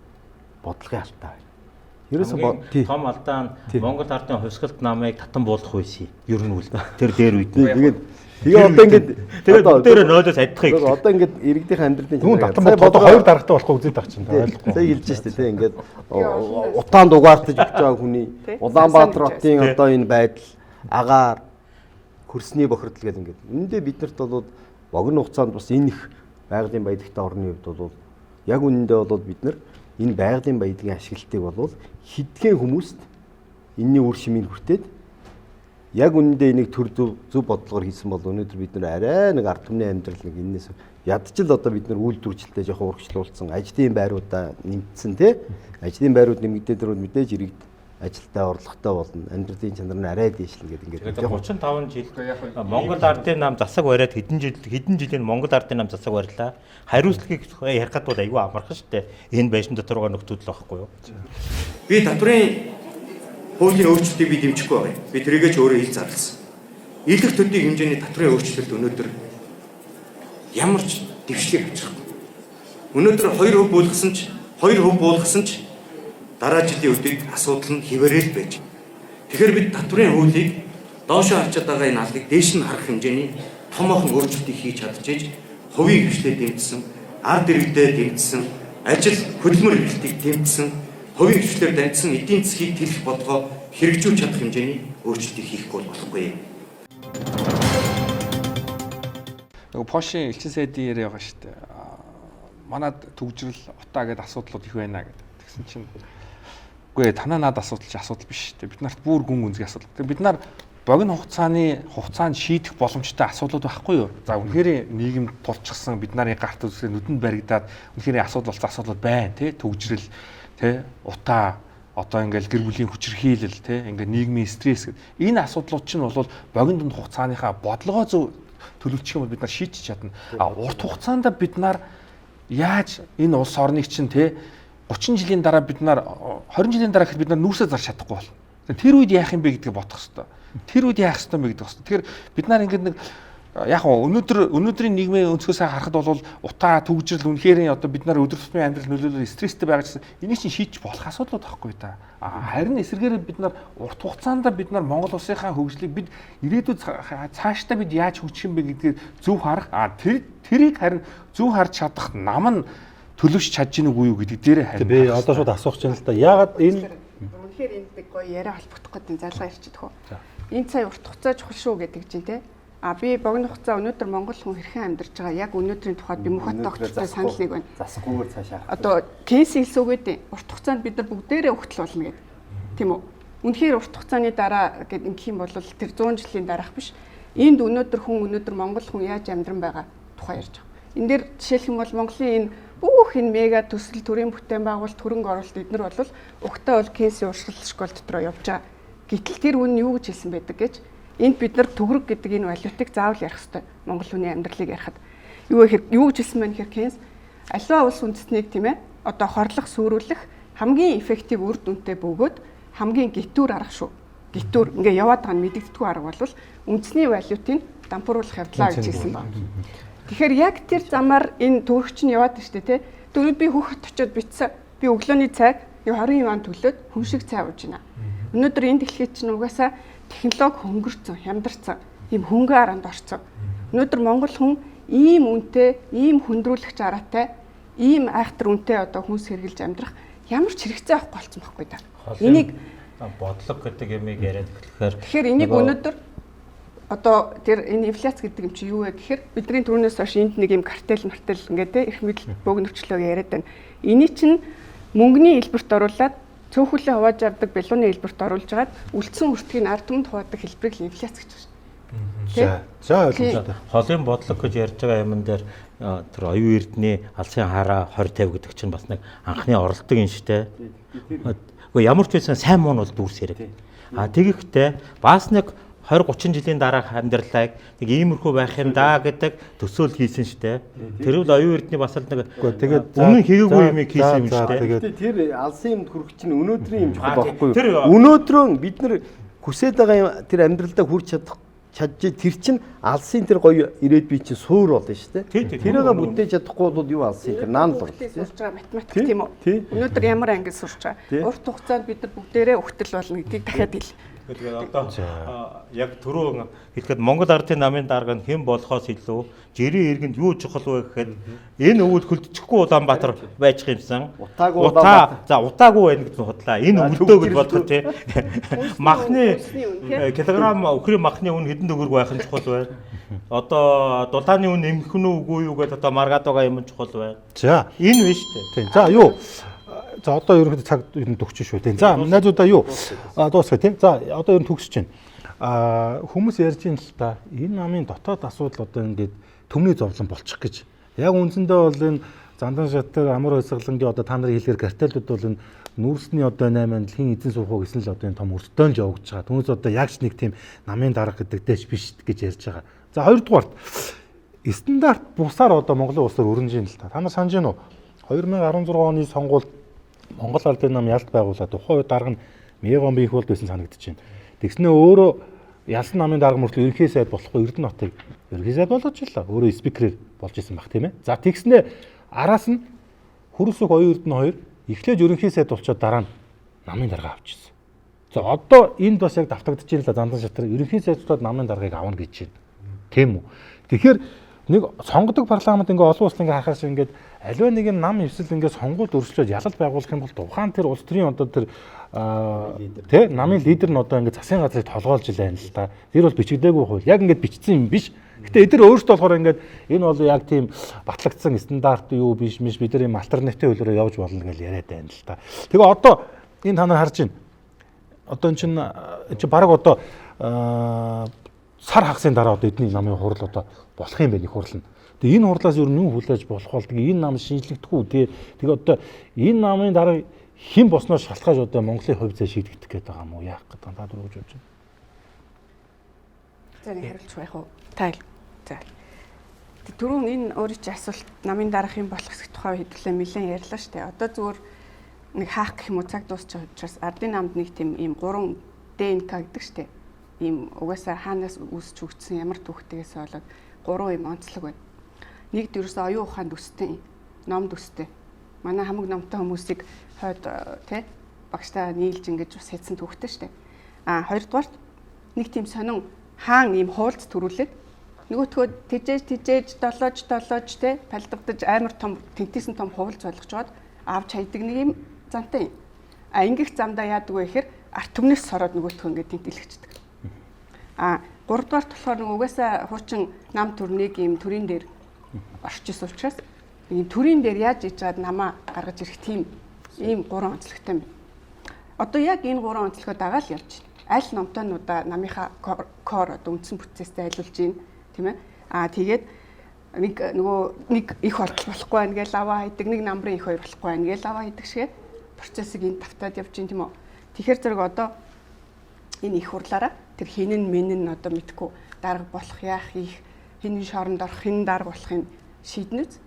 Бодлогын алдаа байна. Ерөөсөө том алдаа нь Монгол ардын хувьсгалт намыг татан буулгах байсан юм. Ер нь үл тэр дээр үед. Тэгээд тэгээ одоо ингээд тэгээд бүгдээрээ нойлоос адилхан их. Одоо ингээд иргэдийн амьдралын чанар татан буулгах одоо хоёр даргатай болохгүй үзээд байгаа чинь ойлгохгүй. Сая хэлж штэ тий ингээд утаанд угаартаж өгч байгаа хүний Улаанбаатар хотын одоо энэ байдал агаар хөрсний бохирдол гэдэг ингээд. Үүндээ биднэрт бол богино хугацаанд бас энэ их байгалийн баялагтай орны хувьд бол яг үнэндээ бол бид нар энэ байгалийн баялагын ашиглалтыг бол хэдхэн хүмүүст энэний үр шимийг хүртээд яг үнэндээ энийг төр зөв бодлогоор хийсэн бол өнөөдөр бид нар арай нэг ард түмний амьдрал нэг энэс ядчил одоо бид нар үйлдвэрчлэлтэй жоохон урагшлуулсан ажлын байруудаа нэмэгдсэн тий ажлын байрууд нэмэгдээд тэр мэдээж иргэд ажилтаа орлоготой болно. Амьдралын чанар нь арай дээшлэн гэдэг ингээд 35 жил Монгол ардын нам засаг бариад хэдэн жилийн Монгол ардын нам засаг барилаа. Хариуцлагыг ярих гад бол айгүй амархан шүү дээ. Энэ байшин дотор байгаа нөхдүүд л байхгүй юу? Би татврын хуулийн өөрчлөлтийг би дэмжихгүй байгаа юм. Би тэрийгээ ч өөрөө ил зарласан. Илэх төдий хэмжээний татврын өөрчлөлт өнөөдөр ямар ч дэвшлиг авчрахгүй. Өнөөдөр 2% буулгасан ч 2% буулгасан ч дараа жилийн өдийг асуудал нь хിവэрэл байж. Тэгэхээр бид татврын хуулийг доошоо харчаад байгаа энэ алыг дээш нь харах хэмжээний томоохон өөрчлөлтийг хийж чадчихэж хувийн хвшлээ дэмжсэн, ард иргэдээ дэмжсэн, ажил хөдөлмөр эрхлэлтийг дэмжсэн, хувийн хвшлээр дамжсан эдийн засгийг тэлэх бодлогоо хэрэгжүүлж чадах хэмжээний өөрчлөлтийг хийхгүй болохгүй. Нөгөө Пошийн элчин сайдын яриа байгаа шүү дээ. Манад төгжрөл утаа гэдэг асуудлууд их байна гэдэг. Тэгсэн чинь үгүй танаа над асуудал чи асуудал биш шүү дээ. Бид нарт бүр гүн гүнзгий асуудал. Тэгээ бид нар богино хугацааны хугацаанд шийдэх боломжтой асуудлууд байхгүй юу? За үнэхээр нийгэм тулчсан бид нарын гарт үзлээ нүдэнд баригдаад үнэхээр асуудал болсон асуудлууд байна тий төгжрөл тий утаа одоо ингээл гэр бүлийн хүчирхийлэл тий ингээ нийгмийн стресс гэдэг энэ асуудлууд чинь бол богино дунд хугацааныхаа бодлогоо зөв төлөвлөчих юм бол бид нар шийдчих чадна. А урт хугацаанд бид нар яаж энэ улс орныг чинь тий 30 жилийн дараа бид нар 20 жилийн дараа гэхэд бид нар нүүрсээ зарч чадахгүй болно. Тэр үед яах юм бэ гэдгийг бодох хэрэгтэй. Тэр үед яах ёстой юм бэ гэдэг хэрэгтэй. Тэгэхээр бид нар ингээд нэг яг өнөөдрийн нийгмийн өнцгөөс харахад бол утаа түгжрэл үнэхээр одоо бид нар өдөр тутмын амьдрал нөлөөлөл стресстэй байгаа гэсэн энийг чинь шийдэж болох асуудлууд байхгүй да. Харин эсрэгээр бид нар урт хугацаанд бид нар Монгол улсынхаа хөгжлийг бид ирээдүйд цаашдаа бид яаж хөгжих юм бэ гэдгийг зөв харах. Тэрийг харин зөв харж чадах нам нь төлөвш чадж гин үгүй юу гэдэг дээр харин би одоо шууд асуух чинь л да. Яагаад энэ үнэхээр энд нэг гоё яриа холбогдох гэдэг залгаа ярьчих хөө. Энэ сая урт хугацаа чухал шүү гэдэг чинь те. А би богино хугацаа өнөөдөр Монгол хүн хэрхэн амьдарч байгаа яг өнөөдрийн тухайд би мөнх доктортой санал нэг байна. Засахгүйгээр цаашаа. Одоо Кейнс хэлсэн үг гэдэг. Урт хугацаанд бид нар бүгдээрээ өгтөл болно гэдэг. Тийм үү? Үнэхээр урт хугацааны дараа гэд ингэх юм бол тэр 100 жилийн дараах биш. Энд өнөөдөр хүн өнөөдөр Монгол хүн яаж амьдран байгаа тухай ярьж байгаа. Энэ дээр жишээлх юм бол Монголын энэ бүх энэ мега төсөл төрийн бүтээн байгуулалт хөрөнгө оруулалт эднэр бол угтаа бол Кейнсийн урсгал школ дотроо явж байгаа. Гэтэл тэр үн юу гэж хэлсэн байдаг гэж энд бид нар төгрөг гэдэг энэ валютыг заавал ярих ёстой. Монгол хүний амьдралыг ярихад. Юу гэхээр юу гэж хэлсэн бэ гэхээр Кейнс аливаа улс үндэстнийг тийм одоо хорлох, сүрүүлэх хамгийн эффектив үр дүнтэй бөгөөд хамгийн гитүүр арга шүү. Гитүүр ингээ яваад байгаа нь мэдэгддэггүй арга бол үндэсний валютыг дампууруулах явдлаа гэж хэлсэн байна. Тэгэхээр яг тэр замаар энэ төгрөгч нь яваад штэ тий. Тэгвэл би хөх хот очиод битсэн. Би өглөөний цайг 20 юан төлөөд хүн шиг цай ууж байна. Өнөөдөр энэ дэлхийд чинь угаасаа технологи хөнгөрцөн, хямдарсан, ийм хөнгөн аранд орцсон. Өнөөдөр монгол хүн ийм үнэтэй, ийм хүндрүүлэгч араатай, ийм айхтар үнэтэй одоо хүнс хэрглэж амьдрах ямар ч хэрэгцээ авахгүй болсон байхгүй да. Энийг бодлого гэдэг юмыг яриад эхлэхээр тэгэхээр энийг өнөөдөр одоо тэр энэ инфляц гэдэг юм чи юу вэ гэхээр бидний түрүүнээс хойш энд нэг юм картел мартел ингээд те эрх мэдэл бөөгнөрчлөө яриад байна. Эний чинь мөнгөний хэлбэрт оруулаад цөөхөлөө хувааж авдаг бялууны хэлбэрт оруулж хагаад үлдсэн өртгийг ард түмэнд хуваадаг хэлбэрийг л инфляц гэж байна. За ойлгомжтой. Холын бодлого гэж ярьж байгаа юмн дээр тэр оюун эрдний алсын хараа 20 50 гэдэг чинь бас нэг анхны оролдог юм шүү дээ. Гэхдээ ямар ч байсан сайн муу нь бол дүүрс хэрэг. А тэгэхдээ бас нэг 20 30 жилийн дараах амьдралыг нэг иймэрхүү байх юм да гэдэг төсөөл хийсэн шүү дээ. Тэр бол оюун эрдний бас л нэг тэгээд өмнө хийгээгүй юм хийсэн юм шүү дээ. Тэр алсын юмд хүрэх чинь өнөөдрийн юм чухал байхгүй юу? Өнөөдрөө бид нар хүсээд байгаа юм тэр амьдралдаа хүрч чадах чадж тэр чинь алсын тэр гоё ирээдүй чинь суур болно шүү дээ. Тэрийг бүтээж чадахгүй бол юу алсын тэр наан л болно. Сурч байгаа математик тийм үү? Өнөөдөр ямар ангид сурч байгаа? Урт хугацаанд бид нар бүгдээрээ өгтөл болно гэдгийг дахиад хэл. Тэгээд одоо яг түрүү хэлэхэд Монгол ардын намын дарга нь хэн болохоос илүү жирийн иргэнд юу чухал вэ гэхэд энэ өвөл хөлдчихгүй Улаанбаатар байж юмсан. Утаагүй Улаанбаатар. За утаагүй байна гэж худлаа. Энэ өвөлдөө гэж бодох тий. Махны килограмм өхрийн махны үн хэдэн төгрөг байх нь чухал байна. Одоо дулааны үн нэмэх нь үгүй юу гэдээ одоо маргаад байгаа юм чухал байна. За энэ биш үү? За юу? За одоо ерөнхийдөө цаг ер нь төгсөж шүү тийм. За найзуудаа юу дуусгая тийм. За одоо ер нь төгсөж байна. Хүмүүс ярьж ин л та энэ намын дотоод асуудал одоо ингээд төмний зовлон болчих гэж. Яг үндсэндээ бол энэ Зандан шатар амар баясгалангийн одоо та нарын хэлээр картелүүд бол энэ нүүрсний одоо 8 дэлхийн эзэн суух уу гэсэн л одоо энэ том өртөөн л явагдаж байгаа. Түүнээс одоо яг ч нэг тийм намын дарга гэдэг дэш биш гэж ярьж байгаа. За хоёрдугаарт стандарт бусаар одоо Монголын улс төр өрнөж ин л та. Та нар санаж байна уу? 2016 оны сонгуульд Монгол ардын нам ялт байгуулаад тухайн үед дарга нь Мегон Бийнхволд байсан санагдаж байна. Тэгснээ өөрөө ялсан намын дарга мөртлөө ерөнхий сайд болохгүй Эрдэнэ хотыг ерөнхий сайд болгож илаа. Өөрөө спикерээр болж исэн баг тийм ээ. За тэгснээ араас нь Хөрөлсөх оюун Эрдэнэ хоёр эхлээд ерөнхий сайд болчоод дараа нь намын дарга авчихсан. За одоо энд бас яг давтагдаж байна л Зандан шатар ерөнхий сайдтууд намын даргаыг авна гэж байна. Тийм үү? Тэгэхээр нэг сонгодог парламент ингээ олон улс ингээ харахаас ингээд аливаа нэг нам эвсэл ингээ сонгуульд өршлөөд ялал байгуулах юм бол тухайн тэр улс төрийн одоо тэр тэ намын лидер нь одоо ингээ засгийн газрыг толгойлж илаа юм л та. Тэр бол бичигдээгүй хууль. Яг ингээд бичсэн юм биш. Гэтэ эдгээр өөрсдөө болохоор ингээд энэ бол яг тийм батлагдсан стандарт юу биш миш бид нар юм альтернатив хөлөөрөө явж болно гэж яриад байна л та. Тэгээ одоо энэ та нар харж байна. Одоо эн чинь баг одоо сар хагасын дараа одоо эдний намын хурал одоо болох юм байна их хурал нь. Тэгээ энэ хурлаас ер нь юу хүлээж болох бол тэгээ энэ нам шинжлэхдэх үү тий. Тэгээ одоо энэ намын дараа хэн босноо шалтгааж одоо Монголын хувь зай шийдэгдэх гээд байгаа юм уу яах гэдэг та дөрөв гэж бодож байна. За нэг хариулчих байх уу? Та за. Түрүүн энэ өөрийн чинь асуулт намын дараах юм болох хэсэг тухай хэдүүлээ нэлээд ярьлаа шүү дээ. Одоо зүгээр нэг хаах гэх юм уу цаг дуусчих учраас ардын намд нэг тийм ийм 3 ДНК гэдэг шүү дээ. Ийм угаасаа хаанаас үүсч хөгжсөн ямар түүхтэйгээс болоод 3 ийм онцлог байна. Нэгд ерөөсөө оюун ухаан төстэй, ном төстэй. Манай хамаг номтой хүмүүсийг хойд тий багштаа нийлж ингэж бас хийсэн түүхтэй шүү дээ. А хоёрдугаарт нэг тийм сонин хаан ийм хуулц төрүүлээд нөгөөтгөө тэжээж долоож тий палдагдаж амар том тэнтээсэн том хуулц болгочоод авч хайдаг нэг юм замтай юм. А ингэх замдаа яадаг вэ гэхээр арт түмнээс сороод нөгөөтгөө ингэ тэнтэлгэждэг. А гуравдугаарт болохоор нэг угаасаа хуучин нам төрнийг ийм төрийн дээр орчсон учраас ийм төрийн дээр яаж иж чад намаа гаргаж ирэх тийм ийм гурван онцлогтой юм. Одоо яг энэ гурван онцлогоо дагаал явж байна. Аль номтойнуудаа намынхаа кор одоо үндсэн бүтцээсээ айлуулж байна, тийм ээ. Аа тэгээд нэг нөгөө нэг их болтол болохгүй байна гэж аваа хийдэг, нэг намрын их хоёр болохгүй байна гэж аваа хийдэг шигэ процессыг энэ тавтаад явж байна, тийм үү. Тэгэхээр зэрэг одоо энэ их хурлаараа тэр хинэн минэн одоо мэдгүй дарга болох яах их хинэн шоронд орох хинэн дарга болохыг шийднэ үз.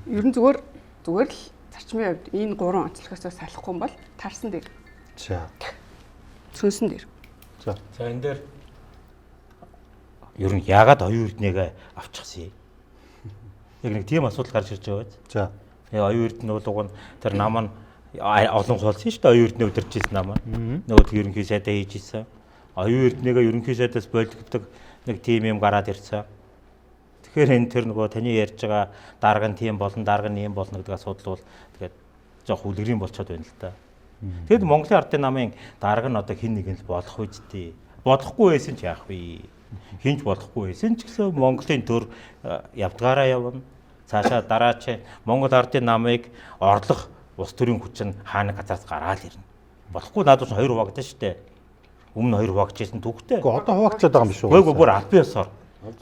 Ер нь зүгээр л зарчмын хувьд энэ гурван онцлогоос салахгүй юм бол тарсан дээр. За. Сүнсэн дээр. За. За энэ дээр ер нь яагаад оюун эрдэнэгээ авчихсан юм? Яг нэг тийм асуудал гарч ирж байгаа биз? За. Тэгээ оюун эрдэнэ бол уг нь тэр нам нь олон хуулсан шүү дээ. Оюун эрдэнэ удирч ирсэн нам нь. Нөгөө тэг ерөнхий сайдаа хийж ирсэн. Оюун эрдэнэгээ ерөнхий сайдаас болигддог нэг тийм юм гараад ирсэн. Тэгэхээр энэ тэр нөгөө таны ярьж байгаа дарга нь тийм болно, дарга нь ийм болно гэдэг асуудал бол тэгээд жоох үлгэрийн болчиход байна л да. Тэгэд Монголын ардын намын дарга нь одоо хин нэг нь л болох үсттэй. Болохгүй байсан ч яах вэ? Хинч болохгүй байсан ч гэсэн Монголын төр явдгаараа явна. Цаашаа дараа чи Монгол ардын намыг орлох улс төрийн хүч нь хаана газраас гараал ирнэ. Болохгүй наадвар чинь хоёр хуваагдсан шүү дээ. Өмнө хоёр хуваагдчихсан түүхтэй. Гэхдээ одоо хуваагдчихад байгаа юм биш үү? Үгүй бүр албан ёсоор.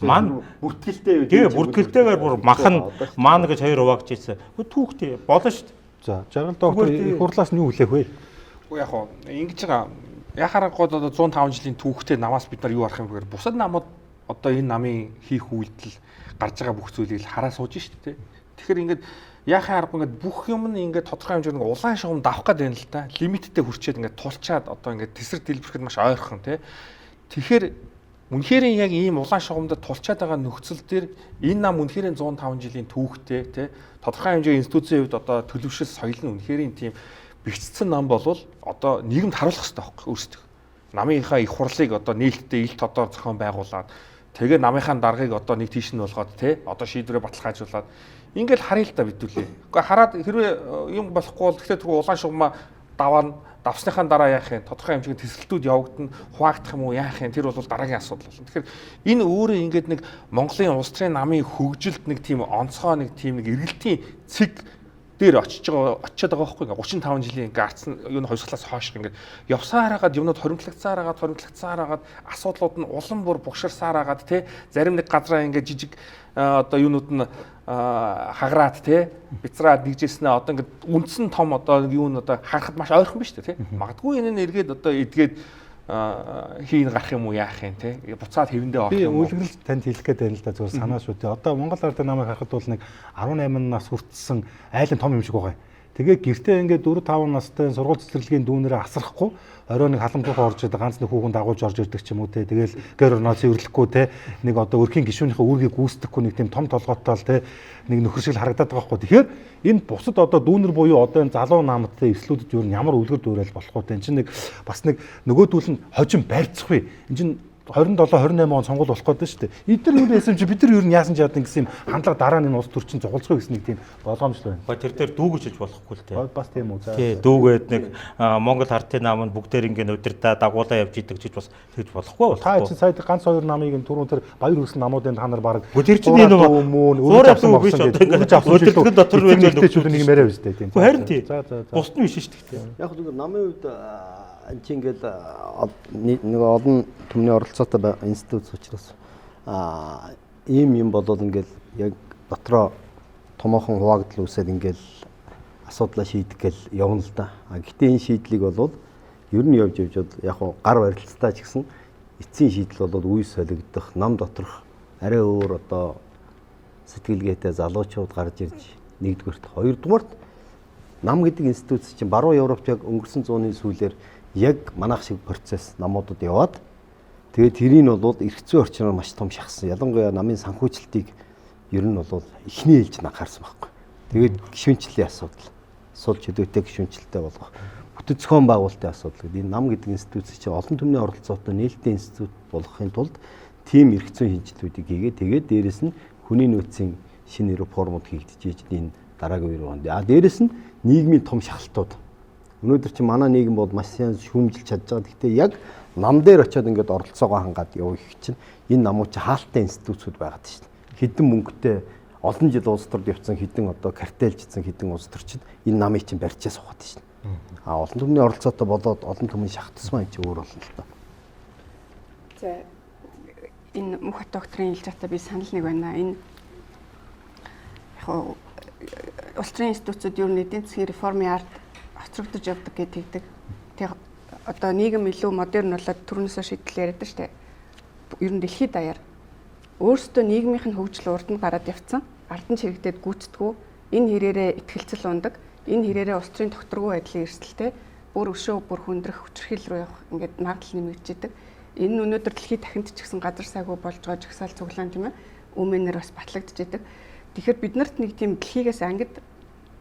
Ман бүртгэлтэй. Тэгээ бүртгэлтэйгээр бүр махан маана гэж хоёр хуваагдчихсан. Түүхтэй болно шүү дээ. За, жаргал доктор их хурлаас нь юу хүлээх вэ? Үгүй яг хоо ингэж байгаа. Яхаарахгүй одоо 105 жилийн түүхтэй намаас бид нар юу харах юм бэхээр бусад намууд одоо энэ намын хийх үйлдэл гарч байгаа бүх зүйлийг л хараа сууж шүү дээ. Тэгэхээр ингээд яхаа аргагүй ингээд бүх юм нь ингээд тодорхой хэмжээнд улаан шугам давах гээд байна л та. Лимиттэй хүрчээд ингээд тулчаад одоо ингээд тесэр дэлбэрэхэд маш ойрхон тий. Тэгэхээр үнэхээр яг ийм улаан шугамд тулчаад байгаа нөхцөл дээр энэ нам үнэхээр 105 жилийн түүхтэй тий. Тодорхой хэмжээний институцийн хувьд одоо төлөвшил соёл нь үнэхээр тийм бэгцсэн нам болвол одоо нийгэмд харуулах хэрэгтэй байхгүй өөрсдөө. Намынхаа их хурлыг одоо нээлттэй ил тодор зохион байгуулад тэгээ намынхаа даргаыг одоо нэг тийш нь болгоод тий одоо шийдвэрээ баталгаажуулаад ингээл харъя л да бидүүлээ. Гэхдээ хараад хэрвээ юм болохгүй бол тэгэхээр түрүү улаан шугамаа даваана давсныхаа дараа яах юм? Тодорхой хэмжээний тэсрэлтүүд явагдана, хуваагдах юм уу, яах юм? Тэр бол дараагийн асуудал болно. Тэгэхээр энэ өөрөө ингээд нэг Монголын улс төрийн намын хөгжилд нэг тийм онцгой нэг тийм нэг эргэлтийн цэг дээр очиж байгаа очиод байгаа байхгүй ингээ 35 жилийн ингээ ардсан юу хувьсгалаас хойш ингээ явсаар хагаад юмнууд хоримтлагдсаар хагаад асуудлууд нь улам бүр бugширсаар хагаад те зарим нэг газраа ингээ жижиг одоо юунууд нь хагараад те бицраад нэгжээснээ одоо ингээ үндсэн том одоо юу н одоо харахад маш ойрхон биш те магадгүй энэ нь эргээд одоо эдгээд хийн гарах юм уу яах юм те буцаад хэвэндээ орох Би юм уу үлгэрэлт танд хэлэх гээд байна л да зүгээр санаа шүү дээ. Одоо Монгол ардын намайг харахад бол нэг 18 нас хүртсэн айлын том юм шиг байгаа юм. Тэгээ гэртээ ингээд 4 5 настай сургууль цэцэрлэгийн дүүнэрээ асрахгүй орой нэг халамжуухан орж ирдэг ганц нэг хүүхэн дагуулж орж ирдэг ч юм уу те. Тэгэл гэр орноо цэвэрлэхгүй те. Нэг одоо өрхийн гишүүнийхээ үүргийг гүйцэтгэхгүй нэг тийм том толгойтой л те нэг нөхөр шиг л харагдаад байгаа байхгүй. Тэгэхээр энэ бусад одоо дүүнер буюу одоо энэ залуу намдтай эвслүүдэд юу ямар үлгэр дуурайл болох вэ? Энэ чинь нэг бас нэг нөгөөдүүл нь хожим барьцах вэ? Энэ чинь 27 28 он сонгуул болох гэдэг шүү дээ. Эдгээр юм байсан чи бид нар ер нь яасан ч яадан гэсэн юм хандлага дараа нь энэ улс төр чинь зугалцгүй гэсэн нэг тийм болгоомжлол байна. Ба тэр дээр дүүгэж хэлж болохгүй л дээ. Бас тийм үү. За. Тий, дүүгээд нэг Монгол хартын нам нь бүгдээр ингэ удирдаа дагуулаа явж идэг гэж бас тэгж болохгүй Та болохгүй. чинь сая ганц хоёр намыг энэ түрүүн тэр баяр хүрсэн намуудын та нар баг Тэр чинь энэ мөн өргөж авсан биш авсан одоо гэдэг. Өргөж авсан удирдлагын дотор байж байгаа нэг юм яриа биз дээ тийм. Үгүй харин тий. За за за. Бусд нь биш шүү дээ. Яг зүгээр намын үед энэ чинь ингээл нэг олон түмний оролцоотой институт учраас ийм юм болол ингээл яг дотроо томоохон хуваагдал үүсээд ингээл асуудлаа шийдэх гээл явна л да. А гэхдээ энэ шийдлийг болвол ер нь явж явж яг гар барилцтай ч гэсэн эцсийн шийдэл бол үе солигдох, нам доторх арай өөр одоо сэтгэлгээтэй залуучууд гарч ирж нэгдүгээрт, хоёрдугаарт нам гэдэг институт чинь баруун Европт яг өнгөрсөн зууны сүүлээр яг манайх шиг процесс намуудад яваад тэгээд тэрийг нь бол эрх зүйн орчноор маш том шахсан. Ялангуяа намын санхүүжилтийг ер нь бол эхний ээлжинд анхаарсан байхгүй. Тэгээд гишүүнчлэлийн асуудал, сул чөлөөтэй гишүүнчлэлтэй болгох, бүтэн зохион байгуулалтын асуудал гэдэг энэ нам гэдэг институт чинь олон түмний оролцоотой нээлттэй институт болгохын тулд тийм эрх зүйн шинжилгүүдийг хийгээ тэгээд дээрэс нь хүний нөөцийн шинэ реформуд хийгдэж энэ дараагийн үеэр байна. А дээрэс нь нийгмийн том шахалтууд. Өнөөдөр чинь манай нийгэм бол маш сайн шүүмжилж чадж байгаа. Гэхдээ яг нам дээр очиод ингээд оролцоогоо хангаад явах чинь энэ намууд чинь хаалттай институтүүд байгаад шүү дээ. Хэдэн мөнгөтэй олон жил улс төрд явцсан хэдэн одоо картельжсэн хэдэн улс төрчид энэ намыг чинь барьчаа суугаад шүү дээ. А олон түмний оролцоотой болоод олон түмний шахтсмаа энэ чинь өөр болно л доо. За энэ Мөнхбат докторийн хэлж байгаатаа би санал нэг байна. Энэ яг улс төрийн институтууд ер нь эдийн засгийн реформын ард хоцрогдож явдаг гэдэг. Тэг одоо нийгэм илүү модерн болоод төрнөөсөө шийдэл яриад штэ. Ер нь дэлхийд даяар өөрсдөө нийгмийнх нь хөгжил урд нь гараад явцсан. Ард нь чирэгдээд гүйцэтгэв. Энэ хэрээрээ итгэлцэл ундаг. Энэ хэрээрээ улс төрийн тогтворгүй байдлын эрсдэлтэй бүр өшөө бүр хүндрэх хүчирхийл рүү явах ингээд магадлал нэмэгдэж идэг. Энэ нь өнөөдөр дэлхийд дахинд ч гэсэн газар сайгүй болж байгаа жагсаал цуглаан тийм ээ. Өмнөр бас батлагдж идэг. Тэгэхээр бид нарт нэг тийм дэлхийгээс ангид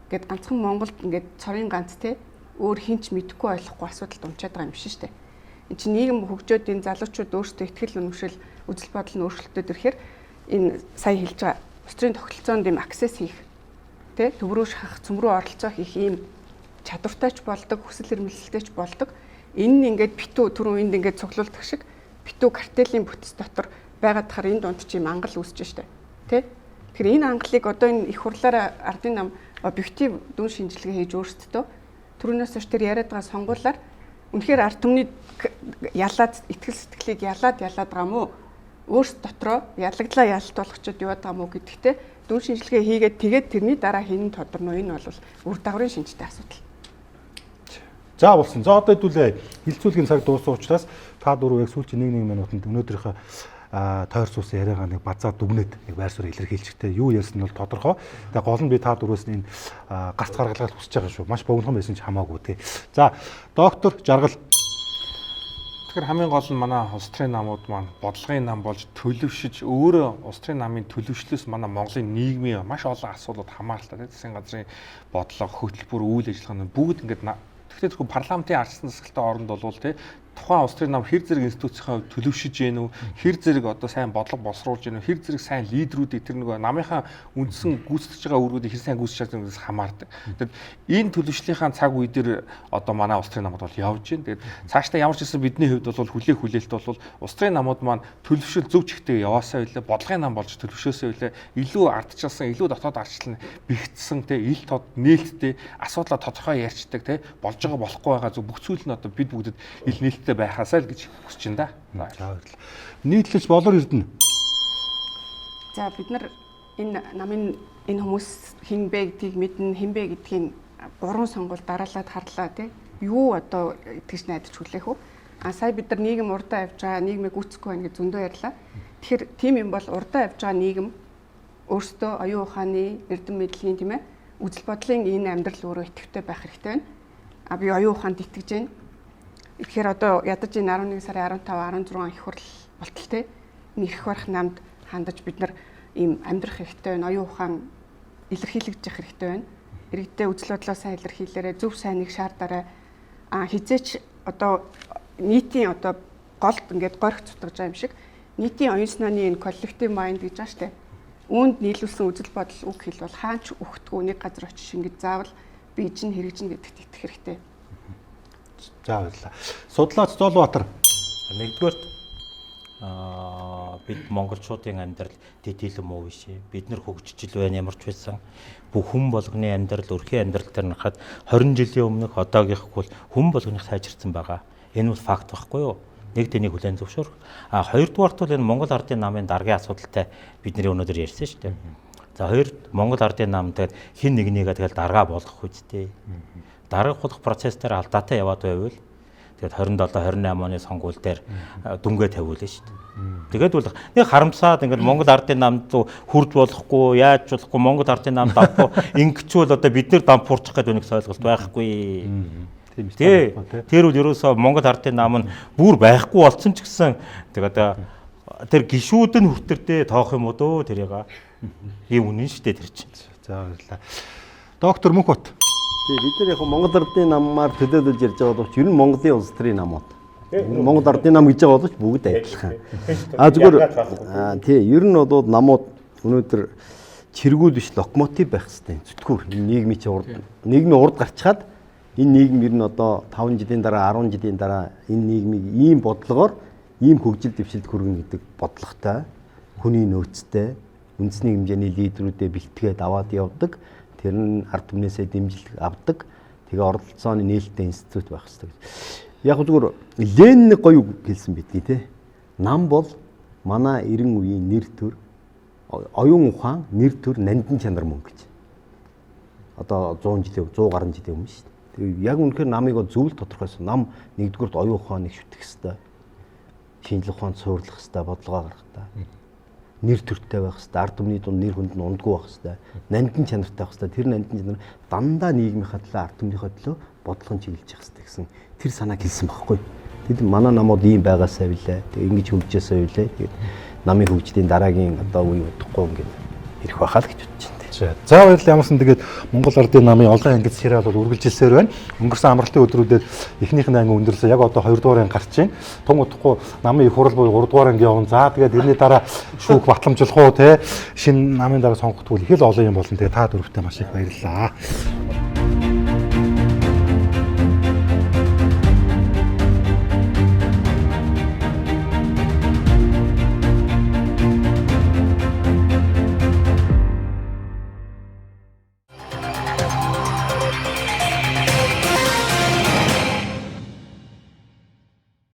гээд ганцхан Монголд ингээд цорын ганц те өөр хинч мэдэхгүй ойлгохгүй асуудалд унчаад байгаа юм биш шүү дээ. Энд чинь нийгэм хөгжөөд энэ залуучууд өөрсдөө ихтгэл үнэмшил үзэл бодол нь өөрчлөлтөд ирэхээр энэ сая хэлж байгаа улс төрийн тогтолцоонд юм аксес хийх те төв рүү шахах, цөм рүү оролцоо хийх ийм чадвартай ч болдог, хүсэл эрмэлзэлтэй ч болдог. Энэ нь ингээд битүү түрүү энд ингээд цуглуулдаг шиг битүү картелийн бүтэц дотор байгаад тахаар энэ дунд чи юм ангал үүсэж штэ. Тэ? Тэгэхээр энэ ангалыг одоо энэ их хурлаараа ардын нам объектив дүн шинжилгээ хийж өөрсдөө түрүүнээс хойш тэр яриад байгаа сонгуулаар үнэхээр ард түмний ялаад итгэл сэтгэлийг ялаад байгаа мó өөрс дотроо ялагдлаа ялалт болгочод яваад байгаа мó гэдэгтээ дүн шинжилгээ хийгээд тэгээд тэрний дараа хин тодорно. Энэ бол үр дагаврын шинжтэй асуудал. За болсон. За одоо хэдүүлээ хилцүүлгийн цаг дууссан учраас та дөрөв яг сүүлчийн 1-1 минутанд өнөөдрийнхөө тойрч ус яриагаа нэг базаа дүгнээд нэг байр суурь илэрхийлчихтэй юу ярьсан нь бол тодорхой. Тэгээ гол нь би та дөрвөөс нь энэ гарц гаргалгаал хүсэж байгаа шүү. Маш богинохон байсан ч хамаагүй тий. За доктор Жаргал. Тэгэхээр хамгийн гол нь манай улс төрийн намууд маань бодлогын нам болж төлөвшөж өөрөө улс төрийн намын төлөвшлөөс манай Монголын нийгмийн маш олон асуудлууд хамааралтай тий. Засгийн газрын бодлого, хөтөлбөр, үйл ажиллагаа нь бүгд ингээд тэгэхээр зөвхөн парламентын ардчилсан засаглалтай оронд болвол тий тухайн улс төрийн нам хэр зэрэг институцийн хувьд төлөвшөж гэнэ үү, хэр зэрэг одоо сайн бодлого боловсруулж гэнэ үү, хэр зэрэг сайн лидерүүдийг тэр нөгөө намынхаа үндсэн гүйцэтгэж байгаа үүргүүдийг хэр сайн гүйцэтгэж чаддаг гэдгээс хамаардаг. Тэгэд энэ төлөвшлийнхаа цаг үе дээр одоо манай улс төрийн намууд бол явж байна. Тэгээд цаашдаа ямар ч гэсэн бидний хувьд бол хүлээх хүлээлт бол улс төрийн намууд маань төлөвшөл зөв чигтээ яваасаа билээ, бодлогын нам болж төлөвшөөсөө билээ, илүү ардчилсан, илүү дотоод ардчлал нь бэхжсэн, тэ ил тод нээлттэй асуудлаа тодорхой ярьцдаг, тэ болж байгаа болохгүй байгаа зөв бүх зүйл нь одоо бид бүгдэд ил нээлттэй байхаасаа л гэж хүсэж байна да. За баярлалаа. Нийтлэлч Болор Эрдэнэ. За бид нар энэ намын энэ хүмүүс хэн бэ гэдгийг мэднэ, хэн бэ гэдгийг гурван сонгуул дараалаад харлаа тий. Юу одоо итгэж найдаж хүлээх үү? А сая бид нар нийгэм урдаа явж байгаа, нийгмийг гүйцэхгүй байна гэж зөндөө ярьлаа. Тэгэхээр тийм юм бол урдаа явж байгаа нийгэм өөрсдөө оюун ухааны, эрдэм мэдлэгийн тийм ээ үзэл бодлын энэ амьдрал өөрөө идэвхтэй байх хэрэгтэй байна. А би оюун ухаанд итгэж байна. Тэгэхээр одоо ядаж энэ 11 сарын 15, 16 их хурл болтол те энэ эрх барих намд хандаж бид нар ийм амьдрах хэрэгтэй байна. Оюун ухаан илэрхийлэгдэх хэрэгтэй байна. Иргэдээ үзэл бодлоо сайн илэрхийлээрэй, зөв сайныг шаардаарай. А хизээч одоо нийтийн одоо Голд ингээд горих цутгаж байгаа юм шиг нийтийн оюун санааны энэ collective mind гэж байгаа штэ. Үүнд нийлүүлсэн үзэл бодол, үг хэл бол хаач үхдэггүй, нэг газар очиж ингэж заавал бийж нь хэрэгжинэ гэдэгт итгэх хэрэгтэй. За, баярлалаа. Судлаач Зоолбаатар. Нэгдүгээрт бид монголчуудын амьдрал тэтгэл муу биш. Бид нар хөгжиж байна, ямар ч байсан. Бүх хүн болгоны амьдрал, өрхийн амьдрал дээр нарахад 20 жилийн өмнөх одоогийнх бол хүн болгоных сайжирсан байгаа. Энэ бол факт байхгүй юу? Нэг тэнийг хүлээн зөвшөөрөх. А хоёрдугаарт бол энэ Монгол Ардын намын даргын асуудалтай бидний өнөөдөр ярьсан шүү дээ. За, хоёр Монгол Ардын нам тэгээд хин нэгнийгээ тэгэл даргаа болгох үсттэй. Дарга болох процесс дээр алдаатай яваад байвал тэгээд 27 28 оны сонгуул дээр дүнгээ тавиулна шүү дээ. Тэгээд бол нэг харамсаад ингээд Монгол Ардын намд хурж болохгүй, яаж болохгүй, Монгол Ардын нам дампуу ингэчүүл одоо бид нэр дампуурчих гэдэг нэг ойлголт байхгүй. Тийм ээ. Тэр бол ерөөсөө Монгол Ардын нам нь бүр байхгүй болсон ч гэсэн тэгээд тэр гişүүд нь хүртэрдээ тоох юм уу дөө тэрийг. Ийм үнэн шүү дээ тэр чинь. За, баярлалаа. Доктор Мөнхбат. Тий, бид нар яг Монгол Ардын намаар төлөөлөж ярьж байгаа боловч ер нь Монголын улс төрийн намууд. Монгол Ардын нам гэж байгаа боловч бүгд адилхан. А зүгээр тий, ер нь бол намууд өнөөдөр чиргүүл биш, локомотив байх хэрэгтэй. Зүтгүүр нийгмийн чи урд, нийгмийн урд гарчхаад энэ нийгэм ер нь одоо 5 жилийн дараа, 10 жилийн дараа энэ нийгмийг ийм бодлогоор, ийм хөгжил дэвшилд хүргэн гэдэг бодлоготой, хүний нөөцтэй, үндэсний хэмжээний лидерүүдэд бэлтгээд аваад явдаг. Тэр нь ард түмнээсээ дэмжлэг авдаг. Тэгээ оролцооны нээлттэй институт байх хэрэгтэй гэж. Яг зүгээр Ленин нэг гоё үг хэлсэн бидгийг те. Нам бол манай 90 үеийн нэр төр, оюун ухаан, нэр төр, нандин чанар мөн гэж. Одоо 100 жилийн, 100 гаруй жилийн өмнө шүү дээ. Тэгээ яг үнэхээр намыг бол зөв л тодорхойлсон. Нам нэгдүгüрт оюун ухааныг шүтэх хэрэгтэй. Шинжлэх ухаанд суурлах хэрэгтэй, бодлогоо гаргах хэрэгтэй. Нэр төртэй байх хэрэгтэй, ард түмний дунд нэр хүнд нь ундгүй байх хэрэгтэй. Нандин чанартай байх хэрэгтэй. Тэр нандин чанар дандаа нийгмийнхаа төлөө, ард түмнийхээ төлөө бодлогон чиглэж явах хэрэгтэй гэсэн тэр санааг хэлсэн байхгүй. Тэд манай намууд ийм байгаасаа билээ. Тэг ингэж хөгжөөсөө билээ. Тэгээд намын хөгжлийн дараагийн одоо үе удахгүй ингээд ирэх байхаа л гэж бодож байна. За, баярлалаа. Ямарсан тэгээд Монгол Ардын намын олон ангид сериал бол үргэлжилсээр байна. Өнгөрсөн амралтын өдрүүдэд эхнийх нь анги өндөрлсөн. Яг одоо 2 дугаар анги гарч байна. Тун удахгүй намын их хурал буюу 3 дугаар анги явна. За, тэгээд тэрний дараа шүүх батламжлах уу те, шинэ намын дараа сонгогдвол их л олон юм болно. Тэгээд та дөрөвтэй маш их баярлалаа.